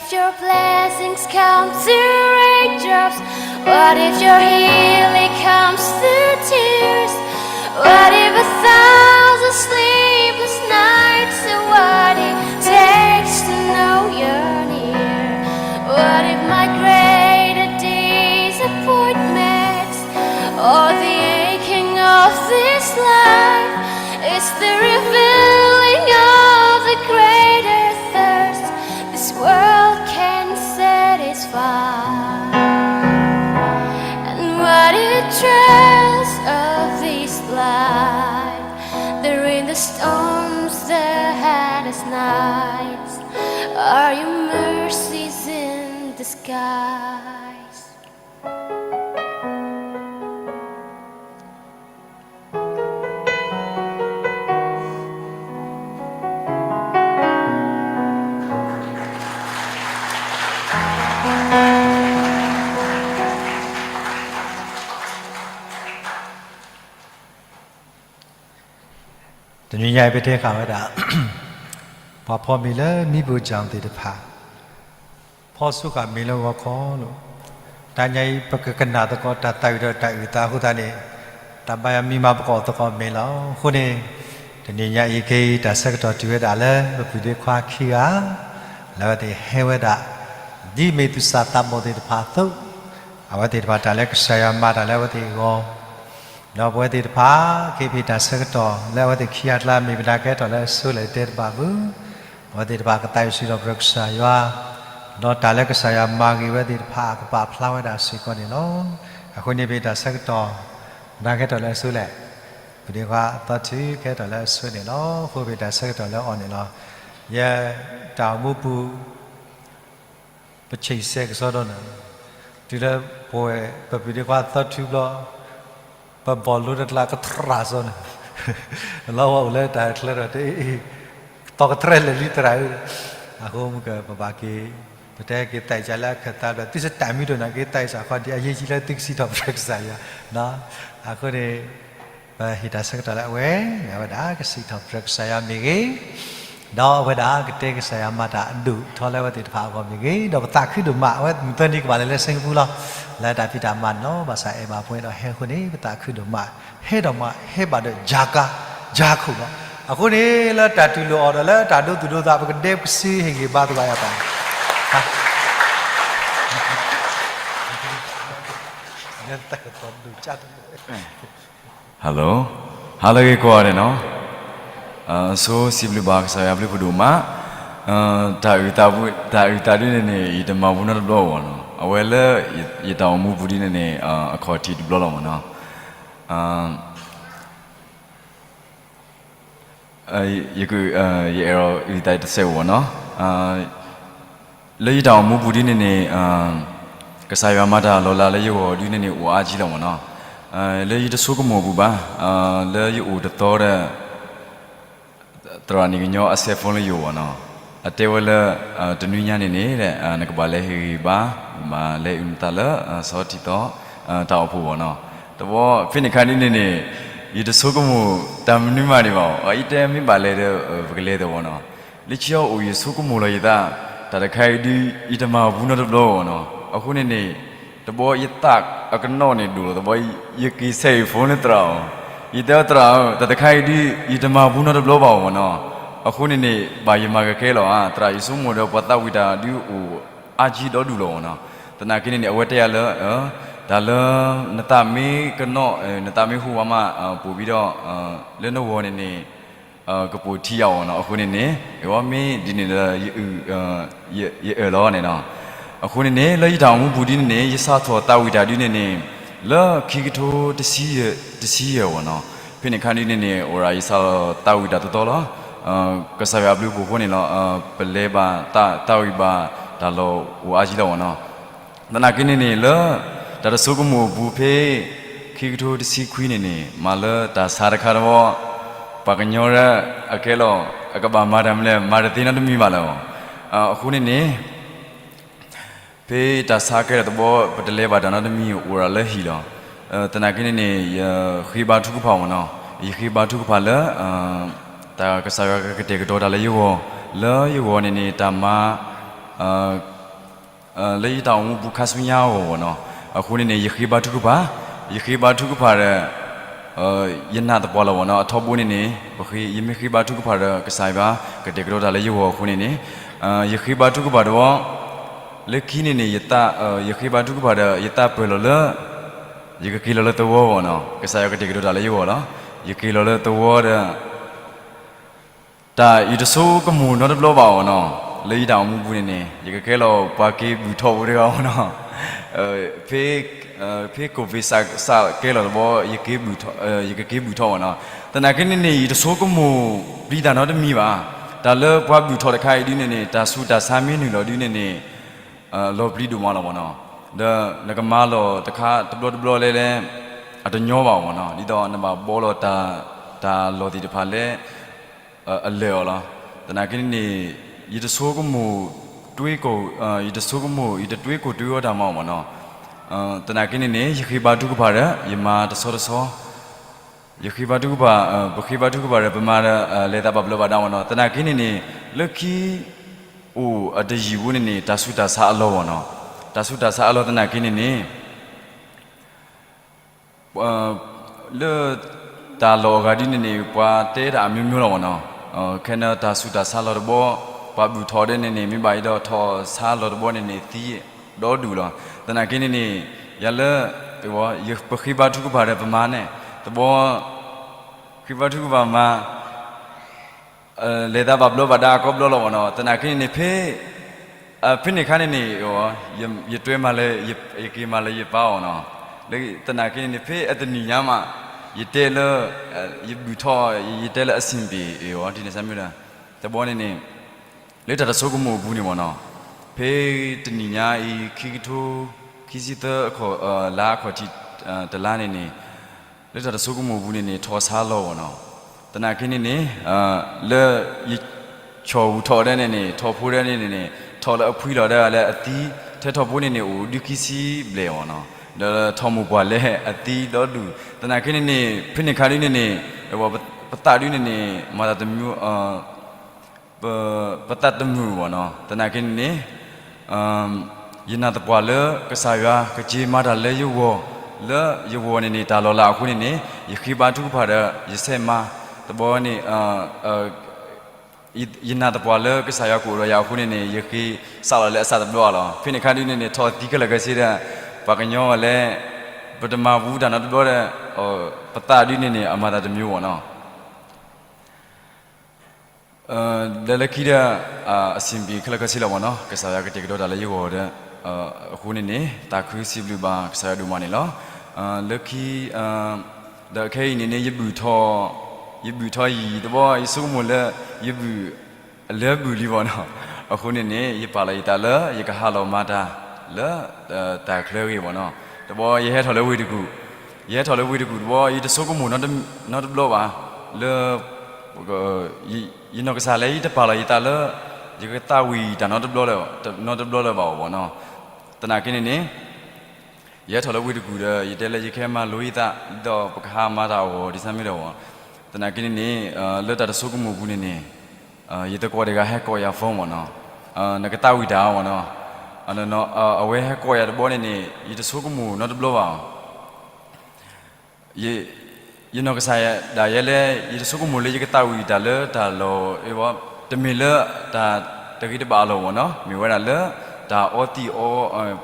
If your blessings come through raindrops, what if your healing comes through tears? What if a thousand sleepless nights are what it takes to know you're near? What if my greater disappointments or the aching of this life is the revealing of the greater thirst this world can satisfy? And what if trials of this life, the rain, the storms, the hardest nights, are your mercies in disguise? တနံၤညါအံၤ ပတဲဃာ်ဝဲဒၣ် ပှၤဖီမ့ၤလၢမံဘူးကၠီသ့ၣ်တဖၣ် ဖီဆူဃာ်မ့ၤလၢဂီၤခီလိၤ. တနံၤညါအံၤ ပကကနၣ်သကိးတၢ်သးဝံၣ်ဒီးတၢ်အုၣ်သးအဃိသတးန့ၣ် တၢ်ဘါယွၤမံမၤပကိးသကိးမ့ၤလီၤ. အဃိန့ၣ် တနံၤညါအံၤ ကဲတၢ်ဆၢကတီၢ်တုၤဝဲဒၣ်လၢ ပပုၢ်ဒ့ခွါခံဂၤ လၢအဝဲသ့ၣ်ဟဲဝဲဒၣ် ဒ်မ့ၢ်သူၣ်စၢ်သးဘီၣ်သ့ၣ်တဖၣ်အသိး အဝဲသ့ၣ်တဖၣ်တၢ်လၢကစၢ်ယွၤမၤတၢ်လၢအဝဲသ့ၣ်အဂီၢ် ဒီးပဝဲသ့ၣ်တဖၣ် က့ၤဖံးတၢ်ဆၢကတီၢ်လၢအဝဲသ့ၣ်ခံဂၤအကျါ မ့ၢ်ပတၢ်ကဲထီၣ်လၢအဆိလဲၣ်တဲတဘၣ်ဘၣ်. ပဝဲသ့ၣ်တဖၣ်ကသးဝံၣ်စံးထီၣ်ပတြၢၤကစၢ်ယွၤ, ဒီးတၢ်လၢကစၢ်ယွၤမၤဂ့ၤဝဲသ့ၣ်တဖၣ် ကပာ်ဖျါဝဲဒၣ်စ့ၢ်ကီးန့ၣ်လီၤ. အဃိန့ၣ် ဖံးတၢ်ဆၢကတီၢ် ပတၢ်ကဲထီၣ်လၢအဆိလဲၣ်, ပဒ့ခွါသီထုကဲထီၣ်လၢအဆိန့ၣ်လီၤ. အဃိဖံးတၢ်ဆၢကတီၢ်လၢအီၤန့ၣ်လီၤ. ယတၢ်အိၣ်မူပူၤ ပဆံးစဲကစီဒီန့ၣ်, တုၤလၢပဝဲ ပပုၢ်ဒ့ခွါသီထုဘျီ, ပဘီၣ်လိတကျါကထြၣ်စီန့ၣ်, လီၤဝဲအိၣ်လၢတၢ်ချၢဒီးတအ့ၣ်အ့ၣ်, တီကထြဲလဲၣ်လံသရၣ်ဧၢ, အဃိမုၢ်က ပဘၣ်က့ၤ, ပတဲက့ၤသးစၢ်လၢအခၢၣ်သးဘျၢၣ် သုစတၢ်မံၤဒိၣ်န့ၣ် က့ၤသးစၢ်ခီဒံးအယ့ၢ်ကံလၢသုကစံးထီၣ်ပတြၢၤကစၢ်ယွၤ, အဃိန့ၣ် ပဟ့ၣ်တၢ်ဆၢကတီၢ်လၢအဝဲန့ၣ် အဝဲဒၣ်ကစံးထီၣ်ပတြၢၤကစၢ်ယွၤမ့ၢ်ဂ့ၤ, ဒီးအဝဲဒၣ်ကတဲကစၢ်ယွၤမၤတၢ်အဒိၣ်ထီလၢအဝဲသ့ၣ်တဖၣ်အဂီၢ်မ့ၢ်ဂ့ၤ, ဒီးပသးခုဒိၣ်မး အဝဲမုၢ်သၢနံၤကဘၣ်လဲၤလၢစ့ကပူၤလီၤ, လၢတၢ်ဖံးတၢ်မၤန့ၣ်လီၤ. ဘၣ်ဆၣ်အဲၣ်ဘၣ်ပှဲၤဒီးဟဲအဃိန့ၣ် ပသးခုဒိၣ်မး, ဟဲဒီးမး ဟဲဘၣ်ဒီး ယၤကါယၤခိၣ်လီၤ. အဃိန့ၣ် လၢတၢ်တူၢ်လိာ်အီၤဒီးလၢတၢ်ဒိသူၣ်ဒိသး ပကဒဲပကစ့ဟ့ၣ်ဂံၢ်ဘါသကိးယၤပၢ် Hello, ဟါလၢအဂ့ၤကိးဂၤဒဲးနီၤ, ဆိစံးဘျုးဘၣ်ကစၢ်ယွၤအဘျုးဖးဒိၣ်မး, တၢ်အုၣ်သး, တၢ်အုၣ်သးဒ်န့ၣ်န့ၣ် ယတမၤဘူးနီတဘျီဘၣ်နီၤ, အဝဲလၢ ယတၢ်အိၣ်မူပူၤဒ်န့ၣ်န့ၣ် အခီၣ်ထံးတဘျီလီၤမးနီၤ. ယအဲၣ်ဒိးအုၣ်သးတစဲးဖိနီၤ, လၢယတၢ်အိၣ်မူပူၤဒ်န့ၣ်န့ၣ်, ကစၢ်ယွၤမၤတၢ်လီၤလးလၢယဂီၢ်ဒ်န့ၣ်န့ၣ် အိၣ်အါကံလီၤမးနီၤ, လၢယတဆိကမိၣ်အပူၤဘၣ်, လၢယအိၣ်တသီဒီး သရၣ်နံၤကညီအဆဲးဖိလၢယအိၣ်ဘၣ်နီၤ, အတဲဝဲလၢ တနွံညါန့ၣ်န့ၣ် နကဘၣ်လဲၤဟ့ၣ်ဂံၢ်ဘါ, နကဘၣ်လဲၤအုၣ်နသးလၢ ဆီထံသီ တၢ်အိၣ်ဖှိၣ်ဘၣ်နီၤ, တဘျီဖဲန့ၣ်အခါဒ်န့ၣ်န့ၣ် ယတဆိကမိၣ်တၢ်မနုၤမးဒံးဘၣ်, အအံၤတဲမ့ၢ်ဘၣ်လဲၤဒီး ပကလဲၤသ့ဘၣ်နီၤ, လၢခံအီၤအိၣ်ယဆိကမိၣ်လီၤယသး, တၢ်တခါအံၤဒ် ယတမၤဘူးနီတဘျီဘၣ်နီၤ, အဃိန့ၣ်န့ၣ် တဘျီယသးအကနီၣ်န့ၣ်ဒိၣ်လီၤ, တဘျီယက့ၤဆဲးအံၤဖိလၢသရၣ်အီၤ, ယတဲအီၤသရၣ်ဧၢ, တၢ်တခါအံၤဒ် ယတမၤဘူးနီတဘျီဘၣ်ဘၣ်နီၤ, အဃိန့ၣ်န့ၣ် ဘၣ်ယမၤကကဲလီၤဧါ, သရၣ်ယဆိကမိၣ်ဒီးပှၤသးဝံၣ်တၢ်ဒ်အိၣ်အါကံဒီဒူၣ်လီၤဘၣ်နီၤ, သနာ်က့န့ၣ်န့ၣ် အဝဲတဲယၤလၢ တၢ်လၢ နသးမ့ၢ်ကနီၣ် နသးမ့ၢ်ဟူဝါမး ပိာ်ဘံဒီး လၢနဂီၢ်န့ၣ်န့ၣ် ကပိာ်ထံယၤအီၤနီၤ, အဃိန့ၣ်န့ၣ် အဝဲမ့ၢ်ဒ်န့ၣ်ဒီး ယအၢၣ်လီၤန့ၣ်နီၤ, အဃိန့ၣ်န့ၣ် လၢယတၢ်အိၣ်မူပူၤဒ်န့ၣ်န့ၣ် ယစးထီၣ်သးဝံၣ်တၢ်ဒ်န့ၣ်န့ၣ် လၢခံကထိတဆံယဲၢ်ဘၣ်နီၤ, ဖဲန့ၣ်အခါဒ်န့ၣ်န့ၣ် အိၣ်ဒၣ်ယစးထီၣ်သးဝံၣ်တၢ်တသီလီၤ, ကစၢ်ယွၤအဘျုးအဖှိၣ်အဃိန့ၣ်လီၤ, ပလဲၤဘၣ်တၢ်သးဝံၣ်ဘၣ်တၢ်လီၢ်အိၣ်အါကံလီၤဘၣ်နီၤ, သနာ်က့န့ၣ်န့ၣ် လၢတၢ်တဆိကမိၣ်အပူၤဖဲ ခံကထိတဆံခွံန့ၣ်န့ၣ် မၤလၢတၢ်ဆါတခါတဘျီ, ပှၤကညီလၢအကဲလီၤ အကဘၣ်မၤတၢ်မနုၤလဲၣ် မၤတသ့နီတမံၤဘၣ်လၢၤဘၣ်, အဃိန့ၣ်န့ၣ် ဖဲတၢ်ဆါကဲထီၣ်တဘျီ ပတလဲၤဘၣ်တၢ်နီတမံၤအိၣ်ဒၣ်လၢဟံၣ်လီၤ, သနာ်က့န့ၣ်န့ၣ် ယဃ့ဘါထုကဖၣ်မ့ၢ်နီၤ, ယဃ့ဘါထုကဖၣ်လၢ တၢ်ကစၢ်ယွၤကကတဲာ်ကတီၤတၢ်လၢယဂီၢ်, လၢယဂီၢ်န့ၣ်န့ၣ် တၢ်မၤ လၢယတၢ်အိၣ်မူပူၤခါဆူညါအဂီၢ်ဝဲနီၤ, အဃိန့ၣ်န့ၣ် ယဃ့ဘါထုကဖၣ်, ယဃ့ဘါထုကဖၣ်ဒီး ယနာ်သပှၢ်လီၤဝဲနီၤ, အထီဘိန့ၣ်န့ၣ် ယမ့ၢ်ဃ့ဘါထုကဖၣ်ဒီး ကစၢ်ယွၤ ကတဲာ်ကတီၤတၢ်လၢယဂီၢ်အဃိန့ၣ်န့ၣ်, ယဃ့ဘါထုကဖၣ်ဒီး လၢခံန့ၣ်န့ၣ် ယသး, ယဃ့ဘါထုကဖၣ်ဒီး ယသးပၢၢ်လီၤလၢ ယကက့ၤလီၤလၢသဝီဝဲနီၤ, ကစၢ်ယွၤကတဲာ်ကတီၤတၢ်လၢယဂီၢ်လီၤ, ယက့ၤလီၤလၢသဝီဒီး တၢ်ယတဆိကမိၣ်နီတဘျီဘၣ်အီၤနီၤ, လၢယတၢ်အိၣ်မူပူၤန့ၣ်န့ၣ် ယကကဲလီၤပှၤက့ၤဘုၣ်ထီၣ်ပူၤတဂၤအီၤနီၤ, ဖဲ, ဖဲ COVID စးကဲလီၤတဘျီ ယကက့ၤဘုၣ်ထီၣ်အီၤနီၤ, သနာ်က့န့ၣ်န့ၣ် ယတဆိကမိၣ်ပျံၤတၢ်နီတမံၤဘၣ်, တၢ်လၢပှၤဘုၣ်ထီၣ်တခါအံၤဒ်န့ၣ်န့ၣ် တၢ်ဆူးတၢ်ဆါမ့ၢ်နုာ်လီၤဒ်န့ၣ်န့ၣ် လီၤပျံၤဒိၣ်မးလီၤမးနီၤ, ဒီးနကမၤလီၤတခါတဘျီတဘျီလဲၣ်လဲၣ် အတညီဘၣ်မးနီၤ, ဒ်သိးနဘၣ်ဘှီလီၤတၢ်, တၢ်လီၢ်သ့ၣ်တဖၣ်လၢ အလၢာ်အီၤလီၤ, သနာ်က့န့ၣ်န့ၣ် ယတဆိကမိၣ်, ယတဆိကမိၣ် ယတတွ့ကိၢ်တွ့ဂီၤတၢ်မးမးနီၤ, သနာ်က့န့ၣ်န့ၣ် ယဃ့ဘါထုကဖၣ်ဒီး ယမၤတဆီတဆီ ယဃ့ဘါထုကဖၣ်, ပဃ့ဘါထုကဖၣ်ဒီး ပမၤဒီး လဲၤသးဘၣ်ဘျီးဘၣ်ဒါမးနီၤ, သနာ်က့န့ၣ်န့ၣ် လၢခံအိၣ်အတယံာ်ဘိန့ၣ်န့ၣ် တၢ်ဆူးတၢ်ဆါအလီၢ်မးနီၤ, တၢ်ဆူးတၢ်ဆါအလီၢ်သနာ်က့န့ၣ်န့ၣ် လၢတၢ်လီၢ်အဂၤဒ်န့ၣ်န့ၣ် ပှၤတဲတၢ်အမျိုးမျိုးလီၤမးနီၤ, ခဲန့ၣ်တၢ်ဆူးတၢ်ဆါလီၤတဘျီ, ပှၤဘုၣ်ထီၣ်ဒ်န့ၣ်န့ၣ် မ့ၢ်ဘၣ်အံၤဒီးထီၣ်ဆါလီၤတဘျီန့ၣ်န့ၣ် သံဒီဒူၣ်လီၤ, သနာ်က့န့ၣ်န့ၣ် ယၤလၢ ပဃ့ဘါထုကဖၣ်ဒီးပမၤန့ၣ်, တဘျီ ဃ့ဘါထုကဖၣ်မၤ လဲၤသးဘၣ်ဘျီးဘၣ်ဒါကိးဘျီလီၤမးနီၤ, သနာ်က့န့ၣ်န့ၣ် ဖဲ, ဖဲန့ၣ်ခါန့ၣ်န့ၣ် ယတွဲမၤလၢ, ယက့ၤမၤလၢယပၢ်အီၤနီၤ, သနာ်က့န့ၣ်န့ၣ် ဖဲအတနံၤညါမး ယတဲလၢ ယဘုၣ်ထီၣ် ယတဲလၢအဆံးဘ့ၣ်အီၤ ဒ်န့ၣ်စ့ၢ်မ့ၢ်ဒီး တဘျီန့ၣ်န့ၣ် လၢတၢ်တဆိကမိၣ်အပူၤန့ၣ်မးနီၤ, ဖဲတနံၤညါအံၤ ခံကထိ ခံဆံသၢ လါအခီၣ်ထံးတလါန့ၣ်န့ၣ် လၢတၢ်တဆိကမိၣ်အပူၤန့ၣ်န့ၣ် ထီၣ်ဆါလီၤမးနီၤ, သနာ်က့န့ၣ်န့ၣ် လၢယဆီၣ်ဝူၤထီၣ်ဒ်န့ၣ်န့ၣ် ထီၣ်ဖိဒ်န့ၣ်န့ၣ် ထီၣ်လၢအဖှံလီၤဒ်လၢအသံ, ထဲထီၣ်ဖိန့ၣ်န့ၣ် အိၣ်ဒုခံဆံဘျဲၣ်မးနီၤ, ဒီးထီၣ်မိၢ်ပှၢ်လဲၤအသံဒီဒူၣ်, သနာ်က့န့ၣ်န့ၣ် ဖဲန့ၣ်ခါဒ်န့ၣ်န့ၣ် ပသးဒ်န့ၣ်န့ၣ် မၤသးတမုာ် ပသးတမုာ်ဘၣ်နီၤ, သနာ်က့န့ၣ်န့ၣ် ယနာ်သပှၢ်လၢကစၢ်ယွၤကက့ၤမၤတၢ်လၢယဂီၢ်, လၢယဂီၢ်န့ၣ်န့ၣ် တၢ်လီၤလးအဃိန့ၣ်န့ၣ် ယဃ့ဘါထုကဖၣ်ဒီး ယဆဲးမၤ, တဘျီန့ၣ် ယနာ်သပှၢ်လၢကစၢ်ယွၤကအိၣ်ဒီးယၤအဃိန့ၣ်န့ၣ် ယဃ့စးလီၤလၢအစၢ်တဘျီလီၤ, ဖဲန့ၣ်ခါဒ်န့ၣ်န့ၣ် ထီၣ်သံခဲလၢာ်ခဲဆ့ဒီး ပှၤကညီဝဲလဲၣ်, ပတမၤဘူးတၢ်နီတဘျီဒီး ပသးဒ်န့ၣ်န့ၣ် အမၤသးတမုာ်ဘၣ်နီၤ ဒီးလၢခံဒီး အဆံးဘ့ၣ်ခဲလၢာ်ခဲဆ့လီၤမးနီၤ, ကစၢ်ယွၤကတဲာ်ကတီၤတၢ်လၢယဂီၢ်ဒီး အဃိန့ၣ်န့ၣ် သးခုစံးဘျုးဘၣ်ကစၢ်ယွၤဒိၣ်မးန့ၣ်လီၤ. လၢခံ ဒီးခဲအံၤန့ၣ်န့ၣ် ယဘုၣ်ထီၣ်, ယဘုၣ်ထီၣ်ယံာ်တဘျီ ယဆိကမိၣ်လၢ ယဘုၣ်အလၢဘုၣ်လံမးနီၤ, အဃိန့ၣ်န့ၣ် ယပာ်လီၤယသးလၢယကဟးလီၤမၤတၢ်လၢ တၢ်ချၢအဂ့ၢ်မးနီၤ, တဘျီယဟဲထီၣ်လၢဝ့ၢ်တကူၣ်, ယဟဲထီၣ်လၢဝ့ၢ်တကူၣ်တဘျီ ယတဆိကမိၣ်နီတဘျီဘၣ်, လၢ ယနီၢ်ကစၢ်လၢယတပာ်လီၤယသးလၢ ယကသးဝံၣ်တၢ်နီတဘျီလၢၤ, နီတဘျီလၢၤဘၣ်အီၤမးနီၤ, သနာ်က့န့ၣ်န့ၣ် ယဟဲထီၣ်လၢဝ့ၢ်တကူၣ်ဒီး ယတဲလၢယကဟဲမၤလိယသး ဒ်သိးပကဟးမၤတၢ်အဂီၢ် ဒ်ဆၢမ့ၢ်ဒီး သနာ်က့န့ၣ်န့ၣ် လၢတၢ်တဆိကမိၣ်ပူၤန့ၣ်န့ၣ် ယသကိးတဂၤဟဲကိးယၤ phone မးနီၤ, နကသးဝံၣ်တၢ်မးနီၤ, အဝဲဟဲကိးယၤတဘျီန့ၣ်န့ၣ် ယတဆိကမိၣ်နီတဘျီဘၣ် ယနီၢ်ကစၢ်ဒၣ်ယဲလၢ ယတဆိကမိၣ်လၢယကသးဝံၣ်တၢ်လၢတၢ်လီၢ်, တမ့ၢ်လၢတၢ်တဂ့ၤတဘၣ်အလီၢ်မးနီၤ, မ့ၢ်ဝဲဒၣ်လၢ တၢ်အီသံးအီ,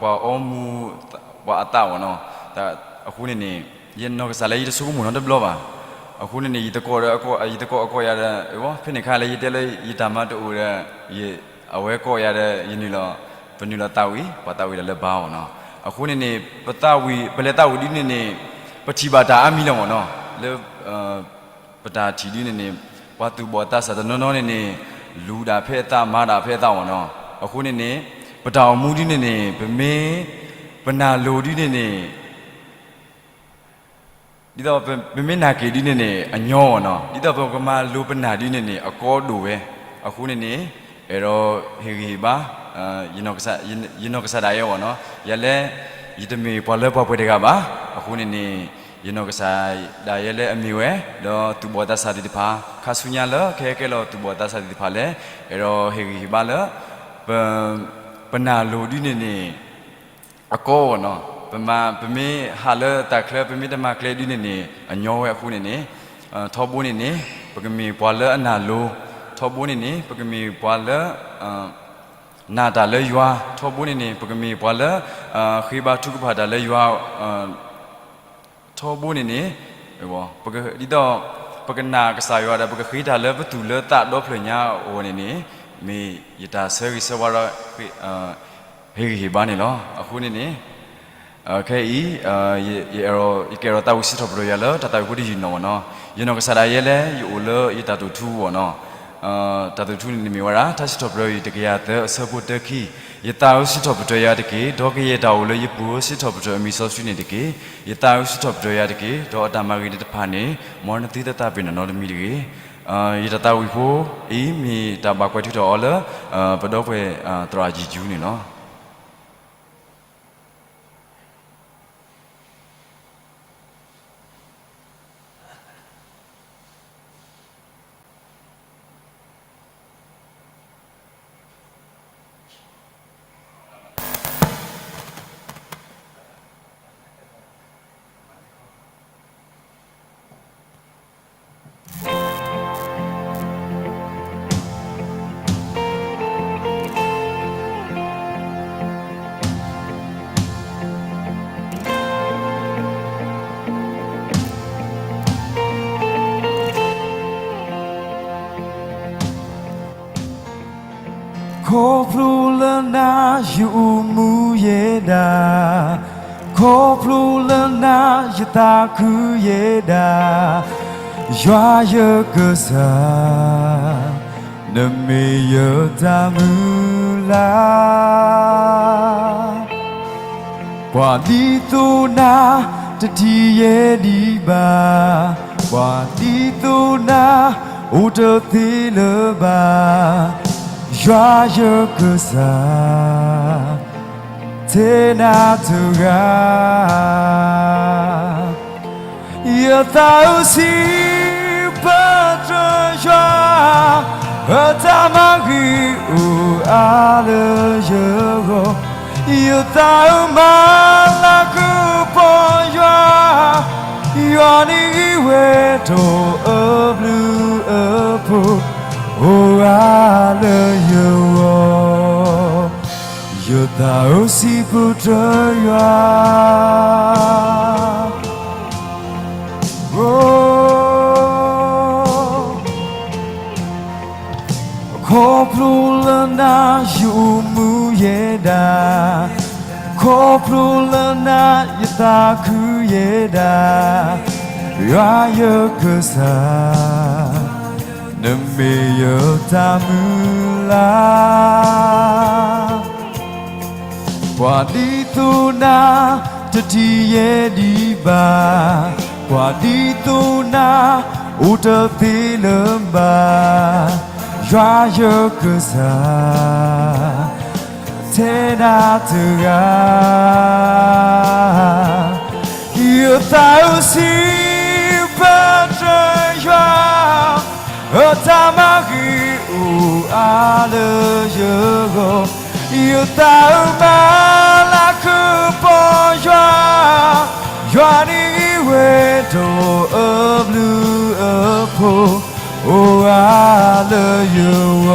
ပှၤအီမူၤ ပှၤအသးမးနီၤ, အဃိန့ၣ်န့ၣ် ယနီၢ်ကစၢ်လၢယတဆိကမိၣ်နီတဘျီဘၣ်, အဃိန့ၣ်န့ၣ် ယသကိးဒီး ယသကိးအကိးယၤဒီး ဖဲန့ၣ်ခါလၢယတဲလၢယတၢ်မၤတအိၣ်ဒီး အဝဲကိးယၤဒီး ယနုာ်လီၤ, ပနုာ်လီၤသးဝံၣ်, ပှၤသးဝံၣ်တၢ်လၢဘါမးနီၤ, အဃိန့ၣ်န့ၣ် ပသးဝံၣ် ပလဲၤသးဝံၣ်ဒ်န့ၣ်န့ၣ် ပထံၣ်ဘၣ်တၢ်အါမံၤလီၤမးနီၤ, လၢ ပတၢ်ထံၣ်ဒ်န့ၣ်န့ၣ် ပှၤသူၣ်ဘီၣ်သးစၢ်တနီၤနီၤန့ၣ်န့ၣ် လူၤဒၣ်ဖဲအသး မၤဒၣ်ဖဲအသးမးနီၤ, အဃိန့ၣ်န့ၣ် ပတၢ်အိၣ်မူဒ်န့ၣ်န့ၣ် ပမ့ၢ် ပနၢ်လိၤဒ်န့ၣ်န့ၣ် ဒ်သိးပမ့ၢ်နာ်က့ၤဒ်န့ၣ်န့ၣ် အညီမးနီၤ, ဒ်သိးပကမၤလိၤပနၢ်ဒ်န့ၣ်န့ၣ် အကီဒိၣ်ဝဲ, အဃိန့ၣ်န့ၣ် အဲၣ်ဒိးဟ့ၣ်ဂံၢ်ဟ့ၣ်ဘါ ယနီၢ်ကစၢ်ဒၣ်ယဲမးနီၤ, ယၤလၢ ယတမ့ၢ်ပှၤလၢပှၤပှဲၤတဂၤဘၣ်, အဃိန့ၣ်န့ၣ် ယနီၢ်ကစၢ်ဒၣ်ယဲလၢအမ့ၢ်ဝဲ ဒီးသူၣ်ဘီၣ်သးစၢ်သ့ၣ်တဖၣ် ခါဆူညါလၢကဟဲကဲလီၤသူၣ်ဘီၣ်သးစၢ်သ့ၣ်တဖၣ်လဲၣ်, အဲၣ်ဒိးဟ့ၣ်ဂံၢ်ဟ့ၣ်ဘါလၢ ပ ပနာ်လိၤဒ်န့ၣ်န့ၣ် အကီအဂီၢ်နီၤ, ပမၤ ပမ့ၢ်ဟးလၢတၢ်ချၢ ပမ့ၢ်တမၤကျဲဒ်န့ၣ်န့ၣ် အညီဝဲအဃိန့ၣ်န့ၣ် ထီဘိန့ၣ်န့ၣ် ပကမ့ၢ်ပှၤလၢအနာ်လိၤ, ထီဘိန့ၣ်န့ၣ် ပကမ့ၢ်ပှၤလၢ နာ်တၢ်လၢယွၤ, ထီဘိန့ၣ်န့ၣ် ပကမ့ၢ်ပှၤလၢ ဃ့ဘါထုကဖၣ်တၢ်လၢယွၤ ထီဘိန့ၣ်န့ၣ် ဒ်သိး ပကနာ်ကစၢ်ယွၤဒီး ပကဃ့တၢ်လၢပသူၣ်လၢသးဒီဖျၢၣ်ညါအဂီၢ်န့ၣ်န့ၣ် မ့ၢ်ယတၢ်ဆၢဂ့ၤဆၢဝါဒီး ဟ့ၣ်ဂံၢ်ဟ့ၣ်ဘါန့ၣ်လီၤ. အဃိန့ၣ်န့ၣ် ခဲအံၤ ယကအဲၣ်ဒိးသးဝံၣ်စံးထီၣ်ပတြၢၤယၤလၢတၢ်သးဝံၣ်ဖိတယုၢ်နီၢ်နီၤ, ယနီၢ်ကစၢ်ဒၣ်ယဲလဲၣ် ယအိၣ်လၢယတၢ်တိာ်ထူအဂီၢ်နီၤ တၢ်တိာ်ထူန့ၣ်န့ၣ်မ့ၢ်ဝဲဒၣ် ထါစံးထီၣ်ပတြၢၤအံၤ တကယၤသၢ အဆၢဖိတၢခံ, ယသးဧၢ စံးထီၣ်ပတြၢၤယၤတက့ၢ်. ဒီးကယဲၢ်တၢ်အိၣ်လၢယပူၤဧၢ စံးထီၣ်ပတြၢၤအမံၤစီဆှံန့ၣ်တက့ၢ်. ယသးဧၢ စံးထီၣ်ပတြၢၤယၤတက့ၢ်. ဒီးအတၢ်မၤဂ့ၤန့ၣ်တဖၣ်န့ၣ် မ်နသုတသးပ့ၤနီၣ်နီတမံၤတဂ့ၤ. ယတၢ်သးဝံၣ်ဖိအံၤ မ့ၢ်တၢ်ဘၣ်ကွဲးထုးထီၣ်အီၤလၢ ပဒီပုၢ်ဝဲၢ်သရၣ်ယံၤကၠူန့ၣ်လီၤ. ခီဖျိလၢနၤယအိၣ်မူယဲဒၣ်, ခီဖျိလၢနၤယသးခုယဲဒၣ်, ယွၤယကစၢ်, နမ့ၢ်ယတၢ်မုၢ်လၢ် ပှၤဒ်သိးနၤတထံၣ်ယဲဒံးဘၣ်, ပှၤဒ်သိးနၤ အိၣ်တသ့လၢၤဘၣ်, ယွၤယကစၢ်, ထဲနၤတဂၤ ယသးဧၢ စံးပတြၢၤယွၤ, အတၢ်မၤဂ့ၤအိၣ်အါလၢယဂီၢ်, ယသးဧၢ မၤလၤကပီၤယွၤ, ယွၤန့ၣ်ဂံၢ်ဝဲဒီးအဘျုးအဖှိၣ် အိၣ်အါလၢယဂီၢ်, ယသးဧၢ စံးပတြၢၤယွၤ ခီဖျိလၢနၤယအိၣ်မူယဲဒၣ်, ခီဖျိလၢနၤယသးခုယဲဒၣ်, ယွၤယကစၢ်, နမ့ၢ်ယတၢ်မုၢ်လၢ် ပှၤဒ်သိးနၤတထံၣ်ယဲဒံးဘၣ်, ပှၤဒ်သိးနၤအိၣ်တသ့လၢၤဘၣ်, ယွၤယကစၢ်, ထဲနၤတဂၤ ယသးဧၢ စံးပတြၢၤယွၤ, အတၢ်မၤဂ့ၤအိၣ်အါလၢယဂီၢ်, ယသးဧၢ မၤလၤကပီၤယွၤ, ယွၤန့ၣ်ဂံၢ်ဝဲဒီးအဘျုးအဖှိၣ် အိၣ်အါလၢယဂီၢ်,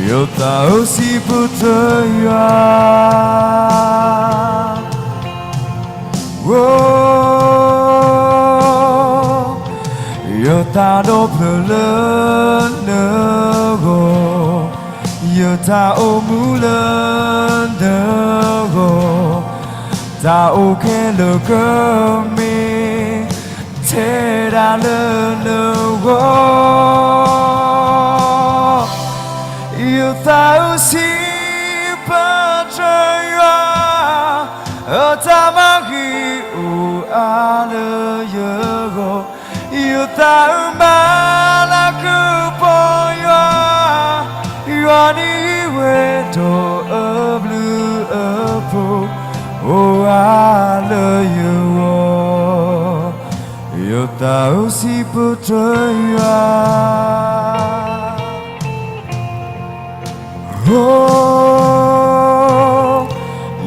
ယသးဧၢ စံးပတြၢၤယွၤ ယသးဒီဖျၢၣ်လၢနဂီၢ်, ယတၢ်အိၣ်မူလၢနဂီၢ်, တၢ်အိၣ်ခဲလၢာ်ကမ့ၢ် ထဲဒၣ်လၢနဂီၢ်, ယသးဧၢ စံးပတြၢၤယွၤ, အတၢ်မၤဂ့ၤအိၣ်အါလၢယဂီၢ်, ယသးဧၢ မၤလၤကပီၤယွၤ, ယွၤန့ၣ်ဂံၢ်ဝဲဒီးအဘျုးအဖှိၣ် အိၣ်အါလၢယဂီၢ်, ယသးဧၢ စံးပတြၢၤယွၤ. ဖိ,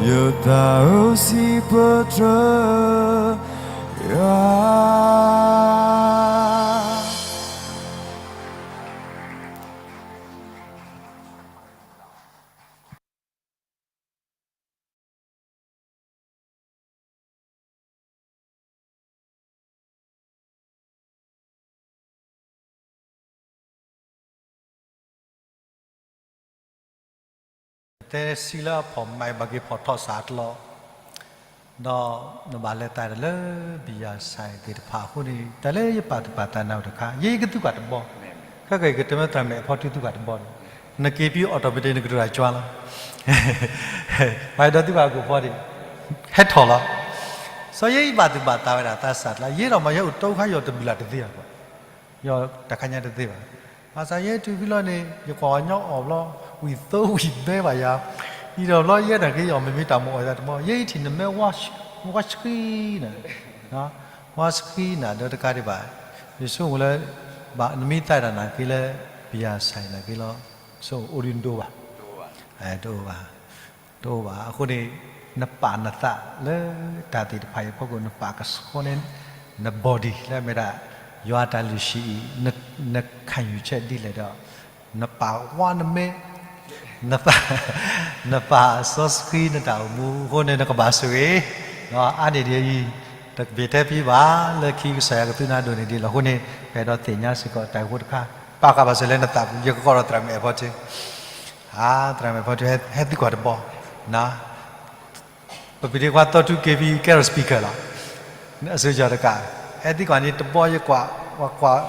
ယသးဧၢ စံးပတြၢၤယွၤ. တဲစံလၢအဖီၣ်မး ဘၣ်က့ၤဖီၣ်ထီၣ်စးတလီၢ်, ဒီးနဘၣ်လဲၤသးတၢ်လၢ ဘံယၤစဲးသ့ၣ်တဖၣ်အဃိန့ၣ် တၢ်လၢယပာ်သူၣ်ပာ်သးနၤတခါ ယဲယကသူၣ်ကၢ်တဘီ, ခဲကဲယကတမၢသရၣ်မဲာ်အဖီထုသူၣ်ကၢ်တဘီန့ၣ်, နက့ၤဖံးအီၣ်တီၣ်ပတ့ၢ် နကတိၤတၢ်ကၠွါလီၤ. ပှၤအဲၣ်ဒိးသူၣ်ကၢ်အကိာ်ဖီဒံး, ဟဲထီၣ်လီၤ. စီၤယဲအံၤဘၣ်သူၣ်ဘၣ်သးဝဲဒၣ်သးစၢ်တလါ, ယဲဒီးမ့ၢ်ယအိၣ်တခါ ယအီၣ်တဘျုးလၢ်တသ့ဘၣ်, ယတၢ်ခါညါတသ့ဘၣ်. ဘၣ်ဆၣ်ယဲတုၤဖဲလီၤန့ၣ် ယကွၢ်အီၤညီအီၣ်ဘျီ, ဝံၣ်သိဝံၣ်ဘဲဘၣ်ယၤ, အံၤဒီးဘျီယဲနာ်က့ ယအီၣ်မ့မ့ၢ်တၢ်မ့ၢ်အီၣ်ယၤတမီၢ်, ယဲအံၤထံၣ်နမဲဝါဆှံနၤ, ဝါဆှံနၤဒီးတကးဒံးဘၣ်, ယဆိကမိၣ်လၢ ဘၣ်နမ့ၢ်သးတၢ်နာ်က့လၢ ဘံယၤစဲးနာ်က့လီၤ, ဆိကမိၣ်အိၣ်ဒံးနဒိဘၣ်, တအိၣ်ဘၣ်. တအိၣ်ဘၣ်. အဃိန့ၣ် နပာ်နသးလၢတၢ်သ့ၣ်တဖၣ်အံၤအဖီခိၣ် နပာ်ကဆှီန့ၢ် န body လၢအမ့ၢ်ဒၣ် ယွၤတၢ်လုၢ်ဟံၣ်အံၤ န ခံယူချက် ဒ်လဲၣ်ဒီး နပာ်ဝါနမဲာ် နပာ်စီဆှံနတၢ်အိၣ်မူအဃိန့ၣ် နကဘၣ်ဆိၣ်ဂ့ၤ, အါန့ၢ်ဒ်အံၤ, တကဘၣ်ထဲဖဲဘၣ် လၢခံကစၢ်ယွၤကသုနၤဒိၣ်န့ၢ်ဒံးလီၤ. အဃိန့ၣ် ပအဲၣ်ဒိးသ့ၣ်ညါစ့ၢ်ကီးတၢ်အိၣ်ဖှိၣ်တခါ, ပာ်ဃာ်ဘၣ်စၢၤလၢနသးပူၤ, ယကကိးဒီးသရၣ်မုၣ်အဲၣ်ဖီထံ သရၣ်မုၣ်အဲၣ်ဖီထံ ဟဲသံကွၢ်တဘီ, ပပဒံကွၢ်သီထူက့ၤဖံ carol speaker လီၤ. အစၢၤယၤတကး, ဟဲသံကွၢ်န့ၣ်တဘီယကွၢ်, ကွၢ်,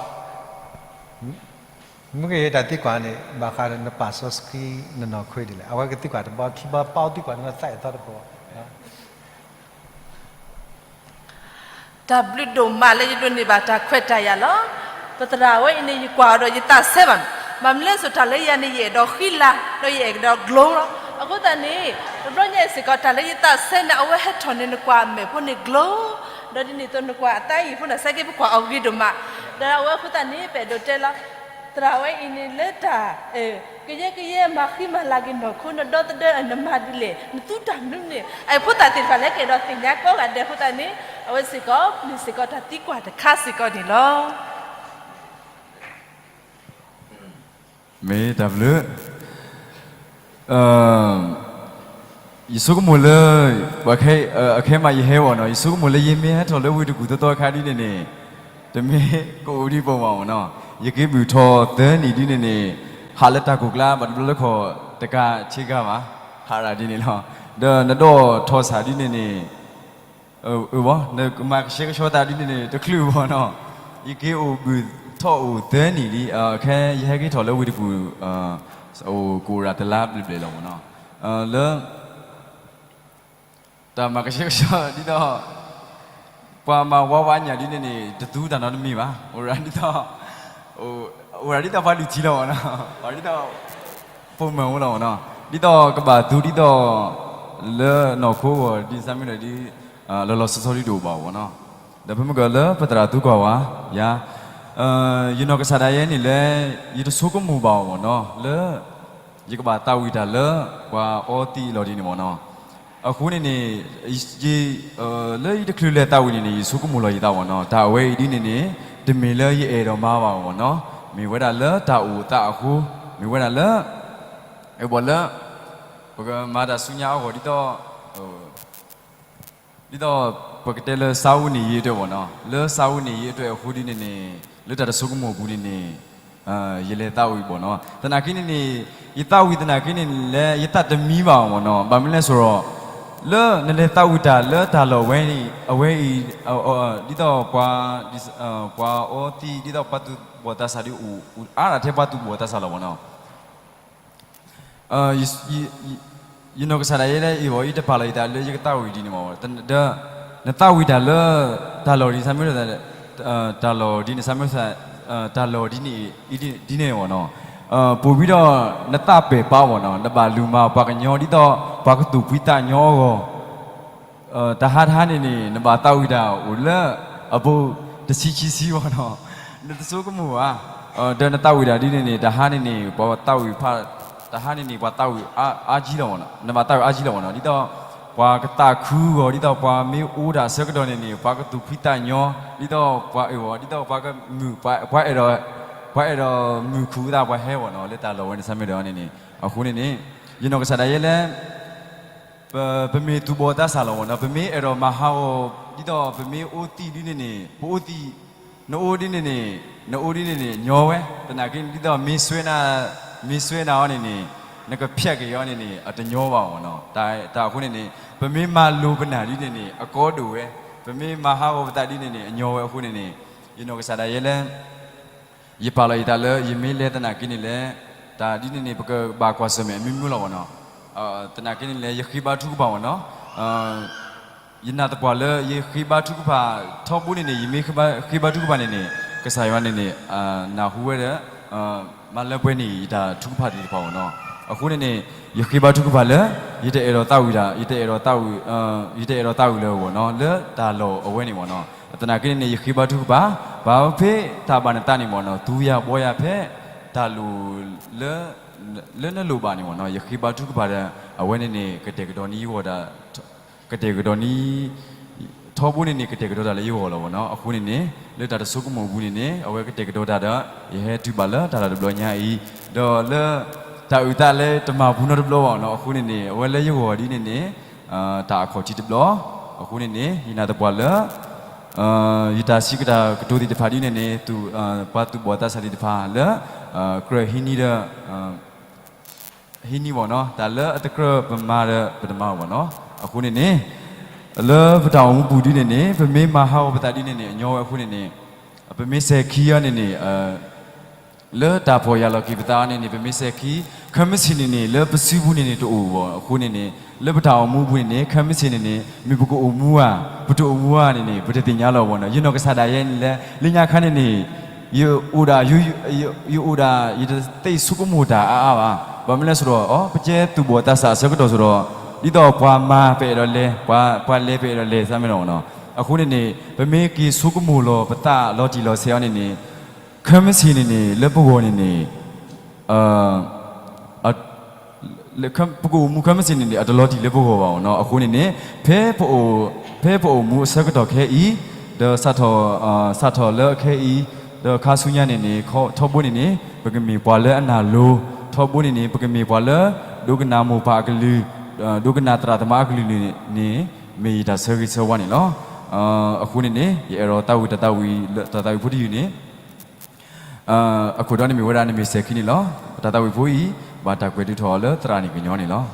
မ့ၢ်ကယဲၢ်တၢ်သံကွၢ်န့ၣ် ဘၣ်ဃးနပာ်စီဆှံနနီၢ်ခွဲဒ်လဲၣ်. အဝဲကသံကွၢ်တဘီခံဘီ ပာ်သံကွၢ်န့ၣ်သးအဲၣ်သီတဘီ တၢ်ဘျုးဒိၣ်မးလၢယဒိးန့ၢ်ဘၣ်တၢ်ခွဲးတၢ်ယာ်လီၤ. ပသရၣ်ဝဲအံၤန့ၣ် ယကွၢ်အီၤဒီးယသးဆဲးဘၣ်, ဘၣ်မနုၤလဲၣ်စိၤတၢ်လၢယၤန့ၣ် ယအဲၣ်ဒိးဃံလၤ ဒီးယအဲၣ်ဒိးကျိၤလီၤ. အဃိသတးန့ၣ် တဘျီညါအံၤစ့ၢ်ကီး တၢ်လၢယသးဆဲးန့ၣ် အဝဲဟဲထီၣ်န့ၣ် နကွၢ်အမဲာ်ဖိန့ၣ်ကျိၤ, ဒီးဒ်န့ၣ်အသိးနကွၢ်အသးအံၤဖိန့ၣ် စဲက့ပကွၢ်အီၤဂ့ၤဒိၣ်မး, ဒီးအဝဲအဃိသတးန့ၣ် ပအဲၣ်ဒိးတဲလီၤ သရၣ်ဝဲအံၤန့ၣ်လၢတၢ် ကယဲၢ်ကယဲၢ်မၤဃံမၤလၤက့ၤနီၢ်ခိ နဒီသဒၢ နမၤဒ်လဲၣ် နသူတၢ်မနုၤန့ၣ် အဖိသၣ်သ့ၣ်တဖၣ်လၢကအဲၣ်ဒိးသ့ၣ်ညါကိးဂၤဒဲးအဃိသတးန့ၣ် အဝဲစ့ၢ်ကီး မ့ၢ်စ့ၢ်ကီးတၢ်သံကွၢ်တခါစ့ၢ်ကီးန့ၣ်လီၤ. မ့ၢ်တၢ်ဘျုး ယဆိကမိၣ်လၢ ပှၤခဲ အခဲမးယဟဲဝဲနီၤ, ယဆိကမိၣ်လၢယမ့ၢ်ဟဲထီၣ်လၢဝ့ၢ်တကူၣ်သီသီအခါဒ်န့ၣ်န့ၣ် တမ့ၢ်ကအိၣ်ဒံးပိာ်မးမ့ၢ်နီၤ, ယက့ၤဘုၣ်ထီၣ်သၢနံၣ်ဒ်န့ၣ်န့ၣ် ဟးလၢတၢ်ကိၢ်ကျါ ဘၣ်တဘျီလၢခီၣ်တကးဆ့ကၤဘၣ်, ဟးရၤဒ်န့ၣ်လီၤ. ဒီးနဒိၣ်ထီၣ်ဆၣ်ဒ်န့ၣ်န့ၣ် အၢ ဘၣ် နကမၤကဆှဲကဆှီသးဒ်န့ၣ်န့ၣ် တချုးဘၣ်နီၤ, ယက့ၤအိၣ်ဘုၣ်ထီၣ်အိၣ်သၢနံၣ်ဒ် ခဲယဟဲက့ၤထီၣ်လၢဝ့ၢ်တကူၣ် အိၣ်ကိၣ်ရၤတလါဘျဲၣ်ဘျဲၣ်လီၤမ့ၢ်နီၤ, လၢ တၢ်မၤကဆှဲကဆှီဒ်သိး ပှၤမၤဝါဝါညၣ်ဒ်န့ၣ်န့ၣ် တသူတၢ်နီတမံၤဘၣ်, အိၣ်ရၤဒ်သိး အိၣ်ရၤဒ်သိးပှၤဒုးထံလီၤမ့ၢ်နီၤ, အိၣ်ရၤဒ်သိး ပိာ်မုၣ်အိၣ်လီၤမ့ၢ်နီၤ, ဒ်သိးကဘၣ်သူဒ်သိး လၢနီၢ်ခိအဂီၢ်ဒ်န့ၣ် စၢ်မ့ၢ်ဒီးဒ် လီၤလီၤဆီဆီဒ်တအိၣ်ဘၣ်မ့ၢ်နီၤ, ဒီးဖဲမ့ၢ်ကလၢပသရၣ်သူကွၢ်ဝဲ ယၤ ယနီၢ်ကစၢ်ဒၣ်ယဲန့ၣ်လၢ ယတဆိကမိၣ်ဘၣ်မ့ၢ်နီၤ လၢ ယကဘၣ်သးဝံၣ်တၢ်လၢ ပှၤအီသံးအလီၢ်ဒ်န့ၣ်မ့ၢ်နီၤ, အဃိန့ၣ်န့ၣ် ယ လၢယတချုးလဲၤသးဝံၣ်န့ၣ်န့ၣ် ယဆိကမိၣ်လီၤယသးမ့ၢ်နီၤ, တၢ်အဝဲအံၤဒ်န့ၣ်န့ၣ် တမ့ၢ်လၢယအဲၣ်ဒိးမၤဘၣ်မ့ၢ်နီၤ, မ့ၢ်ဝဲဒၣ်လၢတၢ်အိၣ်သးအဃိ, မ့ၢ်ဝဲဒၣ်လၢ အဘၣ်လၢ ပကမၤတၢ်ဆူညါအဂီၢ်ဒ်သိး ဒ်သိး ပကတဲလၢ စားဝတ်နေရေးအတွက်ပေါ့နော်, လၢ စားဝတ်နေရေးအတွက် အဃိဒ်န့ၣ်န့ၣ် လၢတၢ်တဆိကမိၣ်အပူၤန့ၣ်န့ၣ် ယလဲၤသးဝံၣ်ပေါ့နော်, သနာ်က့န့ၣ်န့ၣ် ယသးဝံၣ်သနာ်က့န့ၣ် လဲၤယသးတမံဘၣ်ပေါ့နော်, ဘၣ်မနုၤလဲၣ်ဆိုတော့ လၢနလဲၤသးဝံၣ်တၢ်လၢတၢ်လီၢ်ဝဲန့ၣ် အဝဲအံၤ ဒ်သိးပှၤ ပှၤအီသံး ဒ်သိးပှၤသူၣ်ဘီၣ်သးစၢ်ဒ်အိၣ် အါဒၣ်ထဲပှၤသူၣ်ဘီၣ်သးစၢ်လီၤပေါ့နော်. ယနီၢ်ကစၢ်ဒၣ်ယဲလၢအံၤအံၤတပာ်လီၤယသးလၢယကသးဝံၣ်ဒ်န့ၣ်မ့ၢ်, ဒီး နသးဝံၣ်တၢ်လၢ တၢ်လီၢ်ဒ်န့ၣ် ဆၢမုၢ် တၢ်လီၢ်ဒ်န့ၣ် ဆၢမုၢ် ဒ်န့ၣ်မ့ၢ်နီၤ, ပူၤဘံဒီး နသးပဲာ်ပါပေါ့နော်, နဘၣ်လူၤမၤပှၤကညီဒ်သိး ပှၤကသူၣ်ဖှံသးညီအဂီၢ် တဟါတဟါန့ၣ်န့ၣ် နဘၣ်သးဝံၣ်တၢ်အိၣ်လၢ အဘိတဆံခံဆံပေါ့နော်, နတဆိကမိၣ်ဘၣ်, ဒီးနသးဝံၣ်တၢ်ဒ်န့ၣ်န့ၣ် တဟါန့ၣ်န့ၣ် ပှၤသးဝံၣ်ဖး တဟါန့ၣ်န့ၣ် ပှၤသးဝံၣ်အါကံလီၤမ့ၢ်နီၤ, နဘၣ်သးဝံၣ်အါကံလီၤမ့ၢ်နီၤ, ဒ်သိးပှၤကသးခုဂီၤ, ဒ်သိးပှၤမ့ၢ်အိၣ်တၢ်အဆၢကတီၢ်န့ၣ်န့ၣ် ပှၤကသူၣ်ဖှံသးညီ, ဒ်သိးပှၤအၢၣ်ဂီၤ, ဒ်သိးပှၤကမုာ်, ပှၤအဲၣ်ဒိး, ပှၤအဲၣ်ဒိးမုာ်ခုၣ်သး ပှၤဟဲမ့ၢ်နီၤ, လၢတၢ်လီၢ်ဝဲန့ၣ် ဆၢမ့ၢ်ဒီးန့ၣ်န့ၣ်, အဃိန့ၣ်န့ၣ် ယနီၢ်ကစၢ်ဒၣ်ယဲလၢ ပ, ပမ့ၢ်သူၣ်ဘီၣ်သးစၢ်လီၤမ့ၢ်နီၤ, ပမ့ၢ်အဲၣ်ဒိးမၤဟးဂီၤ, ဒ်သိးပမ့ၢ်အိၣ်သံဒ်န့ၣ်န့ၣ်, ပအိၣ်သံ, နအိၣ်ဒ်န့ၣ်န့ၣ်, နအိၣ်ဒ်န့ၣ်န့ၣ် ညီဝဲ, သနာ်က့န့ၣ် ဒ်သိးမ့ၢ်စွဲနၤ, မ့ၢ်စွဲနၤအီၤန့ၣ်န့ၣ်, နကဖျဲးက့ၤအီၤန့ၣ်န့ၣ် အတညီဘၣ်မ့ၢ်နီၤ, တၢ်အဃိန့ၣ်န့ၣ် ပမ့ၢ်မၤလိပနၢ်ဒ်န့ၣ်န့ၣ် အကီဒိၣ်ဝဲ, ပမ့ၢ်မၤဟးဂီၤပသးဒ်န့ၣ်န့ၣ် အညီဝဲအဃိန့ၣ်န့ၣ်, ယနီၢ်ကစၢ်ဒၣ်ယဲလၢ ယပာ်လီၤယသးလၢ ယမ့ၢ်လဲၤသနာ်က့န့ၣ်လဲၣ်, တၢ်ဒ်န့ၣ်န့ၣ် ပကဘၣ်ကွၢ်ဆၢၣ်မဲာ်အမံၤမံၤလီၤမ့ၢ်နီၤ, သနာ်က့န့ၣ်လဲၣ် ယဃ့ဘါထုကဖၣ်မ့ၢ်နီၤ, ယနာ်သပှၢ်လၢယဃ့ဘါထုကဖၣ်ထီဘိန့ၣ်န့ၣ် ယမ့ၢ်ဃ့ဘါထုကဖၣ်န့ၣ်န့ၣ် ကစၢ်ယွၤန့ၣ်န့ၣ် နၢ်ဟူဝဲဒီး မၤလၢပှဲၤန့ၢ်ယတၢ်ထုကဖၣ်သ့ၣ်တဖၣ်မ့ၢ်နီၤ, အဃိန့ၣ်န့ၣ် ယဃ့ဘါထုကဖၣ်လၢ ယတအဲၣ်ဒိးသးဝံၣ်ဒၣ်, ယတအဲၣ်ဒိးသးဝံၣ်, ယတအဲၣ်ဒိးသးဝံၣ်လၢအဂီၢ်နီၤ လၢတၢ်လီၢ်အဝဲန့ၣ်မ့ၢ်နီၤ, သနာ်က့န့ၣ်န့ၣ် ယဃ့ဘါထုကဖၣ်, ဘၣ်ဖဲတၢ်ဘၣ်နသးန့ၣ်မ့ၢ်နီၤ သူယၤဘီယၤဖဲ တၢ်လိၣ် လၢနလိၣ်ဘၣ်န့ၣ်မ့ၢ်နီၤ ယဃ့ဘါထုကဖၣ်ဒီး အဝဲန့ၣ်န့ၣ် ကတဲာ်ကတီၤန့ၢ်ယဂီၢ်ဒၣ်, ကတဲာ်ကတီၤန့ၢ် ထီဘိန့ၣ်န့ၣ် ကတဲာ်ကတီၤတၢ်လၢယဂီၢ်လီၤမ့ၢ်နီၤ, အဃိန့ၣ်န့ၣ် လၢတၢ်တဆိကမိၣ်အပူၤန့ၣ်န့ၣ် အဝဲကတဲာ်ကတီၤတၢ်ဒီး ယဟဲတုၤဘၣ်လၢတၢ်လီၢ်တဘျီညါအံၤ, ဒီးလၢ တၢ်အုၣ်သးလၢတမၤပူၤနီတဘျီဘၣ်မ့ၢ်နီၤ, အဃိန့ၣ်န့ၣ် အဝဲလၢယဂီၢ်ဒ်န့ၣ်န့ၣ် တၢ်အခီၣ်ထံးတဘျီ, အဃိန့ၣ်န့ၣ် ယနာ်သပှၢ်လၢ ယတၢ်စံးကတၢၢ်ကတိၤသ့ၣ်တဖၣ်ဒ်န့ၣ်န့ၣ် ပှၤသူၣ်ဘီၣ်သးစၢ်သ့ၣ်တဖၣ်လၢ ကြၢးဟံးန့ၢ်ဒီး ဟံးန့ၢ်မ့ၢ်နီၤ တၢ်လၢအတကြၢးပမၤဒီးပတမၤဘၣ်မ့ၢ်နီၤ, အဃိန့ၣ်န့ၣ် လၢပတၢ်အိၣ်မူပူၤဒ်န့ၣ်န့ၣ် ပမ့ၢ်မၤဟးဂီၤပသးဒ်န့ၣ်န့ၣ် အညီဝဲအဃိန့ၣ်န့ၣ် ပမ့ၢ်စဲၤခံအီၤန့ၣ်န့ၣ် လၢတၢ်ဖီၣ်ယာ်လီၤက့ၤပသးအီၤန့ၣ်န့ၣ် ပမ့ၢ်စဲၤခံ ခဲမုၢ်ဆ့ၣ်န့ၣ်န့ၣ် လၢပစုပူၤန့ၣ်န့ၣ်တအိၣ်ဘၣ်အဃိန့ၣ်န့ၣ် လၢပတၢ်အိၣ်မူပူၤန့ၣ်န့ၣ် ခဲမုၢ်ဆ့ၣ်န့ၣ်န့ၣ် မ့ၢ်ပကအိၣ်မူဧါ ပတအိၣ်မူဧါန့ၣ်န့ၣ် ပတသ့ၣ်ညါလီၤမ့ၢ်နီၤ, ယနီၢ်ကစၢ်ဒၣ်ယဲန့ၣ်လၢ လၢညါခါန့ၣ်န့ၣ် ယအိၣ်ဒၣ် ယအိၣ်ဒၣ် ယတသ့ဆိကမိၣ်တၢ်အါအါဘၣ်, ဘၣ်မနုၤလဲၣ်ဆိဒီး ပကဲသူၣ်ဘီၣ်သးစၢ်အဆၢကတီၢ်ဆိဒီး ဒ်သိးပှၤမၤပအဲၣ်ဒိးလဲၤ, ပှၤလဲၤပအဲၣ်ဒိးလဲၤ စၢ်မ့ၢ်နီၤ, အဃိန့ၣ်န့ၣ် ပမ့ၢ်က့ၤဆိကမိၣ်လီၤပသးလီၤတံၢ်လီၤဆဲးအီၤန့ၣ်န့ၣ် ခဲမုၢ်ဆ့ၣ်န့ၣ်န့ၣ် လၢပဂီၢ်န့ၣ်န့ၣ် ပကအိၣ်မူခဲမုၢ်ဆ့ၣ်န့ၣ်န့ၣ် အတလီၤတံၢ်လၢပဂီၢ်ဘၣ်မ့ၢ်နီၤ, အဃိန့ၣ်န့ၣ် ဖဲပအိၣ်မူအဆၢကတီၢ်ခဲအံၤ ဒီး စးထီၣ်လၢအခဲအံၤ ဒီးခါဆူညါန့ၣ်န့ၣ် ထီဘိန့ၣ်န့ၣ် ပကမ့ၢ်ပှၤလၢအနာ်လိၤ, ထီဘိန့ၣ်န့ၣ် ပကမ့ၢ်ပှၤလၢ ဒိကနၣ်မိၢ်ပၢ်အကလုၢ်, ဒိကနၣ်သရၣ်သမါအကလုၢ်န့ၣ် မ့ၢ်ယတၢ်ဆၢဂ့ၤဆၢဝါန့ၣ်လီၤ. အဃိန့ၣ်န့ၣ် ယအဲၣ်ဒိးသးဝံၣ်တၢ်သးဝံၣ်လၢ တၢ်သးဝံၣ်ဖိတယုၢ်န့ၣ် အခိၣ်တီန့ၣ်မ့ၢ်ဝဲဒၣ် နမ့ၢ်စဲၤခံန့ၣ်လီၤ. ပတၢ်သးဝံၣ်ဖိအံၤ ဘၣ်တၢ်ကွဲးဒုးထီၣ်အီၤလၢသရၣ်န့ၣ်ကညီန့ၣ်လီၤ. လၢယ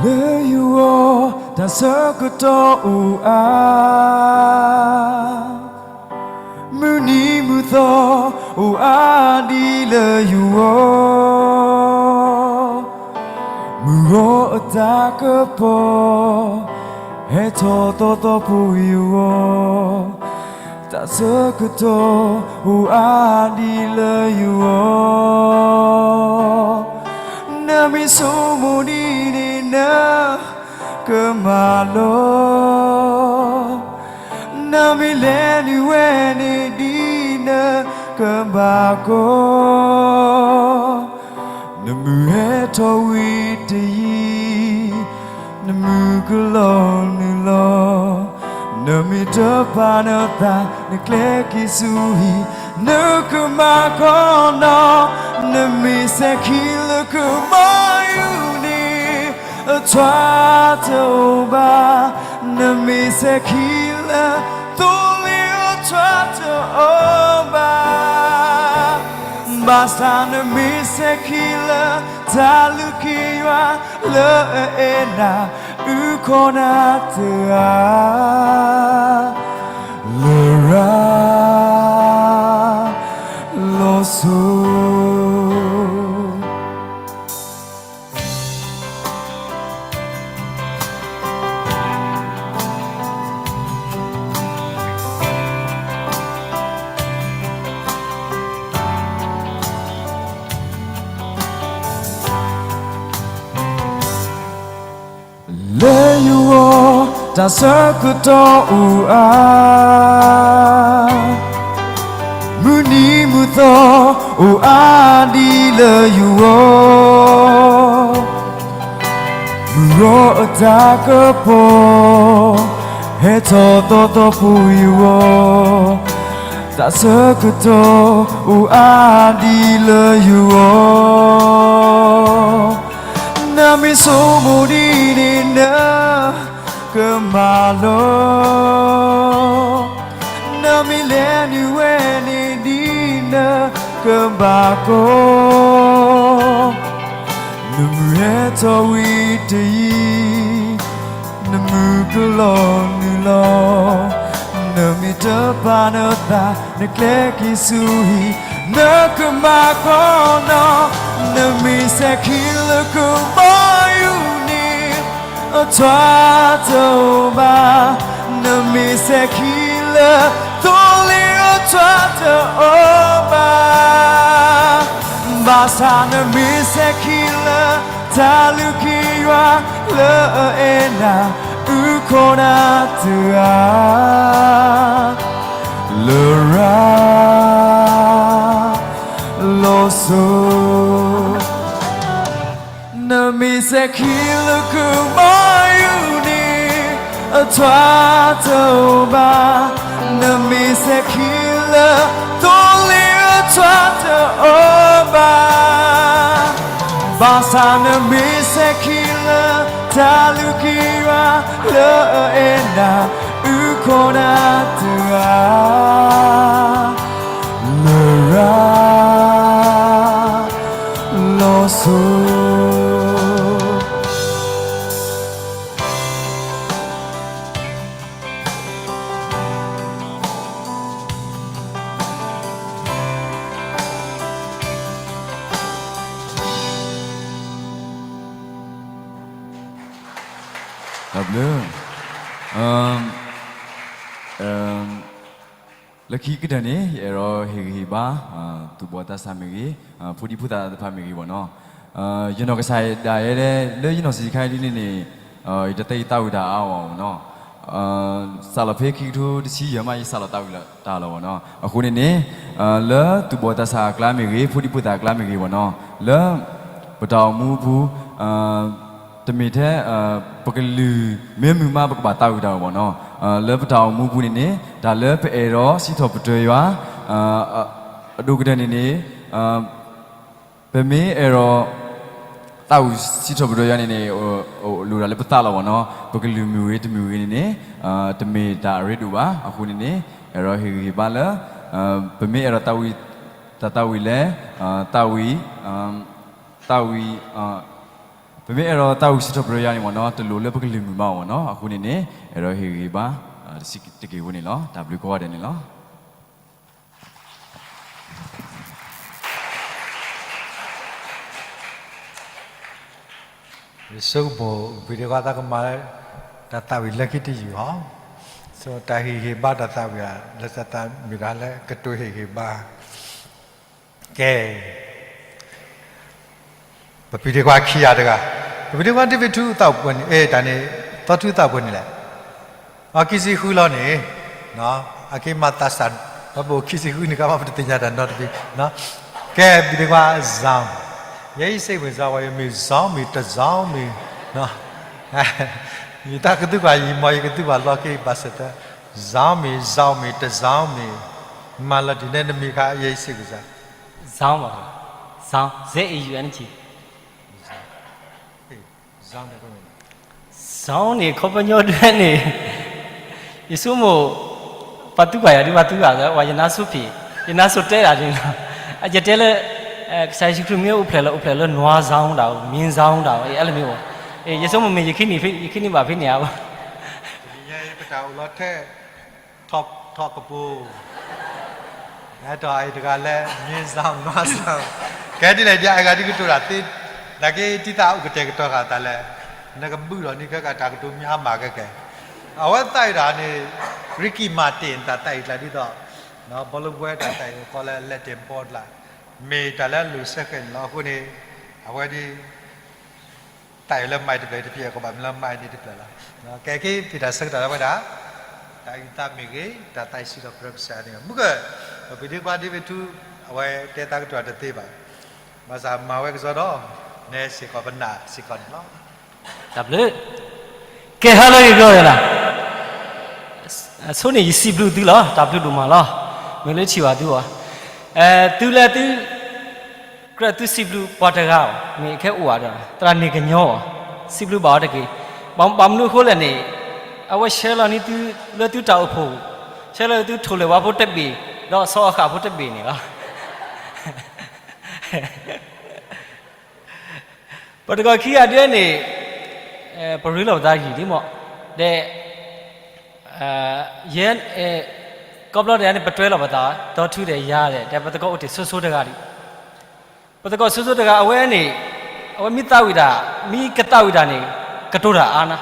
ဂီၢ် တၢ်ဆၢကတီၢ်အိၣ်အါ, မုၢ်နံၤမုၢ်သီအိၣ်အါဒ်လၢယဂီၢ်, မုၢ်ဂီၤအတၢ်ကပီၤ ဟဲထီၣ်သီသီဖိယဂီၢ်, တၢ်ဆၢကတီၢ်အိၣ်အါဒ်လၢယဂီၢ်, နမ့ၢ်ဆိကမိၣ်ဒ်န့ၣ်နကမၤလီၤ, နမ့ၢ်လဲၤနုာ်ဝဲန့ၣ်ဒ်နကဘၣ်ကီ နမုၢ်ဟဲထီၣ်ဝံၤတယံၤ, နမုၢ်ကလီၤနုာ်လီၤ, နမ့ၢ်တပာ်နသး နကျဲက့ၤဆူဟံၣ် နကမၤကီနီၤ, နမ့ၢ်စဲၤခံလၢကမၤယုၢ်န့ၣ် အထွါတအိၣ်ဘၣ်, နမ့ၢ်စဲၤခံလၢသိလ့ၣ်အ ထွါတအိၣ်ဘၣ်, ဘၣ်ဆၣ်နမ့ၢ်စဲၤခံလၢ တၢ်လုၢ်က့ယွၤ လၢအအဲၣ်နၤ အုၣ်ကီၤနၤတဂၤ လရာ်လီၤစိၤ. လၢယဂီၢ် တၢ်ဆၢကတီၢ်အိၣ်အါ, မုၢ်နံၤမုၢ်သီ အိၣ်အါဒံးလၢယဂီၢ်, မုၢ်ဂီၤအတၢ်ကပီၤ ဟဲထီၣ်သီသီပူၤယဂီၢ်, တၢ်ဆၢကတီၢ်အိၣ်အါဒံးလၢယဂီၢ်. နမ့ၢ်ဆိကမိၣ်ဒ်န့ၣ်နကမၤလီၤ, နမ့ၢ်လဲၤနုာ်ဝဲန့ၣ်ဒ်နကဘၣ်ကီ, နမုၢ်ဟဲထီၣ်ဝံၤတယံာ်, နမုၢ်ကလီၤနုာ်လီၤ, နမ့ၢ်တပာ်နသး နကျဲက့ၤဆူဟံၣ် နကမၤကီနီၤ, နမ့ၢ်စဲၤခံလၢကဘီယူၤန့ၣ် အထွါတအိၣ်ဘၣ်, နမ့ၢ်စဲၤခံလၢ သိလ့ၣ်အထွါတအိၣ်ဘၣ်, ဘၣ်ဆၣ်နမ့ၢ်စဲၤခံလၢ တၢ်လုၢ်က့ယွၤ လၢအအဲၣ်နၤ အုၣ်ကီၤနၤတဂၤ လရာ်လီၤစိၤ. နမ့ၢ်စဲၤခံလၢကဘီယူၤန့ၣ် အထွါတအိၣ်ဘၣ်, နမ့ၢ်စဲၤခံလၢ သိလ့ၣ်အထွါတအိၣ်ဘၣ်, ဘၣ်ဆၣ်နမ့ၢ်စဲၤခံလၢ တၢ်လုၢ်က့ယွၤ လၢအအဲၣ်နၤ အုၣ်ကီၤနၤတဂၤ လရာ်လီၤစိၤ. တၢ်ဘျုး, လၢခံကတၢၢ်န့ၣ် ယအဲၣ်ဒိးဟ့ၣ်ဂံၢ်ဟ့ၣ်ဘါ သူၣ်ဘီၣ်သးစၢ်မ့ၢ်ဂ့ၤ, ဖိဒံဖိသၣ်သ့ၣ်တဖၣ်မ့ၢ်ဂ့ၤဘၣ်နီၤ, ယနီၢ်ကစၢ်ဒၣ်ယဲဒၣ် လၢယနီၢ်ဆံးခါဒ်န့ၣ်န့ၣ် ယတသ့ယသးဝံၣ်တၢ်အါဘၣ်နီၤ, စးလီၤဖဲခံကထိတဆံယဲၢ်မး ယစးလီၤသးဝံၣ်တၢ်လီၤဘၣ်နီၤ, အဃိန့ၣ်န့ၣ် လၢသူၣ်ဘီၣ်သးစၢ်အကျါမ့ၢ်ဂ့ၤ, ဖိဒံဖိသၣ်အကျါမ့ၢ်ဂ့ၤဘၣ်နီၤ, လၢပတၢ်အိၣ်မူအပူၤ တမ့ၢ်ထဲ ပကလုၢ်မ့ၢ်မုာ်မး ပကဘၣ်သးဝံၣ်တၢ်ဘၣ်နီၤ, လၢပတၢ်အိၣ်မူပူၤန့ၣ်န့ၣ် တၢ်လၢပအဲၣ်ဒိးစံးထီၣ်ပတြၢၤယွၤ အဒိၣ်ကတၢၢ်န့ၣ်န့ၣ် ပမ့ၢ်အဲၣ်ဒိး သးဝံၣ်စံးထီၣ်ပတြၢၤယွၤန့ၣ်န့ၣ် လိၣ်ဒၣ်လၢပသးလီၤဘၣ်နီၤ, ပကလုၢ်မုာ်ဂ့ၤတမုာ်ဂ့ၤန့ၣ်န့ၣ် တမ့ၢ်တၢ်အရ့ဒိၣ်ဘၣ်, အဃိန့ၣ်န့ၣ် အဲၣ်ဒိးဟ့ၣ်ဂံၢ်ဟ့ၣ်ဘါလၢ ပမ့ၢ်အဲၣ်ဒိးသးဝံၣ် တၢ်သးဝံၣ်လဲၣ်, သးဝံၣ် သးဝံၣ် ပမ့ၢ်အဲၣ်ဒိးသးဝံၣ်စံးထီၣ်ပတြၢၤယွၤန့ၣ်ဘၣ်နီၤ, တလိၣ်လၢပကလုၢ်မုာ်ဘၣ်ဘၣ်နီၤ, အဃိန့ၣ်န့ၣ် အဲၣ်ဒိးဟ့ၣ်ဂံၢ်ဟ့ၣ်ဘါ တစဲးတက့ၢ်အဃိန့ၣ်လီၤ, တၢ်ဘျုးကိးဂၤဒဲးန့ၣ်လီၤ. ယဆိကမိၣ် ပဖံးဒ့ခွါသးကမၤလၢ တၢ်သးဝံၣ်လၢခံတယုၢ်အီၤ, တၢ်ဟ့ၣ်ဂံၢ်ဟ့ၣ်ဘါတၢ်သးဝံၣ်ဧါ, လၢတၢ်သးမုာ်တၢ်လၢကတိၤဟ့ၣ်ဂံၢ်ဟ့ၣ်ဘါ, ကဲ ပဖံးဒ့ခွါခံဂၤတဂၤ, ပဖံးဒ့ခွါ David ထူသးအိၣ်ပှဲၤန့ၣ်, အဲ တၢ်န့ၣ် သီထူသးအိၣ်ပှဲၤန့ၣ်လဲၣ်, အခံဆံဃုလီၤန့ၣ်, အက့ၤမၤသးစၢ်, ပှၤပအိၣ်ခံဆံဃုန့ၣ် ကဘၣ်ပတသ့ၣ်ညါတၢ်နီတမံၤ, ကဲ ဖံးဒ့ခွါ Zhao, ယဲယစ့ၢ်ကီး Zhao ဝဲ ယမ့ၢ် Zhao မ့ၢ် တ Zhao မ့ၢ်, ယတၢ်ကသုကွၢ်ယံၤမီၢ် ယကသုကွၢ်လီၤက့ၤဘၣ်ဆၣ်သၢ, Zhao မ့ၢ် Zhao မ့ၢ် တ Zhao မ့ၢ်, မၤလီၤတံၢ်န့ၣ် နမ့ၢ်ခါ ယဲယစ့ၢ်ကီး Zhao, Zhao, Zhao န့ၣ် ခီပညီဒဲးန့ၣ်, ယဆိကမိၣ်, ပ ပှၤသူကွၢ်ယၤဒ်ပှၤသူဂၤသး ပှၤယနါဆိဖံး, ယနါဆိတဲဒၣ်ဒ်န့ၣ်လီၤ. အယတဲလၢ ကစၢ်ယ့ၣ်ၡူးခရံာ်မ့ၢ်အိၣ်ဖျဲၣ်လၢ အိၣ်ဖျဲၣ်လၢ နွါဇီဒၣ်ဧိၤ မ့ၢ်ဇီဒၣ်ဧိၤ အဲၣ်လၢမ့ၢ်အိၣ်, ယဆိကမိၣ်မ့ၢ်ယခံနံၣ်ဘၣ်ဖဲန့ၣ်ဧါ. တနံၤညါအံၤ ပတၢ်အိၣ်လီၤထဲ ထီၣ်ကပူၤ ဟဲထီၣ်အံၤတဂၤလဲၣ် မ့ၢ်စၢ်မၤစၢ်, ကဲဒ်လဲၣ်ဒ်အဂၤဒ်ကတိၤတၢ်သ့, နာ်က့တံၢ်သးအိၣ်ကတဲာ်ကတီၤဃာ်သးလဲၣ်, နကဘုၣ်ဒီးန့ၢ်ခဲကတၢ်ကတိၤမ့ၢ်ဟါမၢ်ခဲကဲ, အဝဲသးဝံၣ်တၢ်န့ၣ် Ricky Martin တၢ်သးဝံၣ်ကျါဒ်သိး ဘောလုံးပွဲ တၢ်သးဝံၣ်ကီးလၢ Latin ball ကျါ, မ့ၢ်တၢ်လၢအလိၣ်ဆၢဃဲၤန့ၣ်လီၤ. အဃိန့ၣ် အဝဲဒ် သးဝံၣ်လၢမၤတဖျၢၣ်တဖျၢၣ် ကဘၣ်မ့ၢ်လၢမၤန့ၣ်တဖျၢၣ်လီၤ. ကဲက့ၤဖံးတၢ်ဆၢကတီၢ်လၢဝဲဒၣ် တၢ်အုၣ်သးမ့ၢ်ဂ့ၤ တၢ်သးစံးထီၣ်ပတြၢၤကစၢ်န့ၣ် မုၢ်ကၢၢ် ပပှၤဒံကွၢ်ဒံဝ့ၢ်ထူ အဝဲတဲသးကတိၤတသ့ဘၣ်. ဘၣ်ဆၣ်မၤဝဲကစီဒီး နဲစ့ၢ်ကီးပနာ်စ့ၢ်ကီးန့ၣ်လီၤ. တၢ်ဘျုး, ကဲဟါလၢဂ့ၤကီးလၢ်လၢ်, ဆိန့ၣ်ယစံးဘျုးသုလီၤ. တၢ်ဘျုးဒိၣ်မးလီၤ. မ့ၢ်လၢထံၣ်ဘၣ်သုအီၤ, သုလဲၤသု ကြၢးသုစံးဘျုးပှၤတဂၤအီၤ မ့ၢ်ခဲအိၣ်ဘၣ်ဒီး သရၣ်န့ၣ်ကညီအီၤ, စံးဘျုးဘၣ်အီၤတက့ၢ်. ဘၣ်မနုၤအဃိလဲၣ်န့ၣ်, အဝဲဆှၢလီၤန့ၢ်သုလၢသုတၢ်အိၣ်ဖှိၣ်, ဆှၢလီၤသုထိၣ်လဲၤဝါဖိတဘ့ၣ်, ဒီးဆီအဃၣ်ဖိတဘ့ၣ်န့ၣ်လီၤ. ပတကီၢ်ခံဂၤဒ်န့ၣ်, ပရ့လိာ်ပသးယံာ်ဒ်မး, ဒီး ယဲ, ကီးဘျီဒ်န့ၣ် ပတွဲလီၤပသး, ဒီးထူဒီးယၤဒီး ဒီးပသကိးအိၣ်တ့ၢ်ဆိဆိတဂၤဒံး, ပသကိးဆိဆိတဂၤ အဝဲန့ၣ်, အဝဲမ့ၢ်သးဝံၣ်တၢ်, မ့ၢ်ကသးဝံၣ်တၢ်န့ၣ်, ကတိၤတၢ်အါနၤ,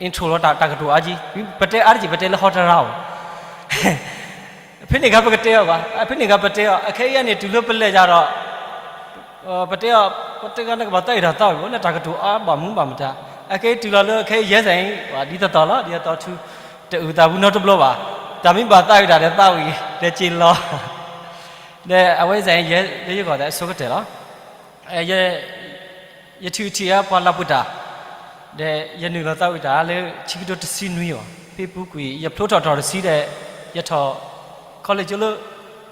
intro လီၤတၢ်ကတိၤအါကံ, ပတဲအါတက့ၢ် ပတဲလၢဟီတရါအီၤ ဖဲန့ၣ်ခါပကတဲအီၤဘၣ်, ဖဲန့ၣ်ခါပတဲအီၤ, အခဲအံၤန့ၣ် တုၤလၢပလဲၤယၤဒီး, ပတဲအီၤ, ပတဲဂၤနကဘၣ်သးဝံၣ်တၢ်သးဝံၣ်ဘၣ် နတၢ်ကတိၤအါဘၣ်မူဘၣ်မတၤ, အခဲအံၤတုၤလီၤလၢအခဲအံၤယဲစ့ၢ်, ဒ်သိးသိးလီၤ ဒ်သိးထူ, တအုၣ်သးဝံနီတဘျီဘၣ်, တၢ်မ့ၢ်ဘၣ်သးဝံၣ်တၢ်ဒီးသးဝံၣ်, ဒီးစ့လီၤ, ဒီးအဝဲစ့ၢ် ယဲယဂီၢ်သးဆိကတၢၢ်လီၤ. ယထံၣ်ထံၣ်အပှၤလၢပှဲၤတၢ်, ဒီးယနုာ်လီၤသးဝံၣ်တၢ်လၢ ဆံကထိတဆံနွံအီၤ, ဖဲပူၤကွံာ် ယဖျိထီၣ်ထီၣ်တဆံဒီး, ယထီၣ် college လၢ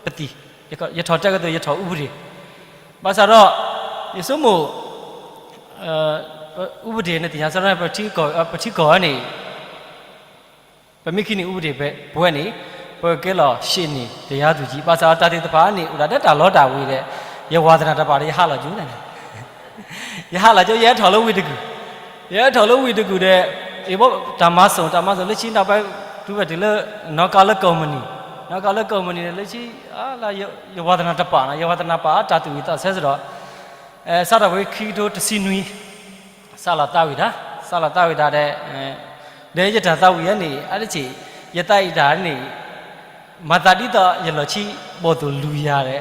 ပသံၣ်, ယထီၣ်တၢ်ကသိး ယထီၣ်ဥပဒေ, ဘၣ်ဆၣ်ဒီး ယဆိကမိၣ် ဥပဒေန့ၣ် သ့ၣ်ညါစ့ၢ်ကီး ပထံကီၢ်ဝဲန့ၣ် ပမ့ၢ်ခံနံၣ်ဥပဒေပဝဲန့ၣ်, ပကကဲလီၤရှ့ၣ်န့ၣ် တရားသူကြီး, ဘၣ်ဆၣ်ဒီးတၢ်သ့ၣ်တဖၣ်န့ၣ် အိၣ်ဒၣ်ဒီးတၢ်လီတၢ်ဝ့ၤဒီး, ယဝါသနာတပာ်ဒီး ယဟးလီၤကၠိန့ၣ်, ယဟးလီၤကၠိ ယဟဲထီၣ်လၢဝ့ၢ်တကူၣ်, ယဟဲထီၣ်လၢဝ့ၢ်တကူၣ်ဒီး, အဘီ တၢ်မၤစိာ် တၢ်မၤစိာ်လၢဆံ နၢ်ပၢၢ်တုၤဝဲတုၤလၢ နီၢ်ကါလၢကီၢ်မုၢ်နံၤ, နီၢ်ကါလၢကီၢ်မုၢ်နံၤန့ၣ် လၢဆံ ယဝါသနာတပာ်နီၤ, ယဝါသနာပာ်အတၢ်သူၣ်ဝံၣ်သးဆၢစ့ၢ်ဒီး, စးထီၣ်ဖဲခံကထိတဆံနွံ စးလီၤသးဝံၣ်တၢ်, စးလီၤသးဝံၣ်တၢ်ဒီး, ဒီးယတၢ်သးဝံၣ်အံၤန့ၣ် အါတက့ၢ်, ယသးဝံၣ်တၢ်န့ၣ်, မၤသးဒ်သိးယလီၢ်ခံဘီၣ်သိၣ်လူၤယၤဒီး,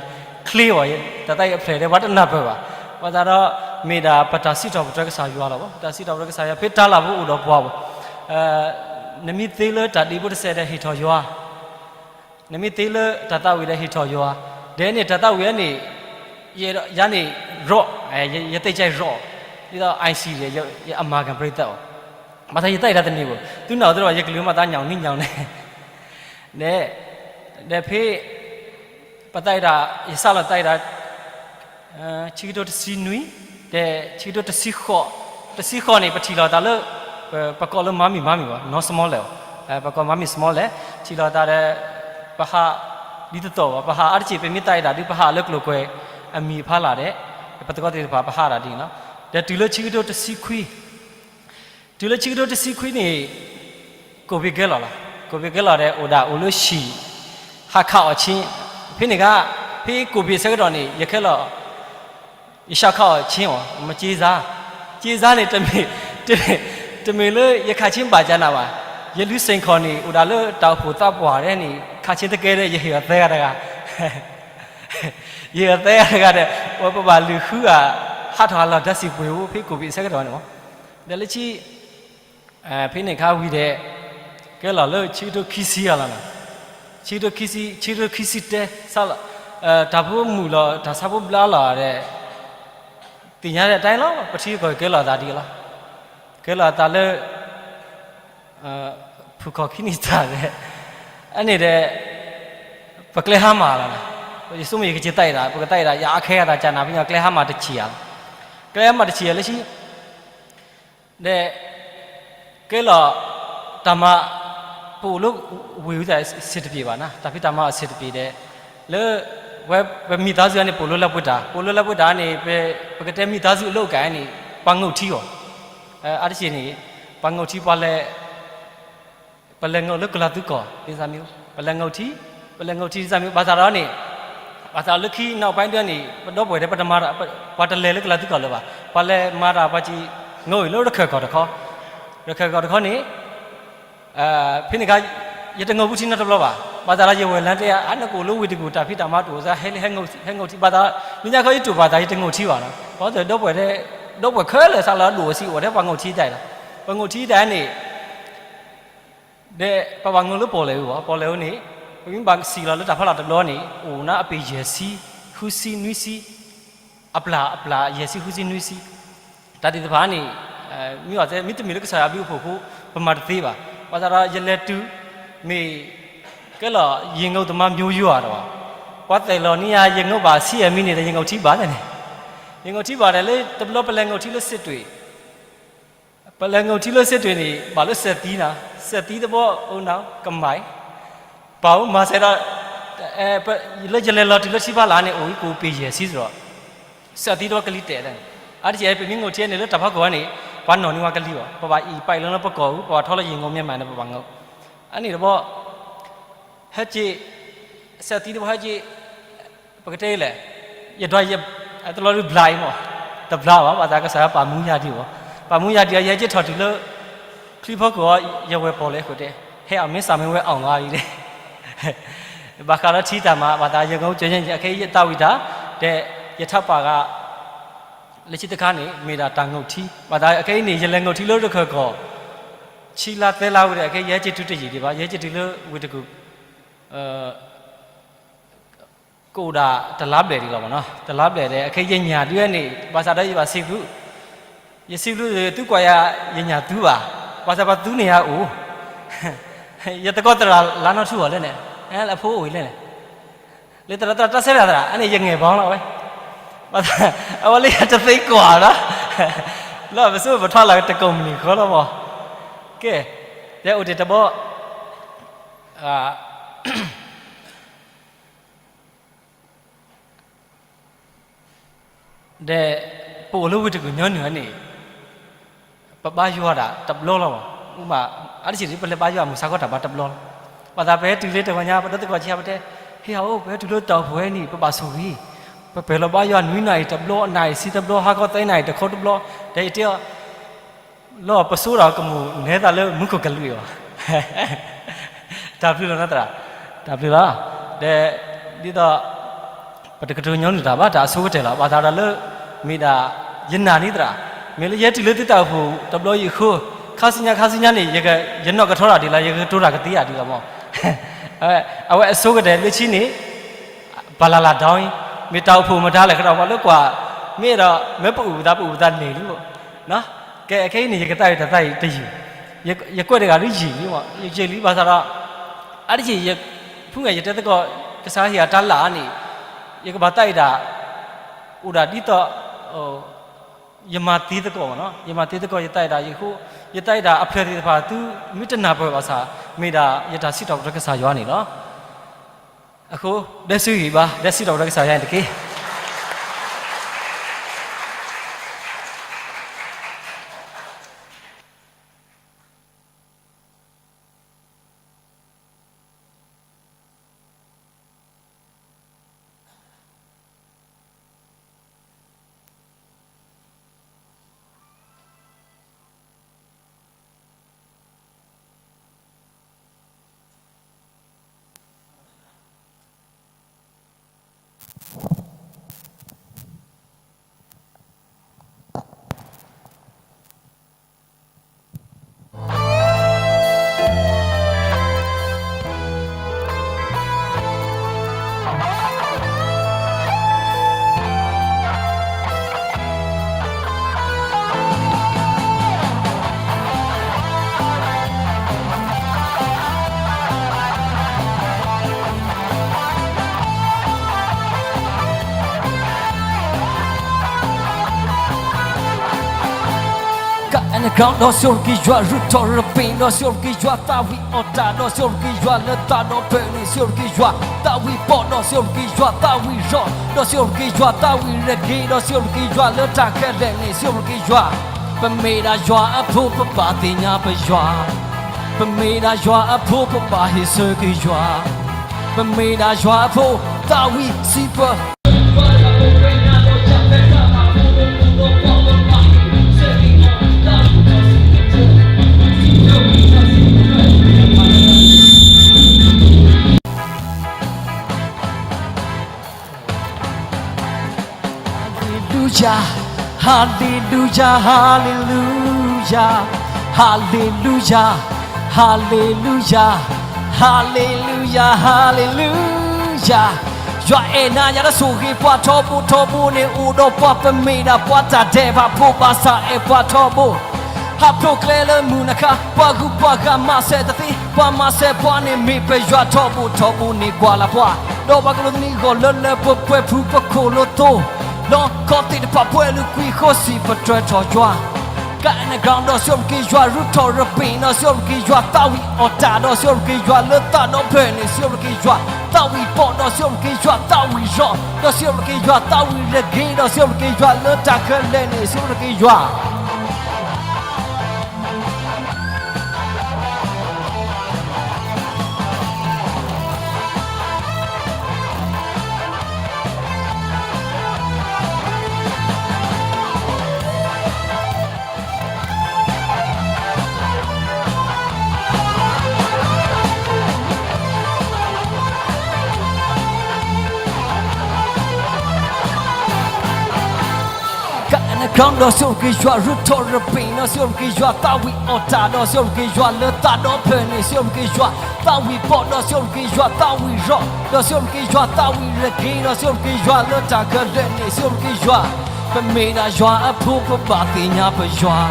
ချ့အီၤ, တၢ်သးဝံၣ်အဖျဲၣ်ဒီး ပှၤတနၢ်ပၢၢ်ဘၣ်, ဘၣ်ဆၣ်ဒီး, မ့ၢ်ဒၣ်ပတၢ်စံးထီၣ်ပတြၢၤကစၢ်ယွၤလီၤ, ပတၢ်စံးထီၣ်ပတြၢၤကစၢ်ယွၤ ဖဲတၢ်လၢ်ဖိအိၣ်ဒီးပှၤဘၣ်, နမ့ၢ်သ့လၢတၢ်ဒ့ဖိတစဲးဒီးဟ့ၣ်ထီၣ်ယွၤ နမ့ၢ်သ့လၢတၢ်သးဝံၣ်ဒီးဟ့ၣ်ထီၣ်ယွၤ, ဒီးန့ၣ်တၢ်သးဝံၣ်အံၤန့ၣ်, ယၤန့ၣ်, ရီး, ယသ့ၣ်ညါရီး, ဒ်သိး I C ဒီး ယအမၤကပရံသးအီၤ, ဘၣ်ဆၣ်ယသးဝံၣ်တၢ်တန့ၢ်ဘၣ်, သုနၢ်အီၤသ့ၣ်တဖၣ် ယကလုၢ်မၤသးညၣ်နံၣ်ညၣ်န့ၣ်, ဒီး, ဒီးဖဲ ပသးဝံၣ်တၢ် ယစးလီၤသးဝံၣ်တၢ် ဆံကထိတဆံနွံ, ဒီးဆံကထိတဆံဃိး, တဆံဃိးန့ၣ် ပထံၣ်လိာ်သးလၢ, ပကိးလၢ Mommy Mommy ဘၣ်, နီၢ် Smollett အီၤ, ပကိး Mommy Smollett, ထံၣ်လိာ်သးဒီး, ပဟး, ဒ်သိးသိးဘၣ်, ပဟးအါတက့ၢ် ပမ့ၢ်သးဝံၣ်တၢ်ဒုး ပဟးလၢကျိၤကွဲၤအမံၤအဖီလာ်ဒီး, ပသကိးသ့ၣ်တဖၣ် ပဟးတၢ်ဒ်န့ၣ်လီၤ. ဒီးတုၤလၢဆံကထိတဆံခွံ တုၤလၢဆံကထိတဆံခွံန့ၣ်, ကိၣ်ဘ့ၣ်ကဲလီၤလီၤ, ကိၣ်ဘ့ၣ်ကဲလီၤဒီး အိၣ်ဒၣ်အိၣ်လၢဟံၣ်, ဟးခးအီၣ်ဆ့, ဖဲန့ၣ်ခါ, ဖဲကိၣ်ဘ့ၣ်ဆၢကတီၢ်န့ၣ် ယခဲလီၤ, ယဆးခးအီၣ်ဆ့အီၤ, မ့ၢ်က့စါ, က့စါန့ၣ် တမ့ၢ်, တမ့ၢ်လၢယခးဆ့ဘၣ်ကနၣ်ဘၣ်, ယလုၢ်စ့ၣ်ခီၣ်န့ၣ် အိၣ်ဒၣ်လၢတၢ်အိၣ်ဖှိၣ်သးပှၢ်ဒဲးန့ၣ် ခးဆ့တကဲဒီး ယဟ့ၣ်အီၤသၢဂၤတဂၤ ယဟ့ၣ်အီၤသၢဂၤတဂၤဒီး ပဘၣ်လုၢ်ဃုဂၤ, ဟးထီၣ်ဟးလီၤတၢ်စံၣ်ပှ့ၤအိၣ်ဖဲကိၣ်ဘ့ၣ်ဆၢကတီၢ်န့ၣ်မး, ဒီးလၢဆံ, ဖဲန့ၣ်ခါဝံၤဒီး, ကဲလီၤလၢဆံကထိခံဆံအလီၢ်လီၤ, ဆံကထိခံဆံ, ဆံကထိခံဆံတၢ, တၢ်ဖိမုၣ်လီၤ တၢ်ဆါဖိဘျါလီၤဒီး, သ့ၣ်ညါဒ်အံၤလီၤ ပထံကီၢ်ကဲလီၤသးဒ်အံၤလီၤ, ကဲလီၤသးလၢ ဖုၣ်ခီၣ်ခံနံၣ်တၢ်ဒီး, အန့ၣ်ဒီး, ပကျဲဟါမၢ်လီၤ, ယဆိကမိၣ်ယကစၢ်သးဝံၣ်တၢ် ပကသးဝံၣ်တၢ် ယအါခဲအသးကနၣ်ဖဲညီ ကျဲဟါမၢ်တဆံးဧါ, ကျဲဟါမၢ်တဆံးဧါလၢဆံ, ဒီး, ကဲလီၤ, တၢ်မၤ ပအိၣ်လၢဝ့ၢ်ဝံသးစူၤတပှဲၤဘၣ်နၤ, တၢ်ဖံးတၢ်မၤအဆင်တပြေဒီး လၢ ဝဲပမိသားစုန့ၣ် ပအိၣ်လၢလၢပှဲၤတၢ်, ပအိၣ်လၢလၢပှဲၤတၢ်န့ၣ် ပ ပကတဲမိသားစုအလုပ်အကိုင်န့ၣ် ပှၤငိးထံအီၤ, အါတက့ၢ်န့ၣ် ပှၤငိးထံ ပှၤလဲၤ ပလဲၤငိးလၢကလၤသူကီၢ် ဒ်သိးမ့ၢ် ပလဲၤငိးထံ ပလဲၤငိးထံဒ်သိးမ့ၢ် ဘၣ်ဆၣ်ဒီးန့ၣ် ဘၣ်ဆၣ်လၢခံနီၢ်ပှၤဒၣ်န့ၣ် ပဒီပုၢ်ဝဲၢ်ဒီး ပတမၤ ပှၤတလဲၤလၢကလၤသူကီၢ်လၢၤဘၣ်, ပှၤလဲၤမၤတၢ်ပှၤစံး ငိးအံၤလၢရခၢၣ်ကီၢ်တခီ, ရခၢၣ်ကီၢ်တခီန့ၣ် ဖဲန့ၣ်အခါ ယတငိးဘူးထံနီတဘျီဘၣ်, ဘၣ်ဆၣ်ဒီးယဝဲၢ်လၢတဲ အါနကအိၣ်လၢဝ့ၢ်တကူၣ် တၢ်ဖံးတၢ်မၤတအိၣ်သး ဟဲလၢဟဲငိးထံ ဘၣ်ဆၣ် လၢညါခီယတူၢ်ဘၣ်သး ယတငိးထံဘၣ်နီၤ, ပှၤသ့ၣ်ဒီပုၢ်ဝဲၢ် ဒီပုၢ်ဝဲၢ်ခဲလၢာ် စးလီၤဒိၣ်အဆံး အိၣ်ထဲပှၤငိးထံတၢ်အံၤလီၤ, ပှၤငိးထံတၢ်န့ၣ် ဒီးပဘၣ်ငိးလၢပီၣ်လဲၣ်အူဘၣ်, ပီၣ်လဲၣ်အူန့ၣ် ပမ့ၢ်ဘၣ်စံးလီၤလၢတၢ်ဖီလာ်တဘျီန့ၣ် အိၣ်နၤအပ့ၤယဲၢ်ဆံ ဃုဆံ နွံဆံ အပျၢ် အပျၢ်ယဲၢ်ဆံ ဃုဆံ နွံဆံ, တၢ်သ့ၣ်တဖၣ်န့ၣ် မ့ၢ်အီၤ မ့တမ့ၢ်လၢကစၢ်ယွၤအဘျုးအဖှိၣ်အဃိ ပမၤတသ့ဘၣ်, ဘၣ်ဆၣ်ဒီးယလဲၤတုၤ မ့ၢ် ကဲလီၤ ယငိးသမါမျိုးရိုး ဧါဒီး ပှၤသဲးလီၤန့ၢ်ယၤ ယငိးဘၣ်ဆံးအမံၤန့ၣ်ဒီး ယငိးထံဘၣ်န့ၣ်, ယငိးထံဘၣ်ဒီး လၢတဘျီပလဲၤငိးထံလၢစ့တွ့ၣ် ပလဲၤငိးထံလၢစ့တွ့ၣ်န့ၣ် ဘၣ်လၢစဲးသံနၤ, စဲးသံတဘျီအိၣ်နၤ ကမၤအံၤ ပာ်အိၣ်မၤစဲးဒီး လၢယလဲၤလီၤတုၤလၢထံဖီလာ်န့ၣ် အိၣ်ဝံကိးပ့ၤယဲၢ်ဆံစ့ၢ်ကီး, စဲးသံတဘျီကလံၤတဲာ်န့ၣ်, အါတက့ၢ် ပမ့ၢ်ငိးထံန့ၣ် လၢတၢ်ဖီခိၣ်န့ၣ် ပှၤနီၢ်န့ၢ်ဝဲကလံၤဘၣ်, ပဘၣ်အံၤပာ်အံၤလၢပကိာ်အူ ပဘၣ်ထီလၢယံာ်ငိးမ့ၢ်မးန့ၣ် ပဘၣ်ငိး, အန့ၣ်တဘျီ ဟဲက့ၤ စဲးသံတဘျီဟဲက့ၤ ပကတဲလဲၣ်, ယဒွးယ တလီၤဒုးဘျါအံၤမး, တဘျါဘၣ် ဘၣ်သးကစၢ်ယွၤပာ်မူယၤဒံးအီၤ, ပာ်မူယၤဒံးအီၤ ယဟဲက့ၤထီၣ်တုၤလၢ ချံဖီခိၣ်အီၤ ယဝဲၢ်ပီၣ်လဲၣ်ဃိတဲ, ဟဲအီၤမ့ၢ်စးမ့ၢ်ဝဲအီၤလီၤအံၤလဲၣ်, ဘၣ်ဃးလၢထံတၢ်မၤ ဘၣ်သးယငိးကၠီညါ အခဲအံၤယသးဝံၣ်တၢ်, ဒီးယထးပာ်ဂၤ လၢခံတခါန့ၣ် မ့ၢ်ဒၣ်တၢ်ငိးထံ, ဘၣ်သးအခဲအံၤန့ၣ် ယလဲၤငိးထံလၢရခၢၣ်ကီၢ် ဆံလါသၢလါဝံၤဒီး အခဲအံၤယဟဲက့ၤတုၤတယံာ်ဒံးဘၣ်, ယဟဲက့ၤတုၤလၢဝ့ၢ်တကူၣ် ကအိၣ်ဒၣ်တလါဘျဲၣ်ဒံးလီၤမးနီၤ, တလါဘျဲၣ်ဒီး အခဲအံၤယညၣ်ဒုးဝဲန့ၣ် ဘၣ်ဆၣ်ဒီးယဘၣ်ဆံးသူ, ယဆံးသူ သုကွၢ်ယၤ ယညၣ်သူဘၣ်, ဘၣ်ဆၣ်ပှၤသူန့ၢ်ယၤအိၣ်, ယသကိးသရၣ်လါနီထူအီၤလဲၣ်န့ၣ်, အဖိအိၣ်အံၤလဲၣ်န့ၣ် လၢသရၣ်တၢ်ဆဲးလၢသရၣ် အန့ၣ်ယငဲၢ်ဘီလီၤဝဲ, အဝဲလၢယတသ့ကွၢ်လီၤ, လၢပစိပထီလၢတကိးမုၢ်နံၤဃီလီၤမး, ကဲ, တဲအိၣ်တ့ၢ်တဘီ, ဒီး ပအိၣ်လၢဝ့ၢ်တကူၣ်ညီနုၢ်န့ၣ် ပဘါယွၤဒၣ်တဘျီလီၤ, အါတက့ၢ်ဒ်ပလဲၤဘါယွၤမုၢ်ဆါခီတၢ်ဘါတဘျီလီၤ, ဘၣ်သးပဟဲတုၤလၢတဂီၤညါ ပဒီသကိးဆံးပတဲ, ဟ့ၣ်အအိၣ် ပဟဲတုၤလၢတၢ်အိၣ်ဖှိၣ်ဝဲန့ၣ် ပဘၣ်ဆိၣ်ဂ့ၤ, ပပၢၢ်လီၤဘါယွၤနွံနၣ်ရံၣ်တဘျီ နၣ်ရံၣ်ဆံတဘျီ ဟါခီသၢနၣ်ရံၣ်တခီတဘျီ, ဒီးယတဲအီၤ လီၤပစိဒီးကမိၣ်နဲသးလၢမူခိၣ်ကလူးအံၤဘၣ် တၢ်ဘျုးလီၤသရၣ်, တၢ်ဘျုးလီၤ, ဒီး ဒ်သိး ပတကတိၤညီနုၢ်တၢ်ဘၣ် တၢ်အဆိကတၢၢ်လီၤ, ဘၣ်သးဒီးလၢ မ့ၢ်ဒၣ် ယနာ်န့ၢ်သရၣ်, မ့ၢ်လၢယဟဲတုၤလၢသုတၢ်အိၣ်ဖှိၣ်တဘျီအံၤအဃိ, ခါဆူညါခါဆူညါန့ၣ် ယနီၢ်ကထီတၢ်ဒံးလီၤ, ယကတိၤတၢ်ကသ့တၢ်ဒံးလီၤမး, အဝဲအဆိကတၢၢ်လၢခံန့ၣ် ပလၢ်လၢ်ဒီးအံၤ, မ့ၢ်တၢ်အိၣ်ဖှိၣ်မတၤလဲၣ် ကဒီးပှၤလၢကွၢ်, မ့ၢ်အဲၣ်ဒိး မ့ၢ်ပအုၣ်ပသး ပအုၣ်ပသးန့ၣ်လံ, ကဲ ခဲအံၤန့ၣ် ယကသးဝံၣ်တၢ်သးအံၤတယုၢ်, ယကွဲးတဂၤဒ်ယံာ်လံမး, ယယံာ်လံဘၣ်ဆၣ်ဒီး အါတက့ၢ် ဖုၣ်န့ၣ် ယတဲသကိး ကစၢ်ဟ့ၣ်အတၢ်လၢ်န့ၣ် ယကဘၣ်သးဝံၣ်ဒၣ် အိၣ်ဒၣ်ဒ်သိး ယမၤသ့သကိးမးနီၤ, ယမၤသ့သကိး ယသးဝံၣ်ဒၣ်ယဃိ, ယသးဝံၣ်ဒၣ်အဖျၢၣ်သ့ၣ်တဖၣ် သုမ့ၢ်တနၢ်ပၢၢ်ဘၣ်ဆၣ် မ့ၢ်ဒၣ်ယတၢ်စံးထီၣ်ပတြၢၤကစၢ်ယွၤန့ၣ်လီၤ. အဃိ ဒဲစုဂံၢ်ဘါ ဒဲစံးထီၣ်ပတြၢၤကစၢ်ယွၤန့ၣ်တက့ၢ်. ကဒီးစံးဘျုးက့ၤယွၤရူၢ်ထီၣ်ရပ့ၤ, ဒီးစံးဘျုးက့ၤယွၤသးဝံၣ်အီၣ်တၢ်, ဒီးစံးဘျုးက့ၤယွၤလၢသးဒီဖျၢၣ်န့ၣ်, စံးဘျုးက့ၤယွၤသးဝံၣ်ပိာ်, ဒီးစံးဘျုးက့ၤယွၤသးဝံၣ်ရီၣ်, ဒီးစံးဘျုးက့ၤယွၤသးဝံၣ်ရ့ၣ်က့ၤ, ဒီးစံးဘျုးက့ၤယွၤလၢတၢ်ခဲလၢာ်န့ၣ်, စံးဘျုးက့ၤယွၤ, ပမ့ၢ်ဒၣ်ယွၤအဖိပဘၣ်သ့ၣ်ညါပယွၤ, ပမ့ၢ်ဒၣ်ယွၤအဖိပဘၣ် ဟ့ၣ်ဆၢက့ၤယွၤ, ပမ့ၢ်ဒၣ်ယွၤအဖိ, သးဝံၣ်စံးပတြၢၤ Hallelujah, hallelujah, hallelujah, hallelujah, hallelujah, hallelujah, hallelujah, hallelujah. ယွၤအဲၣ်နၤယၤတၢ်ဆိၣ်ဂ့ၤပှၤထီဘိထီဘိန့ၣ် အိၣ်ဒီးပှၤ ပမ့ၢ်ဒၣ်ပှၤတၢ်ဒဲးဘးဖိ ဘၣ်ဆၣ်အဲၣ်ပှၤထီဘိ ဟးဖျိးကျဲလၢမုၢ်နၤခါ, ပှၤဂုၤပှၤဂၤမၤစၢၤတသ့, ပှၤမၤစၢၤပှၤန့ၣ်မ့ၢ်ပယွၤထီဘိထီဘိန့ၣ်ကွၢ်လၢ်ပှၤ, ဒီးပှၤကလူးသနံးဂီၢ်လၢလၢပှဲၤပှဲၤဖုပခိၣ်လိသိး, ဒီးခီသ့ၣ်တဖၣ်ပှဲၤလုာ်ကွံာ်ဃိစံးပတြၢၤထီၣ်ယွၤ ကအဲၣ်နကဒီးစံးဘျုးက့ၤယွၤရူၢ်ထီၣ်ရပ့ၤ, ဒီးစံးဘျုးက့ၤယွၤသးဝံၣ်အီၣ်တၢ်, ဒီးစံးဘျုးက့ၤယွၤလၢသးဒီဖျၢၣ်န့ၣ်, စံးဘျုးက့ၤယွၤသးဝံၣ်ပိာ်, ဒီးစံးဘျုးက့ၤယွၤသးဝံၣ်ရီၣ်, ဒီးစံးဘျုးက့ၤယွၤသးဝံၣ်ရ့ၣ်က့ၤ, ဒီးစံးဘျုးက့ၤယွၤလၢတၢ်ခဲလၢာ်န့ၣ်, စံးဘျုးက့ၤယွၤ ကအဲၣ်နကဒီးစံးဘျုးက့ၤယွၤရူၢ်ထီၣ်ရပ့ၤ, ဒီးစံးဘျုးက့ၤယွၤသးဝံၣ်အီၣ်တၢ်, ဒီးစံးဘျုးက့ၤယွၤလၢသးဒီဖျၢၣ်န့ၣ်, စံးဘျုးက့ၤယွၤသးဝံၣ်ပိာ်, ဒီးစံးဘျုးက့ၤယွၤသးဝံၣ်ရီၣ်, ဒီးစံးဘျုးက့ၤယွၤသးဝံၣ်ရ့ၣ်က့ၤ, ဒီးစံးဘျုးက့ၤယွၤလၢတၢ်ခဲလၢာ်န့ၣ်, စံးဘျုးက့ၤယွၤ, ပမ့ၢ်ဒၣ်ယွၤအဖိပဘၣ်သ့ၣ်ညါပယွၤ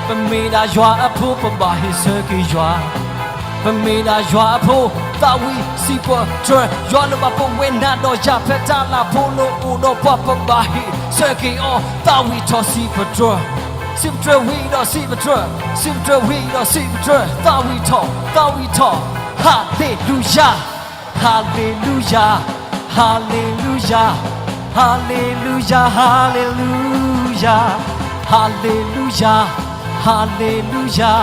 ပမ့ၢ်ဒၣ်ယွၤအဖိပဘၣ်ဟ့ၣ်ဆၢက့ၤယွၤ, ပမ့ၢ်ဒၣ်ယွၤအဖိ, သးဝံၣ်စံးပတြၢၤ, ယွၤလၢဘၣ်ပဝဲနၤဒီးယၤဖဲတၢ်လၤဖိလၢအိၣ်ဒီးပှၤ ပဘၣ်ဟ့ၣ်ဆၢက့ၤအီၤ, သးဝံၣ်ထီၣ်စံးပတြၢၤ, စံးပတြၢၤဝံၤဒီးစံးပတြၢၤ, စံးပတြၢၤဝံၤဒီးစံးပတြၢၤ, သးဝံၣ်ထီၣ်, သးဝံၣ်ထီၣ်, ဟၤလ့လူယၤ Hallelujah, hallelujah, hallelujah, hallelujah, hallelujah, hallelujah,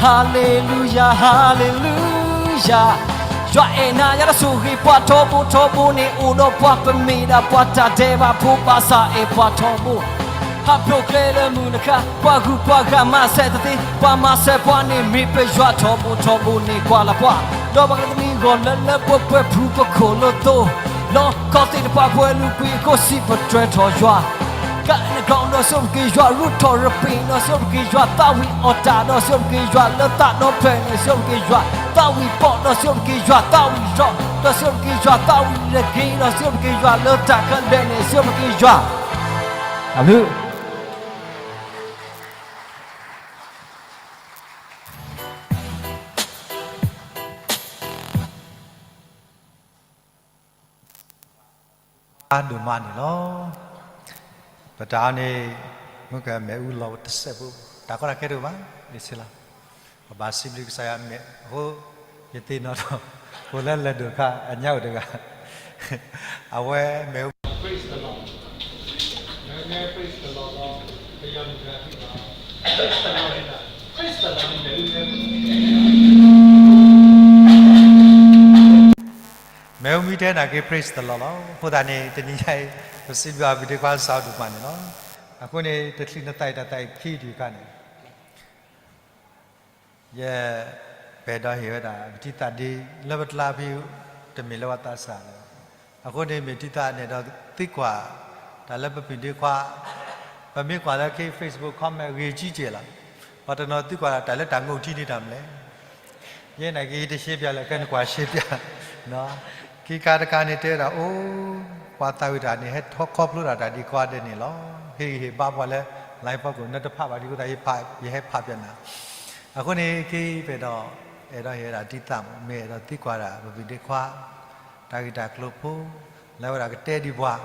hallelujah, hallelujah. ယွၤအဲၣ်နၤယၤတၢ်ဆိၣ်ဂ့ၤပှၤထီဘိထီဘိန့ၣ် အိၣ်ဒီးပှၤ ပမ့ၢ်ဒၣ်ပှၤတၢ်ဒဲးဘးဖိ ဘၣ်ဆၣ်အဲၣ်ပှၤထီဘိ ဟးဖျိးကျဲလၢမုၢ်နၤခါ, ပှၤဂုၤပှၤဂၤမၤစၢၤတသ့, ပှၤမၤစၢၤပှၤန့ၣ်မ့ၢ်ပယွၤထီဘိထီဘိန့ၣ်ကွၢ်လၢ်ပှၤ, ဒီးပှၤကလူးသနံးဂီၢ်လၢလၢပှဲၤပှဲၤဖုပခိၣ်လိသိး, ဒီးခီသ့ၣ်တဖၣ်ပှဲၤလုာ်ကွံာ်အဃိစံးပတြၢၤထီၣ်ယွၤ ကအဲၣ်နကဒီးစံးဘျုးက့ၤယွၤရူၢ်ထီၣ်ရပ့ၤ, ဒီးစံးဘျုးက့ၤယွၤသးဝံၣ်အီၣ်တၢ်, ဒီးစံးဘျုးက့ၤယွၤလၢသးဒီဖျၢၣ်န့ၣ်, စံးဘျုးက့ၤယွၤသးဝံၣ်ပိာ်, ဒီးစံးဘျုးက့ၤယွၤသးဝံၣ်ရီၣ်, ဒီးစံးဘျုးက့ၤယွၤသးဝံၣ်ရ့ၣ်က့ၤ, ဒီးစံးဘျုးက့ၤယွၤလၢတၢ်ခဲလၢာ်န့ၣ်, စံးဘျုးက့ၤယွၤ အမ့ၢ် ဒိၣ်မးန့ၣ်လီၤ. ပတၢ်အီၤန့ၣ် မ့ၢ်ကမဲာ်အူလီၤတစဲးဖိ, တၢ်ကီတၢ်ခဲတအိၣ်ဘၣ်, ဒ်ဆ့လီၤ. ပဘၣ်စံးဘျုးကစၢ်ယွၤမဲာ်အဃိ, ယသ့ၣ်နီၣ်ထီၣ် ဖိလၢလဲၤဒိၣ်တခါ အညါအိၣ်တဂၤ, အဝဲမ့ၢ် Praise the Lord လီၤ. မ့ၢ်မ့ၢ်တဲနာ်က့ Praise the Lord လီၤ. အဃိသတးန့ၣ် တနံၤညါအံၤ ပစံးဘျုးအပူၤဒ့ခွါစးဒိၣ်မးန့ၣ်လီၤ. အဃိန့ၣ် တချုးနသးအံၤတၢ်သးအံၤခံဒံးအခါန့ၣ် ယ ပအဲၣ်ဒိးဟ့ၣ်ဝဲဒၣ် ပတံၤသးဒ့ လၢပတလါဖဲ တမ့ၢ်လၢပှၤသးစၢ်လၢၤဘၣ်. အဃိန့ၣ် မ့ၢ်တံၤသးန့ၣ်ဒီးသံကွၢ် တၢ်လၢပပုၢ်ဒ့ခွါ ပမ့ၢ်ကွၢ်လၢခံ Facebook comment ဂ့ၤကံကဲလီၤ. ပှၤတနီၤသံကွၢ်တၢ်လၢတၢ်ငိၢ်ထံန့ၣ်တၢ်မနုၤလဲၣ်. ယဲနာ်က့ ယတရှဲပၠးလၢၤ ခဲန့ၣ်ကွၢ်ရှဲပၠး ခံခါတခါန့ၣ်တဲဝဲဒၣ် အိၣ် ပှၤသးဝံၣ်တၢ်န့ၣ် ဟဲထီၣ်ခီဖျိဒၣ်တၢ်ဒ်ခွါဒဲးန့ၣ်လီၤ. ဟ့ၣ်ဂံၢ်ဟ့ၣ်ဘါပှၤလၢ line ဖီခိၣ် နတဖးဘၣ်ဒံးအဃိသတး ယဟဲဖးပၠးနၤ. အဃိန့ၣ် ကဲပအဲၣ်ဒိး အဲၣ်ဒိးဟ့ၣ်ဝဲဒၣ်တံၤသးမး မ့ၢ်အဲၣ်ဒိးသံကွၢ်ဒၣ် ပပုၢ်ဒ့ခွါ တၢ်ဂ့ၢ်တၢ်ကျိၤဖိ လၢအဝဲဒၣ်ကတဲဒံးပှၤ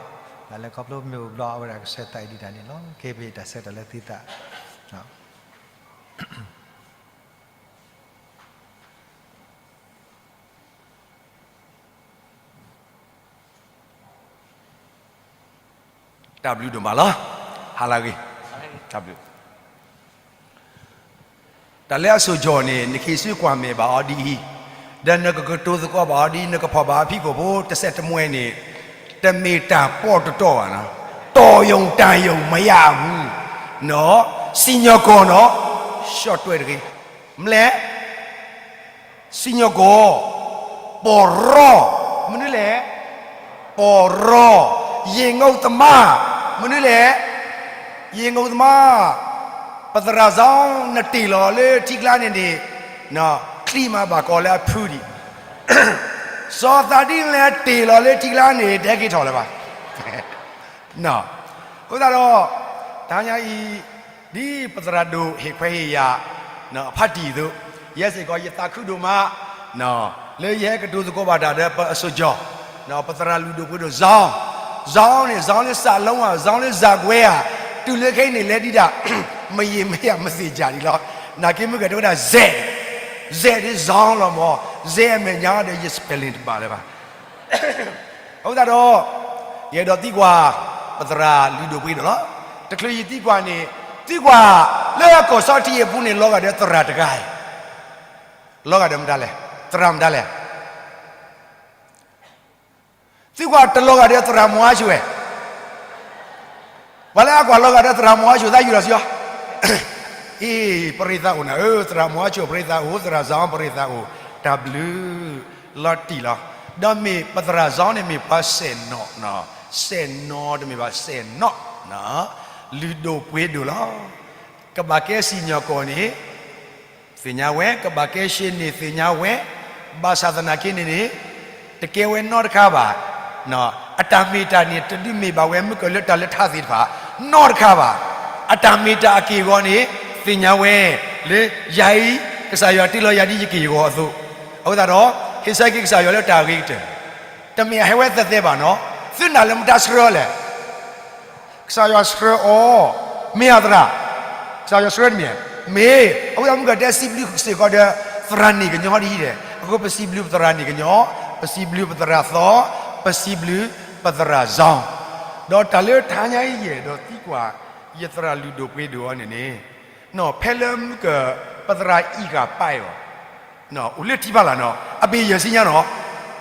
တၢ်လဲၤခီဖျိမ့ၢ်အိၣ်ဘျီ အဝဲဒၣ်ကဆဲးသးအံၤဒံးတၢ်န့ၣ်လီၤ. ကဲပဟ့ၣ်တၢ်ဆၢကတီၢ်လၢသံသး တၢ်ဘျုးဒိၣ်မးလီၤ. ဟါလၢအဂ့ၤ, တၢ်ဘျုး. တၢ်လၢအစိၤကၠီၣ်န့ၣ် နကဟ့ၣ်ဆူကွၢ်မဲာ်ဘၣ်အီၤဒ်အံၤ, ဒီးနကကတိၤသကိးဘၣ်အီၤဒ်အံၤ, နကဖီၣ်ဘၣ်အဖံးခိၣ်ဖိ တစဲးတမှဲန့ၣ်, တမ့ၢ်တၢ်ပီၣ်တတီၢ်ဘၣ်နီၤ, တော်ရုံတန်ရုံမရဘူးနီၤ, စံၣ်ညီၣ်ကွီၢ်နီၤ, ရှော့တွဲတဂ့ၤ, မလဲၣ် စံၣ်ညီၣ်ကွီၢ်, ပီၢ်ရီ, မနုၤလဲၣ်, ပီၢ်ရီ, ရေငုပ်သမား, မနုၤလဲၣ်, ရေငုပ်သမား, ပသရၣ်စီၤနတ့ၢ်လီၤလၢထံကျါန့ၣ်န့ၣ်, ချံမၤဘၣ်ကီးလၢအဖုဒံး, စီၤသးဒ်လဲၣ်တ့ၢ်လီၤလၢထံကျါန့ၣ် တဟဲက့ၤထီၣ်လၢၤဘၣ်. အဃိသတးဒီး, တဟါညါအံၤ, ဒ်ပသရၣ်ဒိၣ်ဟ့ၣ်ခွဲးဟ့ၣ်ယာ်, အဖါတံၢ်အသိး, ယဲစ့ၢ်ကီးယသးခုဒိၣ်မး, လၢယဟဲကတိၤသကိးဘၣ်တၢ်ဒီးပအစိၤကၠီၣ်, ပသရၣ်လုၢ်ဒိၣ်ပှ့ၤဒိၣ်စီၤ, စီၤန့ၣ် စီၤလၢစးလုံးဧါ, စီၤလၢစးကွဲဧါ, တုၤလၢခဲအံၤန့ၣ်လဲၤဒံးဒၣ်, မယံာ်မယၤမသ့ၣ်ညါဒံးလီၤ, နာ်က့မုၢ်ကတဲဝဲဒၣ် Z, Z ဒ်စီၤလီၤမၢ်, Z အမဲာ်ညါဒီး ယ spelling တဘၣ်လၢၤဘၣ်. အဃိသတးဒီး, ယအဲၣ်ဒိးသံကွၢ်, ပသရၣ်လုၢ်ဒိၣ်ပှ့ၤဒိၣ်လီၤ. တချုးယသံကွၢ်န့ၣ်, သံကွၢ်လၢကီၢ်စီထံအပူၤန့ၣ် လီၤဂာ်ဒီးသရၣ်တဂၤအံၤ, လီၤဂာ်ဒီးမတၤလဲၣ်, သရၣ်မတၤလဲၣ်. သံကွၢ်တလီၤဂာ်ဒီးသရၣ်မီၤအါဆိၣ်ဝဲ, ပှၤလၢအကွၢ်လီၤဂာ်ဒီးသရၣ်မီၤအါဆိၣ် သးယူၤလီၤစံးအီၤ အ့, ပရ့သးအိၣ်နၤဧၢ, သရၣ်မီၤအါဆိၣ်ပရ့သးအိၣ်, သရၣ်စီၤပရ့သးအိၣ်, တၢ်ဘျုး, လီၤတံၢ်လီၤ. ဒီးမ့ၢ်ပသရၣ်စီၤန့ၣ်မ့ၢ်ပှၤစဲၣ်နီၤ, စဲၣ်နီၤတမ့ၢ်ဘၣ်စဲၣ်နီၤ, လုၢ်ဒိၣ်ပှ့ၤဒိၣ်လီၤ. ကဘၣ်ကဲစံၣ်ညီၣ်ကွီၢ်န့ၣ် သ့ၣ်ညါဝဲ, ကဘၣ်ကဲရှ့န့ၣ်သ့ၣ်ညါဝဲ, ဘၣ်ဆၣ်သနာ်က့န့ၣ်န့ၣ်, တကဲဝဲနီတခါဘၣ်. အတၢ်မ့ၢ်တၢ်န့ၣ် တဒုးမ့ၢ်ဘၣ်ဝဲမုၢ်ကလၢတၢ်လၢထါသ့ၣ်တဖၣ်, နီတခါဘၣ်. အတၢ်မ့ၢ်တၢ်အက့ၢ်အဂီၤန့ၣ်, သ့ၣ်ညါဝဲ, လၢယၤအံၤ, ကစၢ်ယွၤတ့လီၤယၤဒ်ယက့ၢ်အဂီၤအသိး, အဃိသတးဒီး, ဟ့ၣ်ဆၢက့ၤကစၢ်ယွၤလၢတၢ်အဂ့ၤကတၢၢ်, တမ့ၢ်အဟဲဝဲသဲသဲဘၣ်နီၤ, သုနာ်လၢမတၤဆှၢအီၤလဲၣ် ကစၢ်ယွၤဆှၢအီၤ, မ့ၢ်ဧါသရၣ်, ကစၢ်ယွၤဆှၢတမ့ၢ်ဧါ, မ့ၢ်, အဝဲမုၢ်ကတဲစံးဘျုးစ့ၢ်ကီးဒီး, သရၣ်န့ၣ်ကညီဒ်အံၤဒီး, အဃိပစံးဘျုးပသရၣ်န့ၣ်ကညီ, ပစံးဘျုးပသရၣ်သီ, ပစံးဘျုးပသရၣ်စီၤ, ဒီးတၢ်လၢတဟါညါအံၤယအဲၣ်ဒိးသံကွၢ်, ယသရၣ်လုၢ်ဒိၣ်ပှ့ၤဒိၣ်အီၤန့ၣ်န့ၣ်, ဖဲလၢမုၢ်က, ပသရၣ်အံၤဂၤပၢ်အီၤ အိၣ်လၢထံဖးလာ်နီၤ, အပ့ၤယဲၢ်ဆံညါနီၤ,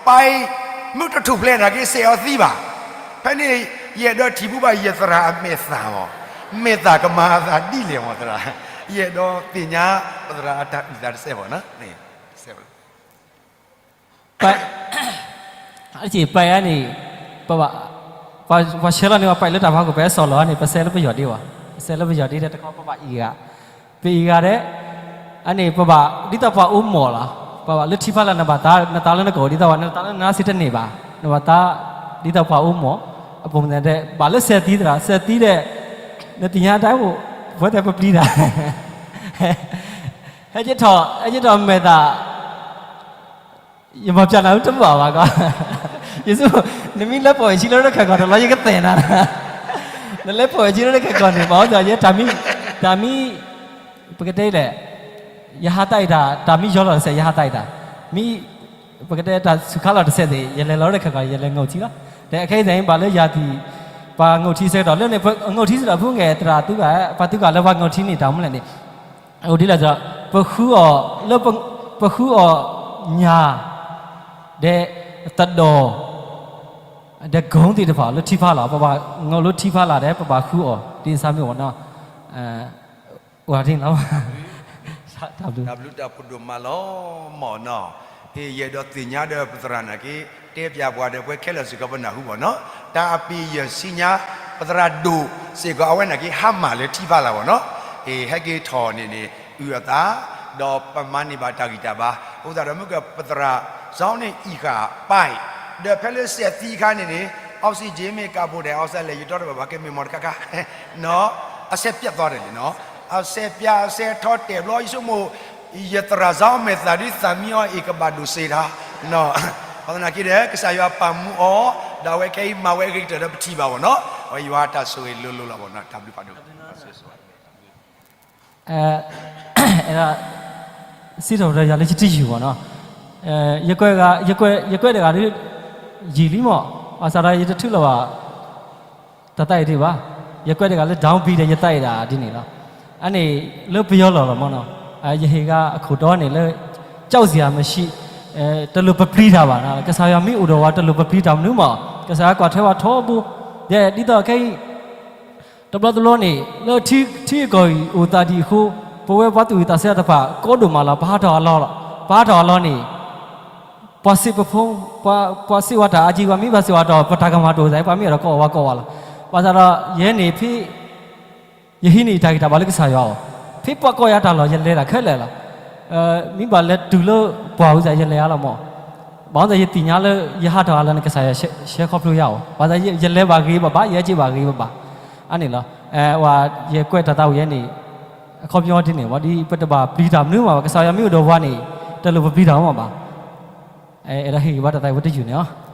ပၢ်အံၤ, မုၢ်တထူၣ်ဖျဲးနာ်က့စဲးအီၤသံဘၣ်, ဖဲန့ၣ်, ယအဲၣ်ဒိးထံၣ်ဘူဘၣ်ယသရၣ်အမဲာ်သၣ်မၢ်, မဲာ်သၣ်ကမၤအသးဒ်လဲၣ်မၢ်သရၣ်, ယအဲၣ်ဒိးသ့ၣ်ညါ, ပသရၣ်အတၢ်အုၣ်သးတစဲးဘၣ်နီၤ, ပၢ်အံၤန့ၣ်, ပှၤဆှၢလီၤန့ၣ် ပှၤပာ်လၢတၢ်ဖးခိၣ် ပအဲၣ်စီၣ်လီၤန့ၣ် ပဆှၢလၢပယီၤဒ့ဝဲ, ပဆှၢလၢပယီၤဒ့ဒီးတခီပဘၣ်အံၤဂၤ, ပအံၤဂၤဒီး, အန့ၣ်ပဘၣ်, ဒ်သိးပှၤအိၣ်မီၢ်လီၤ, ပဘၣ်လၢထံဖးလာ်နဘၣ်သး နသးလၢနကအိၣ်ဒ်သိးဝဲ နသးလၢနနါစ့တန့ၢ်ဘၣ်, နဘၣ်သး, ဒ်သိးပှၤအိၣ်မီၢ်, အပူၤမ့ၢ်သ့ၣ် ဘၣ်လၢစဲးသံသရၣ် စဲးသံဒီး, နသ့ၣ်ညါတၢ်အိၣ်, ပဝဲသ့ၣ်ပပျံၤတၢ် ဟဲက့ၤထီၣ်, ဟဲက့ၤထီၣ်မဲာ်သၣ်, ယမၤပျးနၤတဘၣ်ဘၣ်ကီ, ယဆိ, နမ့ၢ်လၢပှဲၤဆံလၢတခၢၣ်ကီၢ်တလီၤ ယကသဲၣ်နၤ, နလၢပှဲၤဆံလၢတခၢၣ်ကီၢ်န့ၣ် ဘၣ်အီၤဒီးယဲတၢ်မံ, တၢ်မံ, ပကတဲလဲၣ်, ယဟးသးအံၤတၢ်, တၢ်မံယီၤလီၤတစဲး ယဟးသးအံၤတၢ်, မံ, ပကတဲတၢ်ဆူးခါလီၤတစဲးသ့ၣ် ယလဲၤလီၤလၢတခၢၣ်ကီၢ် ယလဲၤငိၣ်ထံလီၤ, ဒီးအခဲအံၤသ့ၣ်ဘၣ်လၢယၤသံ, ပှၤငိၣ်ထံဆၢကတီၢ်လၢန့ၣ် ပငိၣ်ထံစ့ၢ်ကီးဖုဂဲၤသရၣ်သုဂၤ, ပှၤသုဂၤလၢပှၤငိၣ်ထံန့ၣ် တၢ်မနုၤလဲၣ်န့ၣ် အိၣ်ဒ်လဲၣ်ဒီး, ပဃုအီၤ, လၢပ, ပဃုအီၤညၣ်, ဒီး, သဒီၣ်, ဒီးကိသ့ၣ်တဖၣ်လၢထံဖးလာ် ပဘၣ်ငိၣ်လၢထံဖးလာ်ဒီး ပဘၣ်ဃုအီၤ ဒ်ဆၢမ့ၢ်ဝဲနီၤ, အိၣ်ဒ်န့ၣ်လီၤ, တၢ်ဘျုး, တၢ်ဘျုးတၢ်ဖှိၣ်ဒိၣ်မးလီၤ, မ့ၢ်နီၤ, ယအဲၣ်ဒိးသ့ၣ်ညါဒီးပသရၣ်နာ်က့, တဲပျးပှၤဒီးပှၤခဲလၢာ်စ့ၢ်ကီးပနၢ်ဟူဘၣ်နီၤ, တၢ်အပ့ၤယဲၢ်ဆံညါ, ပသရၣ်ဒိၣ်စ့ၢ်ကီးအဝဲနာ်က့ဟါမၢ်လၢထံဖးလာ်ဘၣ်နီၤ, ဟဲက့ၤထီၣ်န့ၣ်န့ၣ် အုၣ်အသး, ဒီးပမၤန့ၢ်ဘၣ်တၢ်ဂံၢ်တၢ်ဘါ, အဃိသတးဒီးမုၢ်ကပသရၣ်စီၤန့ၣ်အံၤဃာ်ပၢ်အံၤ, ဒီးဖဲလၢစဲးသံအခါန့ၣ်န့ၣ်, oxygen မ့ၢ် carbon dioxide လဲၣ် ယတီတဘၣ်ဘၣ် ကမ့ၢ်မီၢ်တခါခါ, နီၤ, အဆဲးပျးသီဒ်န့ၣ်နီၤ, အဆဲးပျးအဆဲးထီၣ်တဲာ်ဘျီ ယဆိကမိၣ်, ယသရၣ်စီၤမဲာ်သၣ်ဒ်သးမံအီၤအံၤကဘၣ်ဒိၣ်စ့တၢ်, ဘၣ်သနာ်က့ဒီး ကစၢ်ယွၤပာ်မူအီၤ, ဒီးအဝဲခဲအံၤမၤဝဲအဂ့ၤကတၢၢ်ဒီးပထံၣ်ဘၣ်ဘၣ်နီၤ, အဝဲယွၤတၢ်ဆိၣ်ဂ့ၤလိၤလိၤလီၤဘၣ်နီၤ, တၢ်ဘျုးဖးဒိၣ် အဲ, စံးထီၣ်ပတြၢၤယၤလၢယတယုၢ်ဘၣ်နီၤ, ယကွဲးတဂၤဒီး, ယံာ်လံမး, ဘၣ်ဆၣ်ဒီးယတထုးလီၤဘၣ်, တၢ်သးအံၤဒံးဘၣ်, ယကွဲးတဂၤလၢ downbeat ဒီး ယသးအံၤဒၣ်ဒ်န့ၣ်လီၤ. အန့ၣ်လၢပယီၤလီၤလီၤမ့ၢ်နီၤ, ယဟ့ၣ်ဂၤအခိၣ်တီန့ၣ်လၢ ကြောက်စရာမရှိ, တလိၣ်ပပျံၤတၢ်ဘၣ်, ကစၢ်ယွၤမ့ၢ်အိၣ်ဒီးပှၤ တလိၣ်ပပျံၤတၢ်မနုၤမး, ကစၢ်ယွၤကွၢ်ထွဲပှၤထီဘိ, ဒီးဒ်သိးခဲအံၤ တဘျီတဘျီန့ၣ် လၢထံကီၢ်အံၤအိၣ်သးဒံးအဃိ, ပဝဲပှၤသူၣ်ဝံၣ်သးဆၢတဖၣ် ကီဒိၣ်မးလီၤ, ပဟးထီၣ်အလီၢ်လီၤ, ပဟးထီၣ်အလီၢ်န့ၣ် ပှၤစံးပဖုံ, ပှၤစံးဝဲတၢ်အါကံ, ပှၤမ့ၢ်ဘၣ်စံးဝဲဒီး ပတၢ်ကမၣ်တအိၣ်သး, ပှၤမ့ၢ်အဲၣ်ဒိးကိးဝဲကိးဝဲလီၤ. ဘၣ်ဆၣ်ဒီးယဲန့ၣ်ဖဲ ယဟံးန့ၢ်ယတၢ်ဂံၢ်တၢ်ဘါလၢကစၢ်ယွၤအအိၣ်, ဖဲပှၤကိးယၤတၢ်လီၢ် ယလဲၤတၢ်ခဲလၢာ်လီၤ. မ့ၢ်ဘၣ်လဲၤတုၤလၢပှၢ်ဝံၤသး ယလဲၤအါလီၤမး, ဘၣ်ဆၣ်ယသ့ၣ်ညါလၢယဟးထီၣ်အလီၢ်န့ၣ် ကစၢ်ယွၤဆှၢခီဖျိယၤအီၤ, ဘၣ်ဆၣ်ယလဲၤဘၣ်ဂ့ၤဘၣ်ဘၣ်, ယဟဲက့ၤဘၣ်ဂ့ၤဘၣ်ဘၣ်, အန့ၣ်လီၤ. ဝဲယကွဲးတၢ်သးဝံၣ်ယဲန့ၣ် အခီပညီဒ်န့ၣ်ဝဲ, ဒ်ပတဘၣ်ပျံၤတၢ်မနုၤမးဘၣ်, ကစၢ်ယွၤမ့ၢ်အိၣ်ဒီးပှၤန့ၣ် တလိၣ်ပပျံၤတၢ်မနုၤမးဘၣ်. အဲၣ်ဒိးဟ့ၣ်ဂံၢ်ဘါတၢ်သးဝံၣ်ဝဲတယုၢ်န့ၣ်လီၤ.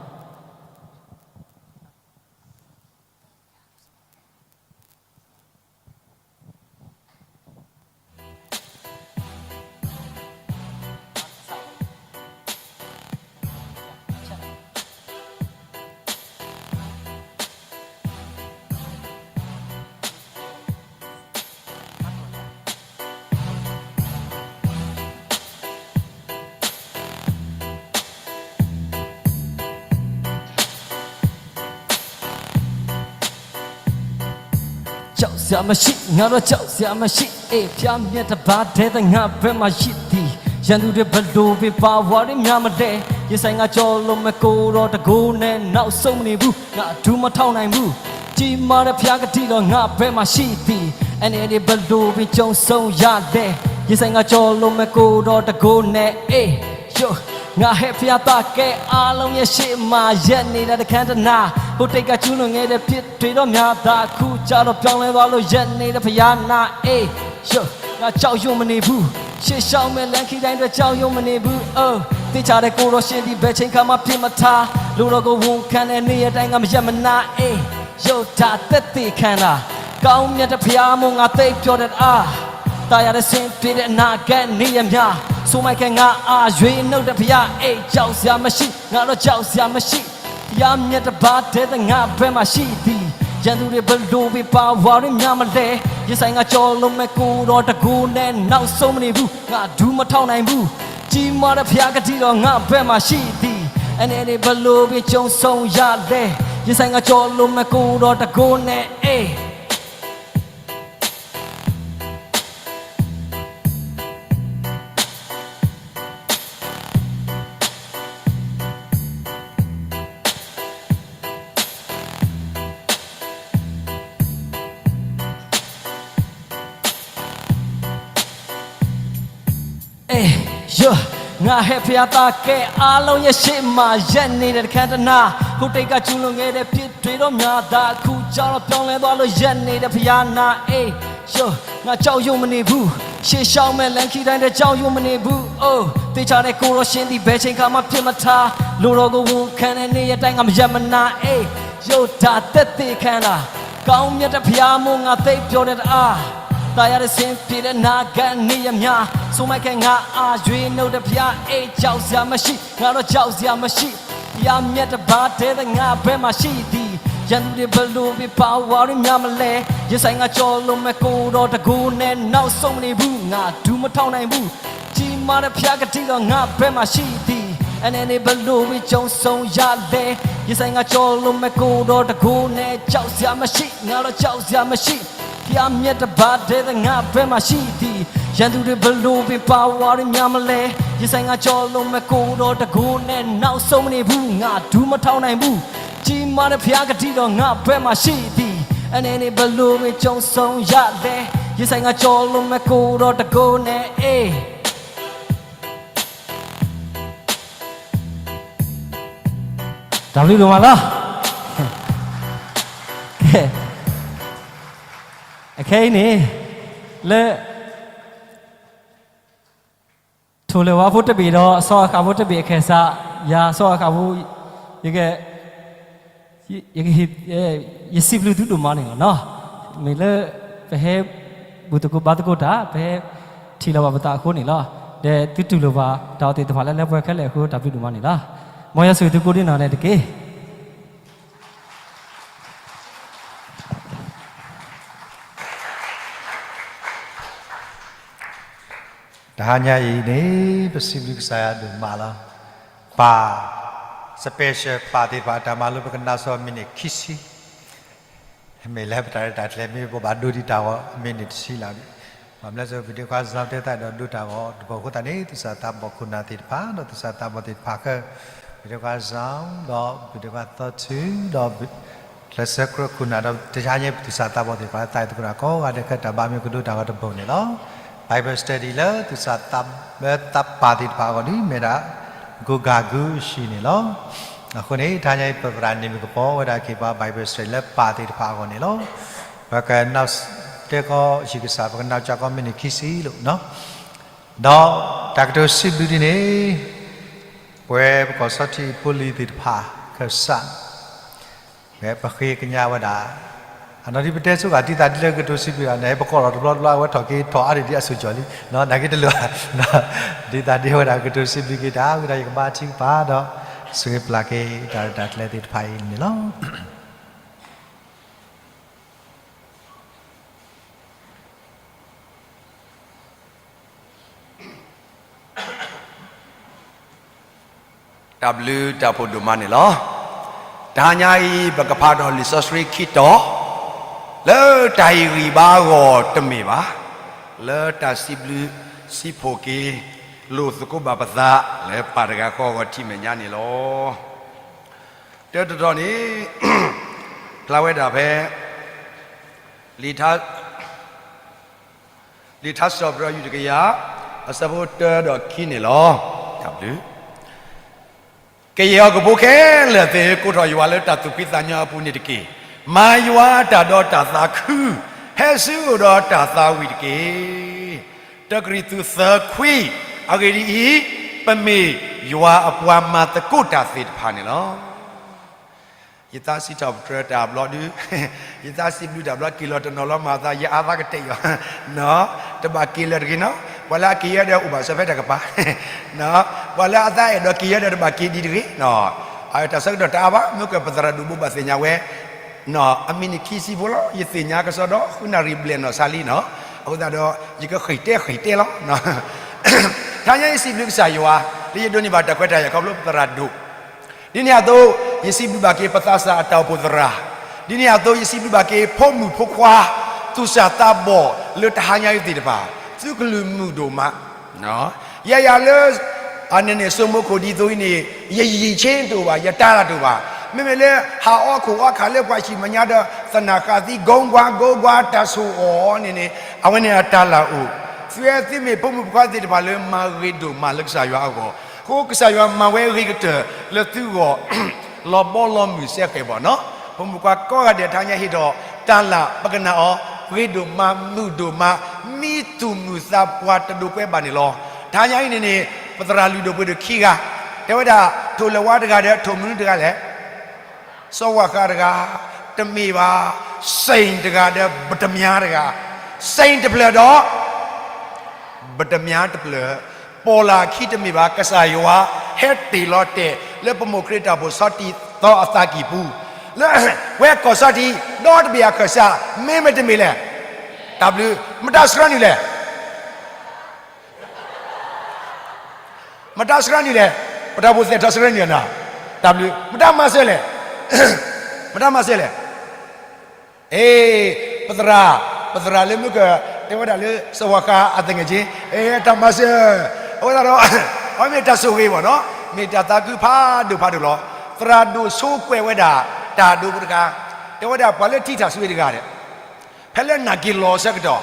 ကြောက်စရာမရှိ, ငါတော့ကြောက်စရာမရှိ, အေး ဖျားမြက်တစ်ပါးထဲသာ ငါဘက်မှာရှိသည်, ရန်သူတွေဘယ်လိုပင်ပါ ဝါရင်းများမလဲ, ရင်ဆိုင်ကကျော်လွန်မဲ့ ကိုယ်တော်တန်ခိုးနဲ့ နောက်ဆုတ်မနေဘူး, ငါဒူမထောက်နိုင်ဘူး, ကြီးမားတဲ့ဘုရားကတိတော် ငါဘက်မှာရှိသည်, အန္တရာယ်တွေဘယ်လိုပင်ကြုံဆုံးရလဲ, ရင်ဆိုင်ကကျော်လွန်မဲ့ ကိုယ်တော်တန်ခိုးနဲ့, အေး ယို, ငါဟဲဘုရားသခင်အားလုံးရဲ့ရှေ့မှာ ရပ်နေတဲ့တခန်းတနား, ကိုယ်တိုင်ကကျူးလွန်ခဲ့တဲ့ပြစ်တွေတော့များသာ, အခုကျတော့ပြောင်းလဲသွားလို့ ရပ်နေတဲ့ဘုရားနား, အေး ယို, ငါကြောက်ရွံ့မနေဘူး, ရှေ့လျှောက်မဲ့လမ်းခရီးတိုင်းအတွက် ကြောက်ရွံ့မနေဘူး, အိုး, သေချာတဲ့ကိုယ်တော်ရှင်သည် ဘယ်ချိန်ခါမှပစ်မထား, လူတော်ကိုဝန်ခံတဲ့နေ့ရက်တိုင်း ငါမရပ်မနား, အေး ယို, ဒါသက်သေခံတာ, ကောင်းမြတ်တဲ့ဘုရားမို့ ငါသိပ်ပျော်တတ်အား, သာယာတဲ့ဆင်ပြေတဲ့အနာဂတ်နေ့ရက်များ, ဆိုမိုက်ခဲငါအာရွေးနှုတ်တဲ့ဘုရား, အေး ကြောက်စရာမရှိ, ငါတော့ကြောက်စရာမရှိ, ဘုရားမြတ်တစ်ပါးထဲသာ ငါဘက်မှာရှိသည်, ရန်သူတွေဘယ်လိုပင်ပါ ဝါရင်းများမလဲ, ရင်ဆိုင်ကကျော်လွန်မဲ့ ကိုယ်တော်တန်ခိုးနဲ့ နောက်ဆုတ်မနေဘူး, ငါဒူမထောက်နိုင်ဘူး, ကြီးမားတဲ့ဘုရားကတိတော် ငါဘက်မှာရှိသည်, အန္တရာယ်တွေဘယ်လိုပင်ကြုံဆုံးရလဲ, ရင်ဆိုင်ကကျော်လွန်မဲ့ ကိုယ်တော်တန်ခိုးနဲ့, အေး အေး ယို, ငါဟဲဘုရားသခင်အားလုံးရဲ့ရှေ့မှာ ရပ်နေတဲ့တခန်းတနား, ကိုယ်တိုင်ကကျူးလွန်ခဲ့တဲ့ပြစ်တွေတော့များသာ, အခုကျတော့ပြောင်းလဲသွားလို့ ရပ်နေတဲ့ဘုရားနား, အေး ယို, ငါကြောက်ရွံ့မနေဘူး, ရှေ့လျှောက်မဲ့လမ်းခရီးတိုင်းအတွက် ကြောက်ရွံ့မနေဘူး, အိုး, သေချာတဲ့ကိုယ်တော်ရှင်သည် ဘယ်ချိန်ခါမှပစ်မထား, လူတော်ကိုဝန်ခံတဲ့နေ့ရက်တိုင်း ငါမရပ်မနား, အေး ယို, ဒါသက်သေခံတာ, ကောင်းမြတ်တဲ့ဘုရားမို့ ငါသိပ်ပျော်တတ်အား, သာယာတဲ့ဆင်ပြေတဲ့အနာဂတ်နေ့ရက်များ, ဆိုမိုက်ခဲငါအာရွေးနှုတ်တဲ့ဘုရား, အေး ကြောက်စရာမရှိ, ငါတော့ကြောက်စရာမရှိ, ဘုရားမြတ်တစ်ပါးထဲသာ ငါဘက်မှာရှိသည်, ရန်သူတွေဘယ်လိုပင်ပါ ဝါရင်းများမလဲ, ရင်ဆိုင်ကကျော်လွန်မဲ့ ကိုယ်တော်တန်ခိုးနဲ့ နောက်ဆုတ်မနေဘူး, ငါဒူမထောက်နိုင်ဘူး, ကြီးမားတဲ့ဘုရားကတိတော် ငါဘက်မှာရှိသည်, အန္တရာယ်တွေဘယ်လိုပင်ကြုံဆုံးရလဲ, ရင်ဆိုင်ကကျော်လွန်မဲ့ ကိုယ်တော်တန်ခိုးနဲ့ ကြောက်စရာမရှိ, ငါတော့ကြောက်စရာမရှိ, ဘုရားမြတ်တစ်ပါးထဲသာ ငါဘက်မှာရှိသည်, ရန်သူတွေဘယ်လိုပင်ပါ ဝါရင်းများမလဲ, ရင်ဆိုင်ကကျော်လွန်မဲ့ ကိုယ်တော်တန်ခိုးနဲ့ နောက်ဆုတ်မနေဘူး, ငါဒူမထောက်နိုင်ဘူး, ကြီးမားတဲ့ဘုရားကတိတော် ငါဘက်မှာရှိသည်, အန္တရာယ်တွေဘယ်လိုပင်ကြုံဆုံးရလဲ, ရင်ဆိုင်ကကျော်လွန်မဲ့ ကိုယ်တော်တန်ခိုးနဲ့, အေး တၢ်ဘျုးဒိၣ်မးလီၤ. ကဲ, အခဲအံၤန့ၣ် လၢ ထိၣ်လဲၤဝါဖိတဘ့ၣ်ဒီး စီၤအၤဃးဖိတဘ့ၣ်အခဲစး, ယၤစီၤအၤဃးဖိ, ယက, ယကဟ့ၣ်, ယစံးဘျုးသုဒိၣ်မးန့ၣ်လီၤနီၤ. မ့ၢ်လၢ ပဟဲ ဘူၣ်သကိးဘါသကိးတၢ်, ပဟဲထံၣ်လီၤဘၣ်ပသးအဃိန့ၣ်လီၤ. ဒီးသုတူၢ်လိာ်ဘၣ်တၢ်အီၣ်သ့ၣ်တဖၣ်လၢလၢပှဲၤခဲလၢာ်အဃိ တၢ်ဘျုးဒိၣ်မးန့ၣ်လီၤ. မ်ယွၤဆိၣ်ဂ့ၤသုကိးဒံနီၢ်ဂၤဒဲးတက့ၢ်. တဟါညါအံၤန့ၣ် ပစံးဘျုးကစၢ်ယွၤဒိၣ်မးလီၤ. ပၢ် special ပၢ်သ့ၣ်တဖၣ်အတၢ်မၤလိ ပကနၣ်စ့ၢ်မံးနံးခံဆံ, မ့ၢ်လၢပတၢ်ရဲၣ်တၢ်ကျဲၤ မ့ၢ်ပဘၣ်ဒိဒံးတၢ်ဂီၤ မံးနံးတဆံလီၤ. ဘၣ်မနုၤလဲၣ် ပဒ့ခွါစၢ်တဲသးဒီးဒိတၢ်ဂီၤတဘိအဃိသတးန့ၣ် သူၣ်စၢ်သးဘီၣ်ခိၣ်နၢ်သ့ၣ်တဖၣ် ဒီးသူၣ်စၢ်သးဘီၣ်သ့ၣ်တဖၣ်ဃၢ ပဒ့ခွါစၢ် ဒီးပဒ့ခွါသီထု ဒီး ကျဲးစၢးကြၢးခိၣ်နၢ်ဒီး တဟါညါအံၤ ပသူၣ်စၢ်သးဘီၣ်သ့ၣ်တဖၣ် သးအံၤသကိးတၢ်ကိးဂၤဒဲး ခဲတၢ်ဘါမ့ၢ်ကဒိတၢ်ဂီၤတဘိန့ၣ်လီၤ. Bible study လၢသူၣ်စၢ်သး လၢသးပၢ်သ့ၣ်တဖၣ်အဂီၢ်န့ၣ် မ့ၢ်ဒၣ် ဂုၤဂၤဂုၤအဟံၣ်န့ၣ်လီၤ. အဃိန့ၣ် တဟါညါအံၤ ပသရၣ်န့ၣ်မ့ၢ်ကပီၤဝဲဒၣ်က့ၤပှၤ Bible study လၢပၢ်သ့ၣ်တဖၣ်အဂီၢ်န့ၣ်လီၤ. ပကနၢ်တဲကီးဟံၣ်ကစၢ် ပကနၢ်ကၠီကီးမံးနံးခံဆံလီၤ. ဒီးတၢ်ကတိၤစံးဘျုးဒ်န့ၣ် ပဝဲပကီၢ်စီထံဖိလံၤသ့ၣ်တဖၣ် ခၢၣ်စး ဝဲပဃ့ကညးဝဲဒၣ် အနီၢ်ဒ်ပတဲဆိဂာ် ဒ်သိးဒ်လၢကတိၤစံးဘျုးဒၣ်န့ၣ် ပကိးလီၤတဘျီတဘျီ အဝဲထီၣ်က့ၤထီၣ်အါဒံးဒ်အစိၤကၠီလံ, နာ်က့တလိၣ်, ဒ်သိးဒ်ဝဲဒၣ်ကတိၤစံးဘျုးက့ၤတၢ် ဝံသးယကဘါထုကဖၣ်ဒီး ဆိၣ်ဂ့ၤပျၢ်က့ၤတၢ်ရဲၣ်တၢ်ကျဲၤသ့ၣ်တဖၣ်အံၤန့ၣ်လီၤ. တၢ်ဘျုးတၢ်ဖှိၣ်ဒိၣ်မးန့ၣ်လီၤ. တဟါညါအံၤ ပကဖးဒီးလံာ်စီဆှံခံတီၤ လၢတၢ်ဟ့ၣ်ဂံၢ်ဘါအဂီၢ်တမ့ၢ်ဘၣ်, လၢတၢ်စံးဘျုးစံးဖှိၣ်က့ၤ လိာ်သကိးဘၣ်ပသး လၢပၢ်တဂၤဃီအဂီၢ်ထံၣ်မဲာ်ညါန့ၣ်လီၤ. တၢတတီၤန့ၣ် ဖျါဝဲဒၣ်ဖဲ လံာ်ထါ လံာ်ထါစံးထီၣ်ပတြၢၤ ယူၢ်တကယၤ အဆၢဖိတၢဒီးခံန့ၣ်လီၤ. တၢ်ဘျုး ကယဲၢ်ဟီၣ်ကဖိခဲလၢာ်သ့ၣ်ဧၢ, ကိးထီၣ်ယွၤလၢတၢ်သူၣ်ဖှံသးညီအပူၤန့ၣ်တက့ၢ်. မၤယွၤအတၢ်ဒီးတၢ်သးခု, ဟဲဆူအအိၣ်ဒီးတၢ်သးဝံၣ်တက့ၢ်. တၢကရံၣ်သူးသၢခွံ, အဂ့ၢ်ဒ်အံၤ, ပမ့ၢ်ယွၤအပှၤမၤသကိးတၢ်သ့ၣ်တဖၣ်န့ၣ်လီၤ. ယသးစံးထီၣ်ပတြၢၤတၢ်ဘျီဒု, ယသးစံးဘျုးတၢ်ဘျီ က့ၤလီၤတနီၤလီၤမၤသး ယအါသးကတဲာ်ယီၤ, တဘၣ်က့ၤလၢၤတဂ့ၤနီၤ, ပှၤလၢအက့ၤယဲဒီးအိၣ်ဘၣ်စၢၤဖဲတၢ်ကပၤ, ပှၤလၢအသးအဲၣ်ဒိးက့ၤယဲဒီးတဘၣ်က့ၤဒံးတဂ့ၤ, အတၢ်ဆၢကတီၢ်တအါဘၣ် မ့ၢ်ကပသရၣ်ဒိၣ်ဘိးဘၣ်သ့ၣ်ညါဝဲ အမံးနံးခံဆံဖိလီၤ. ယသ့ၣ်ညါကစီဒီ ဃုနၣ်ရံၣ်ဘျဲၣ်နီၢ်ဆါလံနီၤ, အဃိသတးဒီး ယကဃ့ၢ်တဲဃ့ၢ်တဲလီၤ. တဟါညါအံၤ ယစံးဘျုးကစၢ်ယွၤ လၢယဒိးန့ၢ်ဘၣ်တၢ်ခွဲးတၢ်ယာ်ခီဖျိပသရၣ်ဒိၣ်, ဒ်န့ၣ်အသိး ယစံးဘျုးဘၣ်က့ၤပသးစၢ်အတၢ်အိၣ်ဖှိၣ်သရၣ်, ဒ်န့ၣ်အသိး ယစံးဘျုးဘၣ်က့ၤဖိမုၣ်ဖိခွါ သူၣ်စၢ်သးဘီၣ်လၢတဟါညါအံၤသ့ၣ်တဖၣ်, သုကလုၢ်မုာ်ဒိၣ်မး ယဲယၤလၢ အန့ၣ်န့ၣ် စိမိခိၣ်ဒ်သိးအံၤန့ၣ် ယယံာ်ဆ့တအိၣ်ဘၣ်, ယတၢ်လၢ်တအိၣ်ဘၣ်. မ့မ့ၢ်လၢဟးအီခိၣ်အီခးလၢပှၤဟံၣ်မဲာ်ညါဒီး သနၢ်ဃာ်သံ ကိးကွၢ်ကိးကွၢ် တၢ်ဆိၣ်အီၤန့ၣ်န့ၣ် အဝဲန့ၣ်အတၢ်လၢ်အိၣ်. သုဝဲသုမ့ၢ်ဖိမုၣ်ဖိခွါသ့ၣ်တဖၣ်လၢမၤဂ့ၤဒိၣ်မးလၢကစၢ်ယွၤအဂီၢ်, အဃိကစၢ်ယွၤမၤဝဲအဂ့ၤကတၢၢ်လၢသုဂီၢ် လီၤဘီလီၤမုၢ်စဲဃဲးဘၣ်နီၤ. ဖိမုၣ်ဖိခွါကိးဂၤဒဲးတဟါညါဟ့ၣ်ထီၣ်တၢ်လၢ် ပကနၣ်အီၤ ဂ့ၤဒိၣ်မးမုာ်ဒိၣ်မး မံသူၣ်မုာ်သးပှၢ်တဒိးကွဲဘၣ်န့ၣ်လီၤ. တဟါညါအံၤန့ၣ်န့ၣ် ပသရၣ်လုၢ်ဒိၣ်ပှ့ၤဒိၣ်ခံဂၤ, တဲဝဲဒၣ် ထိၣ်လဲၤဝါတဂၤဒီး ထိၣ်မနုၤတဂၤလဲၣ်, စီၤဝၣ်ဃးတဂၤ, တမ့ၢ်ဘၣ်, စ့ၣ်တဂၤဒီး ပတမြါတဂၤ, စ့ၣ်တဖျၢၣ်ဒီး ပတမြါတဖျၢၣ်, ပိာ်လၢခံတမ့ၢ်ဘၣ် ကစၢ်ယွၤ ဟဲတ့ၢ်လီၤတဲာ်လၢပမိၢ်ခရံာ်တၢ်အိၣ်ဖှိၣ်ဆီထံသီအသးကံၢ်ပူၤ, လၢဝဲကီၢ်ဆီထံ ဒီတဘ့ၣ်အကစၢ် မ့ၢ်မတမ့ၢ်လဲၣ်. တၢ်ဘျုး, မတၤဆှၢနုာ်လဲၣ်. မတၤဆှၢနုာ်လဲၣ်, ပတၢ်အိၣ်ဖှိၣ်သဲးထီၣ်ဆှၢနုာ်နီၤ. တၢ်ဘျုး, မတၤမၤစၢၤလဲၣ်, မတၤမၤစၢၤလဲၣ်. အ့, ပသရၣ်, ပသရၣ်လၢမုၢ်က တဲဝဲဒၣ်လၢစီၤဝၣ်ဃးအသငယ်ချင်း, အ့, တၢ်မၤစၢၤ, အဝဲဒၣ်ဒီး အဝဲမ့ၢ်တၢ်ဆိၣ်ဂ့ၤဘၣ်နီၤ, မ့ၢ်တၢ်သးခုဖးဒိၣ်ဖးဒိၣ်လီၤ. သရၣ်ဒိၣ်ဆိကွဲးဝဲဒၣ် တၢ်ဒိဖိတခါ, တဲဝဲဒၣ်ပှၤလၢထံထၣ်စွ့တဂၤဒီး ဖဲလၢနာ်က့ၤလီၤဆၢကတီၢ်,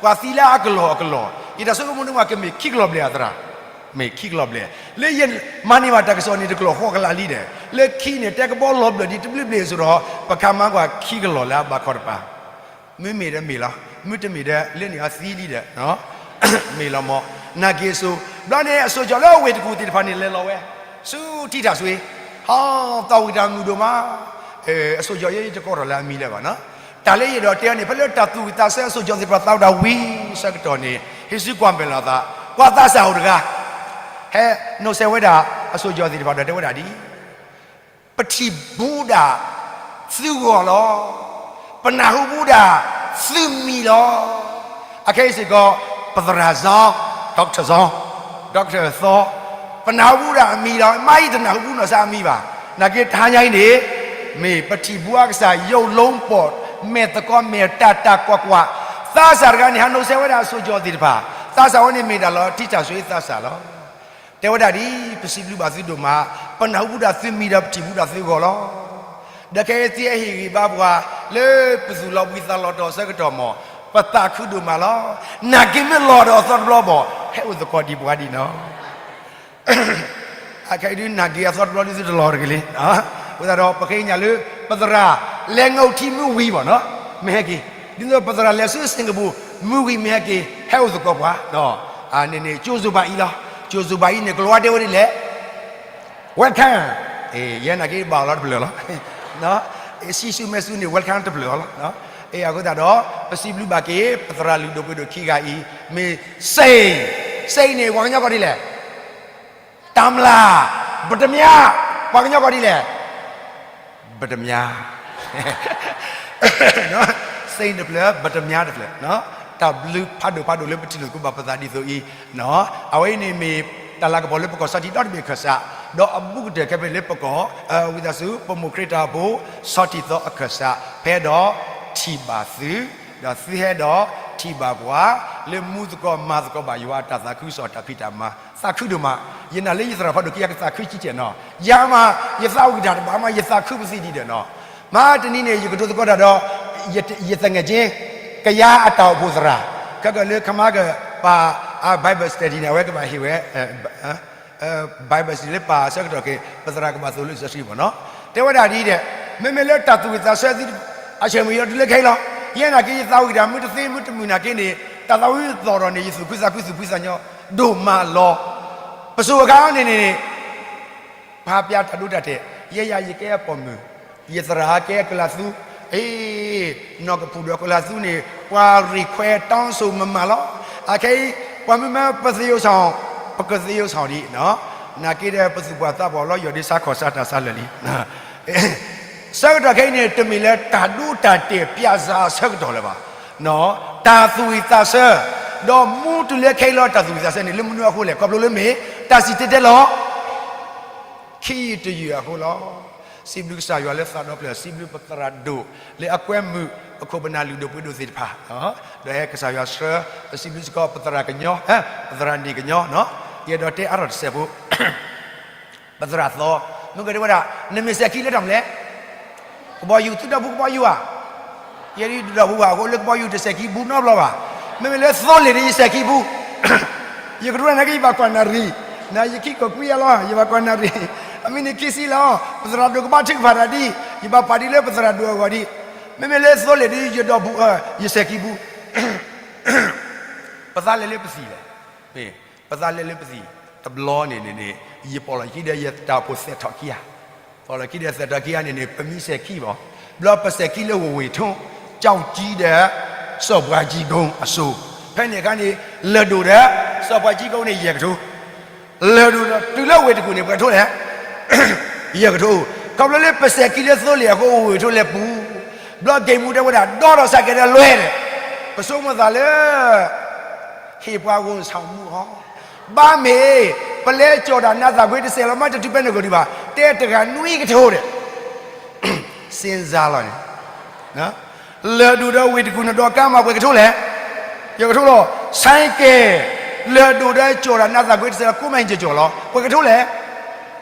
ပှၤသံလၢအကလီၢ်အကလီၢ်, ယတၢ်ဆိကမိၣ်ဒိၣ်မး ကမ့ၢ်ခံကလီၢ်ဘျဲၣ်အသရၣ်, မ့ၢ်ခံကလီၢ်ဘျဲၣ်, လၢယမၤန့ၢ်ဘၣ်တၢ်ကစီၣ်န့ၣ်တကျိာ်ဃိးကလးလံဒီး, လၢခံန့ၣ် တဲကဘီလီၤဘျၢၣ်ဒံးတဘျုးဘျ့ၣ်အသိးဒီး ပခါမၤကွၢ်ခံကလီၢ်လၢအဘၣ်ခီတပၤ, မ့မ့ၢ်ဒီးမ့ၢ်လီၤ, မ့တမ့ၢ်ဒီးလၢန့ၣ်အသံလံဒီး မ့ၢ်လီၤမး, နာ်က့ၤအစိၤ, ဘျီန့ၣ်အစိၤကၠီၤလၢအဝ့ၢ်တကူၣ်သ့ၣ်တဖၣ်န့ၣ်လဲၤလီၤဝဲ, ဆူထံထၣ်စွ့, ဟီ, သးဝံၣ်တၢ်မုာ်ဒိၣ်မး, အစိၤကၠီၤယဲယတကိးထီၣ်လၢအမံၤလၢၤဘၣ်နီၤ, တၢ်လၢယအဲၣ်ဒိးတဲန့ၣ် ဖဲလၢတၢ်သူၣ်ဝံၣ်သးဆၢအစိၤကၠီၤသ့ၣ်တဖၣ်သးဝံၣ်တၢ်ဝံၤဆၢကတီၢ်န့ၣ် ဟံးစုကွၢ်မဲာ်လီၤသး, ကွၢ်သးစၢ်အိၣ်တဂၤ, ဟဲ, နိးစဲးဝဲဒၣ်အစိၤကၠီၤသ့ၣ်တဖၣ်ဒီးတဲဝဲဒၣ်ဒ် ပထံၣ်ဘူးဒၣ်သုဂီၢ်လီၤ. ပနၢ်ဟူဘူးဒၣ်သုမံၤလီၤ. အခဲအံၤစ့ၢ်ကီး ပသရၣ်စီၤ Doctor Zhao, Doctor သီ, ပနၢ်ဟူဘူးဒၣ်အမံၤဒီး မ့ၢ်ယတနၢ်ဟူဘူးနီၢ်စၢ်အမံၤဘၣ်. နာ်က့တဟါညါအံၤန့ၣ် မ့ၢ်ပထံၣ်ဘူးအကစၢ်ယိၣ်လိပိာ် မဲာ်သကိးမဲာ်တၢ်တၢ်ကွၢ်ကွၢ်, သးစၢ်တဂၤန့ၣ် ဟးနိးစဲဝဲဒၣ်အစိၤကၠီသ့ၣ်တဖၣ်, သးစၢ်ဝဲန့ၣ်မ့ၢ်ဒၣ်လီၤ ထံၣ်တၢ်ဆိၣ်ဂ့ၤသးစၢ်လီၤ. တဲဝဲဒၣ်ဒ်အံၤ, ပစံးဘျုးဘၣ်သုဒိၣ်မး, ပနၢ်ဟူဘူးဒၣ်သုမံၤဒီးပထံၣ်ဘူးဒၣ်သုဂီၢ်လီၤ. ဒီးခဲအံၤသုဟဲဟ့ၣ်ဂံၢ်ဘါပှၤ လၢပသူၣ်လီၤဘှံးသးလီၤတီၤအဆၢကတီၢ်မး, ပသးခုဒိၣ်မးလီၤ. နာ်က့မ့ၢ်လီၤဒီးအသီတဘျီဘၣ်, ဟဲအိၣ်သကိးဒံးပှၤဒံးနီၤ. အခဲအံၤဒုးနာ်က့အသီတဘျီဒုးသုတလီၤတက့ၤလံ. အဃိသတးဒီး ပဃ့ကညးလၢ ပသရၣ်လဲၤငအိၣ်ထံမုၢ်ဝံၤဘၣ်နီၤ, မ့ၢ်ဟဲက့ၤ, ဒ်သိးပသရၣ်လဲၤဆူစ့ၣ်ကပူၤ မုၢ်ဝံၤမ့ၢ်ဟဲက့ၤ ဟဲအိၣ်သကိးပှၤ, န့ၣ်န့ၣ် ကၠိၤစိၤဘၣ်အံၤလီၤ. ကၠိၤစိၤဘၣ်အံၤန့ၣ် ကလီၤဝါတဲဝဲဒ်လဲၣ် welcome, ယဲနာ်က့ဘၣ်အီၤလီၤတဖျၢၣ်လီၤ. ဆံးဆူမဲာ်ဆူန့ၣ် welcome တဖျၢၣ်အီၤလီၤ. အဃိသတးဒီး ပစံးဘျုးဘၣ်က့ၤ ပသရၣ်လုၢ်ဒိၣ်ပှ့ၤဒိၣ်ခံဂၤအံၤ မ့ၢ် စိၣ်, စိၣ်န့ၣ် ပှၤကညီကိးဒ်လဲၣ် တၢ်မျၢ်, ပတမျၢ်, ပှၤကညီကိးဒ်လဲၣ် ပတမျၢ်, စိၣ်တဖျၢၣ် ပတမျၢ်တဖျၢၣ်, တၢ်ဘျုးဖးဒိၣ်ဖးဒိၣ်လၢပထံၣ်လိာ်သကိးဘၣ်ပသးဒ်သိးအံၤ, အဝဲအံၤန့ၣ်မ့ၢ်တၢ်လၤကပီၤလၢပကီၢ်ဆီထံးဒီတဘ့ၣ်ခၢၣ်စး, ဒီးအဘူးကတၢၢ်ခဲဖဲလၢပကီၢ်, ဝံသးစူၤ ပမိၢ်ခရံာ်တၢ်အိၣ်ဖှိၣ် ဆီထံးသီအခၢၣ်စး ဖဲဒီးထံၣ်ဘၣ်သု, ဒီးသုဟဲဒီးထံၣ်ဘၣ်ပှၤ လၢမူသကိးမၤသကိးဘၣ်ယွၤအတၢ်သးခုကစီၣ်တၢ်ဖံးတၢ်မၤ, သးခုဒိၣ်မး, ယနာ်လၢယသရၣ်ဖးဒိၣ်ခံဂၤကသးခုကံကဲနီၤ, ယၤမး ယသးဝံၣ်တၢ်တဘၣ်မး ယသးခုပသံဒံးဒီးနီၤ, မၤတနံၤန့ၣ် ယကတိၤသကိးတၢ်ဒီး ယသငယ်ချင်း ကယၤအတၢ်အိၣ်ဖှိၣ်သရၣ်, ခဲကလၢခမါကပာ် Bible study န့ၣ် အဝဲကဘၣ်ဟ့ၣ်ဝဲ Bible study လၢပာ်အဆၢကတီၢ်က့ၤ ပသရၣ်ကဘၣ်သိၣ်လိလံာ်စီဆှံမ့ၢ်နီၤ, တဲဝဲဒၣ်ဒ်အံၤဒီး, မ့မ့ၢ်လၢတၢ်သူၣ်ဝံၣ်သးဆၢသု အဆၢမုၢ်ယီၤတုၤလၢခဲအံၤလီၤ, ယဲနာ်က့ယသးဝံၣ်တၢ်မုၢ်တသ့မုၢ်တမုၢ်နာ်က့န့ၣ် တၢ်သးဝံၣ်သီၣ်ထီၣ်န့ၣ် ယသူၣ်ခုသးခု သူၣ်ဖှံသးညီ ဒိၣ်မးလီၤ. ပစိၤအခါန့ၣ်န့ၣ် ပှၤပျးတၢ်ဒိတၢ်တဲာ်, ယဲယၤယကဲအပိာ်မုၣ်, ယသရၣ်ကဲအကလၤသူ, အ့, နီၢ်ကဖူၣ်ဒီးကလၤသူန့ၣ် ပှၤရံၣ်ခွဲးတီစိၤမမၤလီၤ. အခဲအံၤ ပှၤမ့ၢ်မၤပသ့ယိၣ်ဆၣ်, ပကသ့ယိၣ်ဆၣ်ဒံး, နာ်က့ဒီးပသူၣ်ပှၢ်သးပှၢ်လီၤ ယီၢ်ဒ့ဆါခီၣ်ဆါတၢ်ဆါလၢာ်လံ ဆၢကတီၢ်ခဲအံၤန့ၣ် တမ့ၢ်လၢတၢ်ဒိတၢ်တဲာ်ပျးစၢ်အဆၢကတီၢ်လၢၤဘၣ်. တၢ်သူၣ်ဝံၣ်သးဆၢ, ဒီးမူတုၤလၢခဲအံၤလီၤတၢ်သူၣ်ဝံၣ်သးဆၢန့ၣ် လၢမနုၤအဃိလဲၣ်, ခီဖျိလၢမ့ၢ် တၢ်စံၣ်တဲၤတဲလီၤ ခံတယုၢ်အဃိလီၤ. စံးဘျုးကစၢ်ယွၤလၢသးဒီဖျၢၣ်, စံးဘျုးပသရၣ်ဒိၣ်လၢအကွဲမုာ် ပခိၣ်ပနၢ်လုၢ်ဒိၣ်ပှ့ၤဒိၣ်သ့ၣ်တဖၣ်, ဒီးဟဲကစၢ်ယွၤဆှၢ, ပစံးဘျုးစ့ၢ်ကီးပသရၣ်ကညီ, ပသရၣ်န့ၣ်ကညီ, ယအဲၣ်ဒိးတဲအါထီၣ်တစဲးဖိ ပသရၣ်သီ, မ့ၢ်ကတဲဝဲဒၣ် နမ့ၢ်စဲၤခံလၢတၢ်မနုၤလဲၣ်, ကဘီယူၤ, သုဒီပုၢ်ကဘီယူၤဧါ, ယဲဒၣ်ဒီပုၢ်ဘၣ်အဃိလၢကဘီယူၤတစဲၤခံဘူးနီတဘျီဘၣ်, မ့မ့ၢ်လၢသိလ့ၣ်ဒီးယစဲၤခံဘူး, ယကရူၢ်နာ်က့ ယဘၣ်ကွၢ်နၣ်ရံၣ်, နယခံကီၢ်ကွံအါလီၤ ယဘၣ်ကွၢ်နၣ်ရံၣ်, အမံးနံးခံဆံလီၤ, ပသရၣ်ဒိၣ်ကဘၣ်ထုကဖၣ်တၢ်ဒ်, ယဘၣ်ပာ်ဒ်လၢပသရၣ်ဒိၣ်အဂီၢ်ဒ်, မ့မ့ၢ်လၢသိလ့ၣ်ဒီးယဒီပုၢ်, ယစဲၤခံဘူး ပသးလဲၤလၢပသံၣ်လဲၣ်, ပသးလဲၤလၢပသံၣ်, တဘျီန့ၣ်န့ၣ်န့ၣ် ယပိာ်လီၤယခံဒီးယတၢ်အိၣ်ဖှိၣ်သဲးထီၣ်ခံဂၤ, ပိာ်လီၤခံဒီးသဲးထီၣ်ခံဂၤန့ၣ်န့ၣ် ပမ့ၢ်စဲၤခံဘၣ်, ဘျီပစဲၤခံလၢဝ့ၢ်ဝ့ၢ်ထိ, ကၠီကၠံဒီး စီၤပှၤကၠံကိအစိၤ, ဖဲန့ၣ်အခါန့ၣ် လၢၢ်ဒိၣ်ဒီး စီၤပှၤကၠံကိန့ၣ် ယဲၢ်ကထိ လၢၢ်ဒိၣ်ဒီးတုၤလၢဝ့ၢ်တကူၣ်န့ၣ် ပှဲၤကထိလဲၣ်, ယဲၢ်ကထိ, ခီဖျိလၢပစဲၤခံလၢသိလ့ၣ်အဃိ ဝ့ၢ်ဝ့ၢ်ထိလဲၤပူၤ, ဘျီက့ၤမူတဲဝဲဒၣ် ဒီဒီးစးကဲၤဒီးလွဲၢ်ဒီး, ပဆိကမိၣ်သးလၢ ဟ့ၣ်ပှၤဂီၤဆၣ်မူအီၤ, ဘၣ်မ့ၢ် ပလဲၤကၠီၣ်တၢ်နးသးကွံတစဲးလီၤ မ့ၢ်တတုၤဖဲန့ၣ်ကီၢ်ဒံးဘၣ်, တဲတဂၤနွံကထိဒီး စ့ၣ်စါလီၤန့ၣ် လၢၢ်ဒိၣ်ဒီးဝ့ၢ်တကူၣ်န့ၣ်ဒီးကါမးပှဲၤကထိလဲၣ်, ယဲၢ်ကထိလီၤ, ဆဲကဲၤ, လၢၢ်ဒိၣ်ဒီးကၠီၣ်တၢ်နးသးကွံတစဲးလီၤ ကိးမးကၠီၣ်လီၤ ပှဲၤကထိလဲၣ်,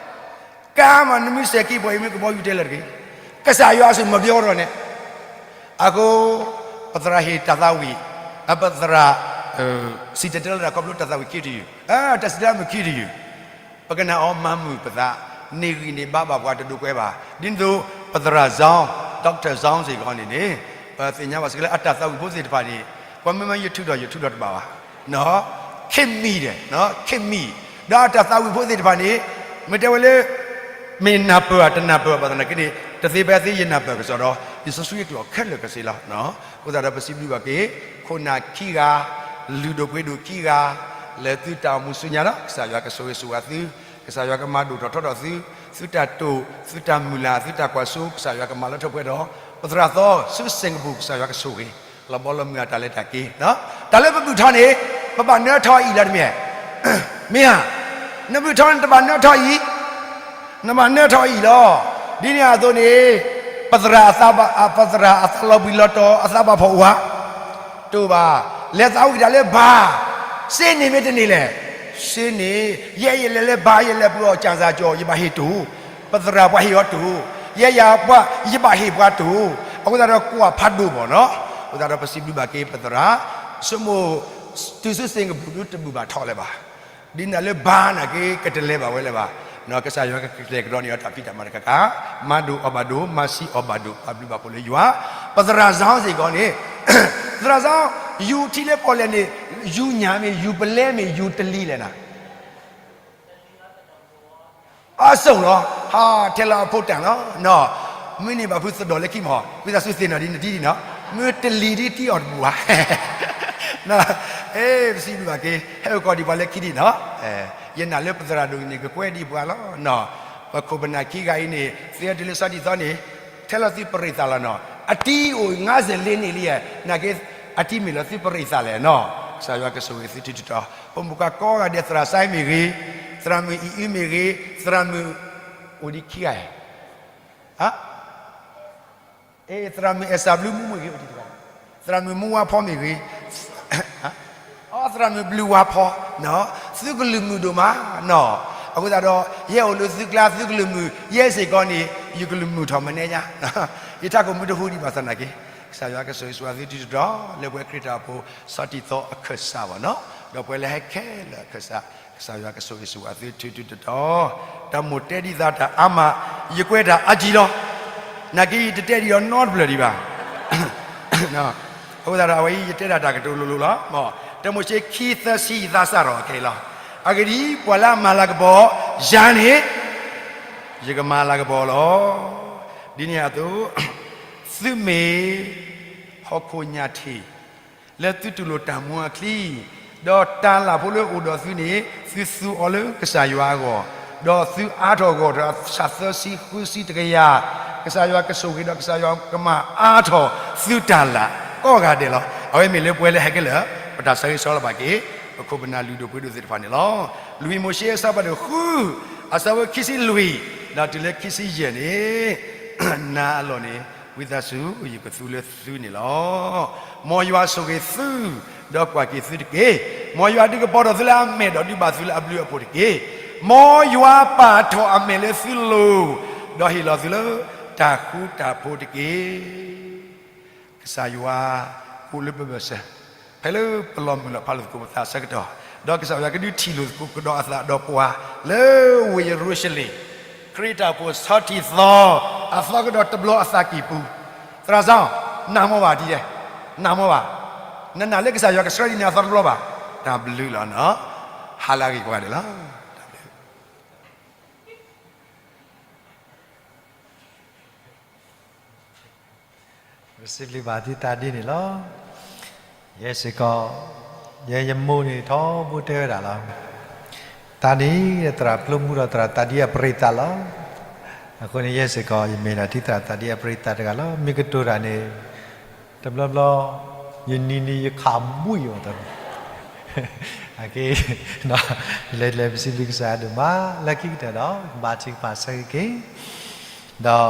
ကါမးနမ့ၢ်စဲၤခံပှဲၤအံၤမ့ၢ်ကဘီယူၤတဲလၢာ်တဂ့ၤ, ကစၢ်ယွၤအစိၤမၤပယီၤထီၣ်န့ၣ်, အဃိ ပသရၣ်ဟ့ၣ်တၢ်သးဝံၣ်, ပသရၣ် စံၣ်တဲၤတဲလီၤတၢ်ခီဖျိတၢ်သးဝံၣ်ခံတယုၢ်, တၢ်စံးတၢ်မုာ်ခံတယုၢ်, ပကနၣ်အီၤမၤမုာ်ပသး, န့ၢ်ဂံၢ်န့ၢ်ဘါဘၣ်ပှၤတဒိးကွဲဘၣ်, ဒ်သိး ပသရၣ် Zhao, Doctor Zhao စ့ၢ်ကီးန့ၣ်န့ၣ်, ပသ့ၣ်ညါဘၣ်စ့ၢ်ကီးလၢအတၢ်သးဝံၣ်ဖိသ့ၣ်တဖၣ်န့ၣ်, ပှၤမ့ၢ်မၤယထုးထီၣ်ယထုးထီၣ်တဘၣ်ဘၣ်, ခ့မံၤဒီး, ခ့မံၤ, ဒီးအတၢ်သးဝံၣ်ဖိသ့ၣ်တဖၣ်န့ၣ်, မ့ၢ်တဲဝဲလၢ မ့ၢ်နၢ်ပၢၢ်ဧါတနၢ်ပၢၢ်ဘၣ်သနာ်က့န့ၣ် တသ့ဖဲသ့ယနၢ်ပၢၢ်ကစီဒီး လံာ်စီဆှံအကျိာ်ခဲလၢာ်ခဲဆ့လီၤ. အဃိသတးဒီးပစံးဘျုးဘၣ်က့ၤ ခိၣ်နၢ်ခံဂၤ, လုၢ်ဒိၣ်ပှ့ၤဒိၣ်ခံဂၤ, လၢသုတၢ်အိၣ်မူဆူညါဒီး ကစၢ်ယွၤကဆိၣ်ဂ့ၤဆိၣ်ဝါသု, ကစၢ်ယွၤကမၤဒိၣ်ထီၣ်ထီထီၣ်သု, သုတၢ်တိာ်, သုတၢ်မုၢ်လၢ်, သုတၢ်ကွၢ်စိ ကစၢ်ယွၤကမၤလၢထီၣ်ပှဲၤဒီး ပသရၣ်သီ ဆူစ့ၣ်ကပူၤ ကစၢ်ယွၤကဆိၣ်ဂ့ၤ လီၤဘီလီၤမုၢ်အတၢ်လဲၤတၢ်က့ၤ တၢ်လၢပဘူၣ်ထီၣ်န့ၣ် ပဘၣ်နၢထီၣ်အံၤလၢတမ့ၢ်ဧါ. မ့ၢ်ဧါ, နဘုၣ်ထီန့ၣ်တဘၣ်နၢထီၣ်အံၤ, နဘၣ်နၢထီၣ်အံၤလီၤ. ဒ်န့ၣ်အသိးန့ၣ် ပသရၣ်အသးဘၣ်, ပသရၣ်အသးလီၤဘှံးလီၤတီၤ အသးဘၣ်ဖီၣ်အိၣ်ဧါ, တအိၣ်ဘၣ်. လဲၤသးဝံၣ်တၢ်လၢဘါ, စ့န့ၣ်မ့ၢ်တန့ၢ်လဲၣ်, စ့န့ၣ် ယဲယလဲၤလၢဘါ ယလဲၤပှ့ၤအီၣ်ကၠၣ်စၢ်ကၠီၣ် ယဘၣ်ဟ့ၣ်တိၢ်, ပသရၣ်ပှၤဟ့ၣ်အီၤတိၢ်, ယဲယၤပှၤ ယဘၣ်ဟ့ၣ်ပှၤတိၢ်, အဃိသတးဒီးကွၢ်ဖးဒိၣ်မးနီၤ. အဃိသတးဒီးပစံးဘျုးဘၣ်က့ၤပသရၣ်, ဆိကမိၣ် တုၤစုသ့ၣ်ကဘူၣ်ဒုတဘူၣ်ဘၣ်ထီၣ်လၢၤဘၣ်. ဒ်န့ၣ်လၢဘါနာ်က့ ကတလဲၤဘၣ်ဝဲလၢၤဘၣ်. ကစၢ်ယွၤကကတဲာ်ကတီၤန့ၢ်အီၤတၢ်ဖံးတၢ်မၤတခါခါ, မၤဒိၣ်အီၤဘၣ်ဒိၣ်, မၤဆံးအီၤဘၣ်ဒိၣ်, ပဘျုးဘၣ်ဖှိၣ်လၢယွၤ, ပသရၣ်စံးစ့ၢ်ကီးန့ၣ်, သရၣ်စံး, ယူၤထံလၢပီၣ်လဲၣ်န့ၣ်, ယူၤညၣ်မ့ၢ် ယူၤပလဲမ့ၢ် ယူၤတလံၤလဲၣ်နၤ အစိၣ်လီၤ, ဟးထဲလီၤအဖိတၢ်လီၤ, မ့ၢ်န့ၢ်ဘၣ်ဖုသဒီၣ်လၢခံမး, ဝံသးစူၤသ့ၣ်နီၣ်ဒ်နတံၢ်ဒ်နီၤ, မ့ၢ်တလံၤဒ်တံၢ်အီၤတဘူၣ်ဘၣ်, ပစံးဘျုးဘၣ်က့ၤ ဟဲအိၣ်ကီၢ်ဒံးပှၤလၢခံဒံးနီၤ, ယနာ်လၢပသရၣ်ဒိၣ်န့ၣ် ကကွဲဒံးပှၤလီၤနီၤ, ပခိၣ်ပနၢ်ခံဂၤအံၤန့ၣ် သ့အတုၤလၢဆီတံၢ်သီန့ၣ် ထဲလီၤသုပရ့သးလီၤနီၤ, အတံၢ်အိၣ် ငါးဆယ်လေးနှစ်လံ, နာ်က့ အတံၢ်မ့ၢ်လီၤသုပရ့သးလဲၣ်နီၤ, ကစၢ်ယွၤကဆိၣ်ဂ့ၤသုထံထံတီၤ, ပမိၢ်ပပၢ်ကိးဂၤဒဲး သရၣ်စဲမ့ၢ်ဂ့ၤ, သရၣ်မုၣ်အံၣ်အုမ့ၢ်ဂ့ၤ, သရၣ်မုၣ် အိၣ်ဒံးခံဂၤ, သရၣ်မုၣ်အဲၣ်စၢ်ဘျုးမူမ့ၢ်ဂ့ၤ, သရၣ်မုၣ်မူဝါဖီမ့ၢ်ဂ့ၤ, သရၣ်မုၣ်ဘျုးဝါဖီ, သုကလုၢ်မုာ်ဒိၣ်မးနီၤ, အဃိသတးဒီး ယဲအိၣ်လၢသုကျါ သုကလုၢ်မုာ်, ယဲစ့ၢ်ကီးန့ၣ် ယကလုၢ်မုာ်ထီၣ်မနုၤညါ, ယထးခိၣ်မူတဟူဒံးဘၣ်သနာ်က့, ကစၢ်ယွၤကဆိၣ်ဂ့ၤဆိၣ်ဝါသုထံထံတီၤ လၢပဝဲခရံာ်တၢ်အိၣ်ဖှိၣ်ဆီတံၢ်သီအခၢၣ်စးဘၣ်နီၤ, ဒီးပဝဲလၢဟဲခဲလၢာ်အခၢၣ်စး, ကစၢ်ယွၤကဆိၣ်ဂ့ၤဆိၣ်ဝါသုထံထံတီၤ, တၢ်မိၣ်တဲဒ်သးတၢ်အါမး, ယကွဲးတၢ်အါကံလီၤ, နာ်က့ယတတဲဒံးဒီးနီတဖျၢၣ်ဒံးဘၣ် အဃိသတးဒီးအဝဲအံၤ ယတဲဒၣ်တၢ်ကတိၤလိၤလိၤလီၤ. တၢမိၤၡ့ခံသၢဆံ ယသးစၢ်ထီၣ်ခဲအံၤလီၤ. အဂ့ၢ်ဒ်အံၤ, ပှၤလၢအမၤလၤကပီၤယၤန့ၣ်, ယကမၤလၤကပီၤလီၤ. ဒ်န့ၣ်အသိး, သုမ့ၢ် ဟီၣ်ခိၣ်ညၣ်ထံး လၢသုတူၢ်လိာ်တၢ်မူအချံ, ဒီးတၢ်လၢ်ဖိလၢအိၣ်ဒီးသုန့ၣ် သုသူအီၤလၢကစၢ်ယွၤအဂီၢ်, ဒီးသုအါထီၣ်ဂီၢ်ဒီးဆၣ်သၢဆံဃုဆံတကယၤ, ကစၢ်ယွၤကဆိၣ်ဂ့ၤဒီးကစၢ်ယွၤကမၤအါထီၣ်သုတၢ်လၢ်ကိးဂၤဒဲးလီၤ. အဝဲမ့ၢ်လၢပဝဲလၢဟဲကဲလၢာ် ပတၢ်ဆၢဂ့ၤဆၢဝါဘၣ်က့ၤ ပခိၣ်ပနၢ်လုၢ်ဒိၣ်ပှ့ၤဒိၣ်သ့ၣ်တဖၣ်န့ၣ်လီၤ. လွံၢ်မိၤၡ့အဆၢဖးဒိၣ်ဃု, အဆၢဖိခံဆံလွံၢ် ဒီးတုၤလၢခံဆံယဲၢ်န့ၣ်, နၤအလီၢ်န့ၣ် ဝံသးစူၤ ယကသူလၢသုန့ၣ်လီၤ. မ်ယွၤဆိၣ်ဂ့ၤသု, ဒီးကွၢ်က့ၤသုတက့ၢ်. မ်ယွၤဒုးကပီၤထီၣ်သုလၢအမဲာ်ဒီးဒုးဘၣ်သုလၢအဘျုးအဖှိၣ်တက့ၢ်. မ်ယွၤပာ်ထီၣ်အမဲာ်လၢသုလိၤ, ဒီးဟ့ၣ်လီၤသုလၢတၢ်ဃူတၢ်ဖိးတက့ၢ်. ကစၢ်ယွၤအိၣ်လၢပဘၢၣ်စၢၤ, ဖဲလၢပလီၤမုၢ်လီၤဖးလိာ်သကိးပသးဆၢကတီၢ်, ဒီးကစၢ်ယွၤကဒုးထံၣ်လိာ်သကိးကဒီးအသးဒီးပှၤ လၢဝ့ၢ်ယရူၤၡလ့ၣ်, ခရံာ်တၢ်အိၣ်ဖှိၣ်ဆီတံၢ်သီ အသီကဒီးတဘျီအသးကံၢ်ပူၤ, သရၣ်စီ, နၢ်မီၢ်ဘၣ်ဒ်လဲၣ်, နၢ်မီၢ်ဘၣ်, နနာ်လၢကစၢ်ယွၤကဆှၢဒ်န့ၣ်အသီတဘျီဘၣ်, တၢ်ဘျုးလီၤနီၤ, ဟါလၢအဂ့ၤကိးဂၤဒဲးလီၤ. ပစံးဘျုးဘၣ်သုတၢ်ဒ်န့ၣ်လီၤ. ယဲစ့ၢ်ကီး, ယဲယမိၢ်န့ၣ် ထီဘိတဲဝဲဒၣ်လီၤ. တၢ်န့ၣ် သရၣ်ဖျိမူဒီးသရၣ်သးဒံအပရ့ၤသးလီၤ. အဃိန့ၣ် ယဲစ့ၢ်ကီး ယမ့ၢ်ဒၣ်ထံသရၣ်သးဒံအပရ့ၤသးတဂၤလီၤ. မ့ၢ်ကတိၤတၢ်န့ၣ် တဘျီဘျီ ယနံၤနံၤယခးဘှံးအီၤတၢ် အက့, လဲၤလဲၤပစံးဘျုးကစၢ်ယွၤဒိၣ်မး လၢခံကတၢၢ်ဒီး ဘါထုကဖၣ်ဆၢဂ့ၤက့ၤ ဒီး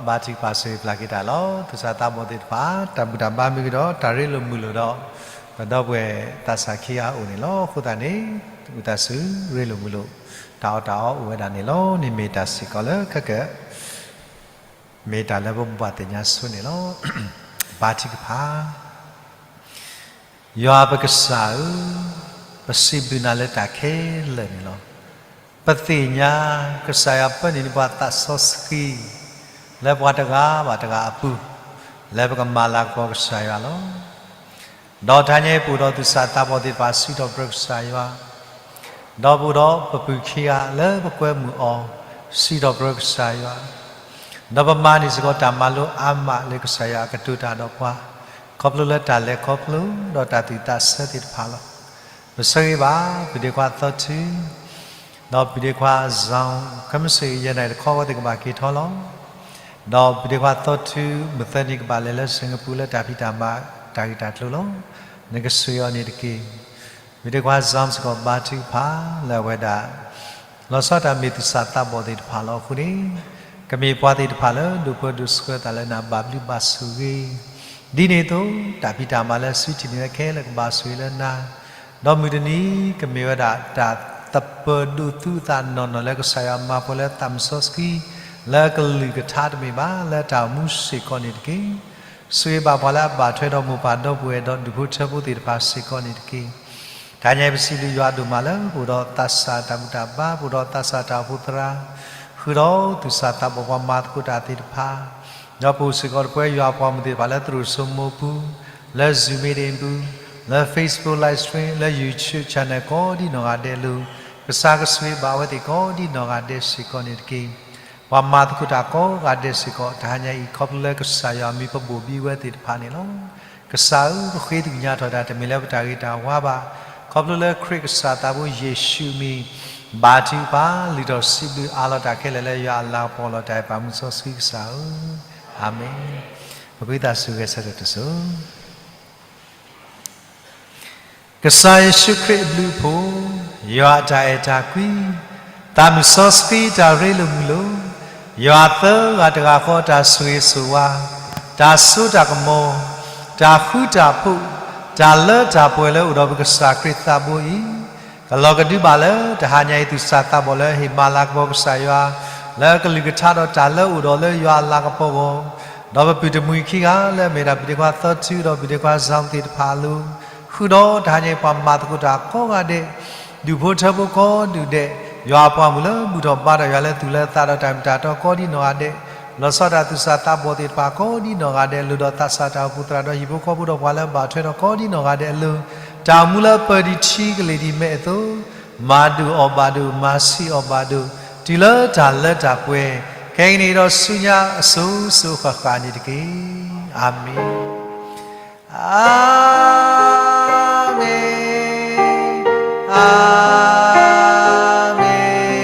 ဘါထုကဖၣ်ဆိၣ်ဂ့ၤပျၢ်က့ၤတၢ်လီၤ. သူၣ်စၢ်သးဘီၣ်သ့ၣ်တဖၣ် တၢ်ဘူၣ်တၢ်ဘါမ့ၢ်ဂ့ၤဒီး တၢ်ရ့လိာ်မုာ်လိာ်ဒီး ပဒီပုၢ်ဝဲၢ်သးစၢ်ခံဂၤအအိၣ်န့ၣ်လီၤ. အဃိသတးန့ၣ် ဝံသးစူၤရ့လိာ်မုာ်လိာ် တၢ်အီၣ်တၢ်အီအိၣ်ဝဲဒၣ်န့ၣ်လီၤ. န့ၣ်မ့ၢ်တၢ်စ့ၢ်ကီးလၢခဲကၢၣ် မ့ၢ်တၢ်လၢပဘၣ်သ့ၣ်ညါဆိန့ၣ်လီၤ. ဘါထုကဖၣ်. ယွၤပကစၢ်ဧၢ, ပစံးဘျုးနၤလၢတၢ်ခဲလၢာ်န့ၣ်လီၤ. ပသ့ၣ်ညါ ကစၢ်ယွၤပၢနုာ်န့ၢ်ပှၤသးစီဆှံ လၢပှၤတဂၤဘၣ်တဂၤအပူၤ လၢပကမၤလၤကပီၤကစၢ်ယွၤလီၤ. ဒီးတဟါညါအံၤပအိၣ်ဒီးသူၣ်စၢ်သးဘီၣ်သ့ၣ်တဖၣ် စံးထီၣ်ပတြၢၤကစၢ်ယွၤ, ဒီးပအိၣ်ဒီးပပုၢ်ခံဂၤလၢပကွဲမုာ်အီၤ စံးထီၣ်ပတြၢၤကစၢ်ယွၤ, ဒီးပမၤန့ၢ်စ့ၢ်ကီးတၢ်မၤလိအါမးလၢကစၢ်ယွၤအကတိၤတၢ်ဒီးပှၤ, ခီဖျိလၢတၢ်လဲၤခီဖျိ ဒီးတၢ်သူၣ်ဝံၣ်သးဆၢသ့ၣ်တဖၣ်လီၤ. ပဆၢဂ့ၤဘၣ် ပုၢ်ဒ့ခွါသီထူ ဒီးပုၢ်ဒ့ခွါ ဇီၤ ခဲမုၢ်ဆ့ၣ်ယဲၢ်နၣ်ရံၣ်တခီ အဝဲသ့ၣ်ကဘၣ်က့ၤထီၣ်လီၤ. ဒီးပုၢ်ဒ့ခွါသီထူ မုၢ်သၢနံၤကဘၣ်လဲၤလၢ Singapore လၢတၢ်ဖံးတၢ်မၤတၢ်ဂ့ၢ်တၢ်ကျိၤလီၤ. နကဆိၣ်ဂ့ၤအီၤန့ၣ်တက့ၢ်. ပဒ့ခွါ Zam စ့ၢ်ကီးဘါထုကဖၣ်လၢအဝဲဒၣ် လီၤဆီဒၣ်တၢ်မ့ၢ်သူၣ်စၢ်သးဘီၣ်သ့ၣ်တဖၣ်လီၤ. အဃိန့ၣ် ကမ့ၢ်ပှၤသ့ၣ်တဖၣ်လၢ ဒိၣ်ပၢၤဒိၣ်ဆှၢသးလၢနၤဘၣ်ဘျုးဘၣ်ဆိၣ်ဂ့ၤ, ဒ်န့ၣ်အသိး တၢ်ဖံးတၢ်မၤလၢအစုထံၣ်န့ၢ်ဝဲခဲလၢာ်ကဘၣ်ဆိၣ်ဂ့ၤလၢနၤ, ဒီးမုၢ်တနံၤ ကမ့ၢ်ဝဲဒၣ်တၢ်သပၢၤဒိၣ်သုသးနီၢ်နီၢ်လၢကစၢ်ယွၤမၤပှဲၤလၢသးမုၢ်စီဆှံ လၢအကလုၢ်ကထါတမ့ၢ်ဘၣ် လၢတၢ်အိၣ်မူစ့ၢ်ကီးန့ၣ်တက့ၢ်. ဆိၣ်ဂ့ၤဘၣ်ပှၤလၢအဘၣ်ထွဲဒီးမိၢ်ပၢ်ဒီပုၢ်ဝဲၢ်ဒီးဒူၣ်ဖိထၢဖိသ့ၣ်တဖၣ်စ့ၢ်ကီးန့ၣ်တက့ၢ်. တဟါညါအံၤပစံးဘျုးယွၤဒိၣ်မးလၢ ပအိၣ်ဒီးသးစၢ်တၢ်ဘူၣ်တၢ်ဘါ, ပအိၣ်ဒီးသးစၢ်တၢ်အိၣ်ဖှိၣ်သရၣ်, ဃုာ်ဒီးသူၣ်စၢ်သးဘီၣ်ပှၤမၤသကိးတၢ်သ့ၣ်တဖၣ်, ဒီးပအိၣ်စ့ၢ်ကီးဒီးပှၤယွၤအပှၤမုၣ်သ့ၣ်တဖၣ်လၢသရိာ်စိမိပူၤ, လၢ Zoom meeting ပူၤ, လၢ Facebook live stream, လၢ YouTube channel ကိးဒ်နီၢ်ဂၤဒဲးအလိၤ, ကစၢ်ကဆိၣ်ဂ့ၤဘၣ်အဝဲသ့ၣ်ကိးဒ်နီၢ်ဂၤဒဲးစ့ၢ်ကီးန့ၣ်တက့ၢ်. ပှၤမၤသကိးတၢ်ကိးဂၤဒဲးစ့ၢ်ကီး တဟါညါအံၤ ခီဖျိလၢကစၢ်ယွၤမံၤပဘိၣ်ဘံဝဲသ့ၣ်တဖၣ်န့ၣ်လီၤ. ကစၢ်ဧၢ, ပဃ့သကွံၢ်ညါထီၣ်တၢ် တမ့ၢ်လၢပတၢ်ဂ့ၤတၢ်ဝါဘၣ်. ခီဖျိလၢခရံာ်ကစၢ်သးဘိယ့ၣ်ၡူးမံၤ ဘါထုကဖၣ် လုၢ်ထီၣ်စံးဘျုးအးလီၤတၢ်ခဲလၢာ်လၢယွၤအလၤကပီၤလီၤတၢ်အံၤ ပၢ်မုၢ်စီဆှံကစၢ်ဧၢ, အၤမ့ၣ်. ပဃ့သးစူၤဂဲၤဆၢထၢၣ်တစိၤ ကစၢ်ယ့ၣ်ၡူးခရံာ်အဘျုးအဖှိၣ်, ယွၤအတၢ်အဲၣ်တၢ်ကွံ, သးမုၢ်စီဆှံတၢ်ရ့လိာ်မုာ်လိာ်, ယွၤသၢဂၤတဂၤဃီတၢ်ဆိၣ်ဂ့ၤဆိၣ်ဝါ, တၢ်စိတၢ်ကမီၤ, တၢ်ဃူတၢ်ဖိး, တၢ်လၢတၢ်ပှဲၤလၢအိၣ်ဒီးပကစၢ်ခရံာ်သးဘိအံၤ, ကလီၤကဒုဘၣ်လၢတဟါညါအံၤ သူၣ်စၢ်သးဘီၣ်လၢဟ့ၣ်မၤလၤကပီၤကစၢ်ယွၤ, လၢကလုၢ်ကထါဒီးတၢ်လၢအိၣ်ဒီးလၢယွၤအလၤကပီၤအဂီၢ်, ဒီးပပုၢ်တမှံၤခံဂၤလၢအမ့ၢ်ဒၣ်ဘုဒ့ခွါသီထူဒီးဘုဒ့ခွါ Zam သ့ၣ်တဖၣ်အလိၤ, ဃုာ်ဒီးတဟါညါအံၤပှၤမၤသကိးတၢ်ကိးဂၤဒဲး, ဒူၣ်ဖိထၢဖိကိးဒူၣ်ဒဲး, ယွၤအပှၤမုၣ်လၢဘူၣ်ထီၣ်ဘါထီၣ်ယွၤလၢသူၣ်လၢသးဒီးတၢ်မ့ၢ်တၢ်တီကိးဒ်နီၢ်ဂၤဒဲး, လီၤဆီဒၣ်တၢ်သူၣ်စၢ်သးဘီၣ်သ့ၣ်တဖၣ်ကိးဒ်နီၢ်ဂၤဒဲးအလိၤ ဒီးသးစၢ်တၢ်အိၣ်ဖှိၣ်သရၣ်ဒီးဟံၣ်ဖိဃီဖိဒီးပှၤလၢအဘၣ်ထွဲဒီးကိးဒ်နီၢ်ဂၤဒဲးအလိၤ, တၢ်အိၣ်မူလၢပၢၤဒံးထံကလ့ၢ်ဒံးမဲာ်အသိး, မၤဒိၣ်အီၣ်ဘၣ်ဒိၣ်, မၤဆံးအီၣ်ဘၣ်ဒိၣ်, တုၤလၢတၢ်လၢတၢ်ပှဲၤ, ခဲကနံၣ်အံၤဒီးဆူညါအစိၤစိၤဃၣ်ဃၣ်န့ၣ်တက့ၢ်. အၤမ့ၣ်, အၤမ့ၣ်, အၤမ့ၣ်, အၤမ့ၣ်.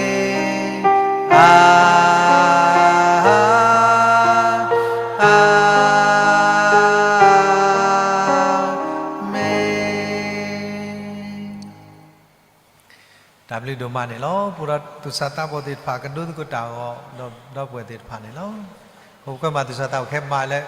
တၢ်ဘျုးဒိၣ်မးန့ၣ်လီၤ. ပအိၣ်ဒီးသူၣ်စၢ်သးဘီၣ်သ့ၣ်တဖၣ် ကဒိသကိးတၢ်အဂီၢ် ဒီးဒီပုၢ်ဝဲၢ်သ့ၣ်တဖၣ်န့ၣ်လီၤ. ပကကွဲမးသူၣ်စၢ်သးဘီၣ်ခဲမးလၢ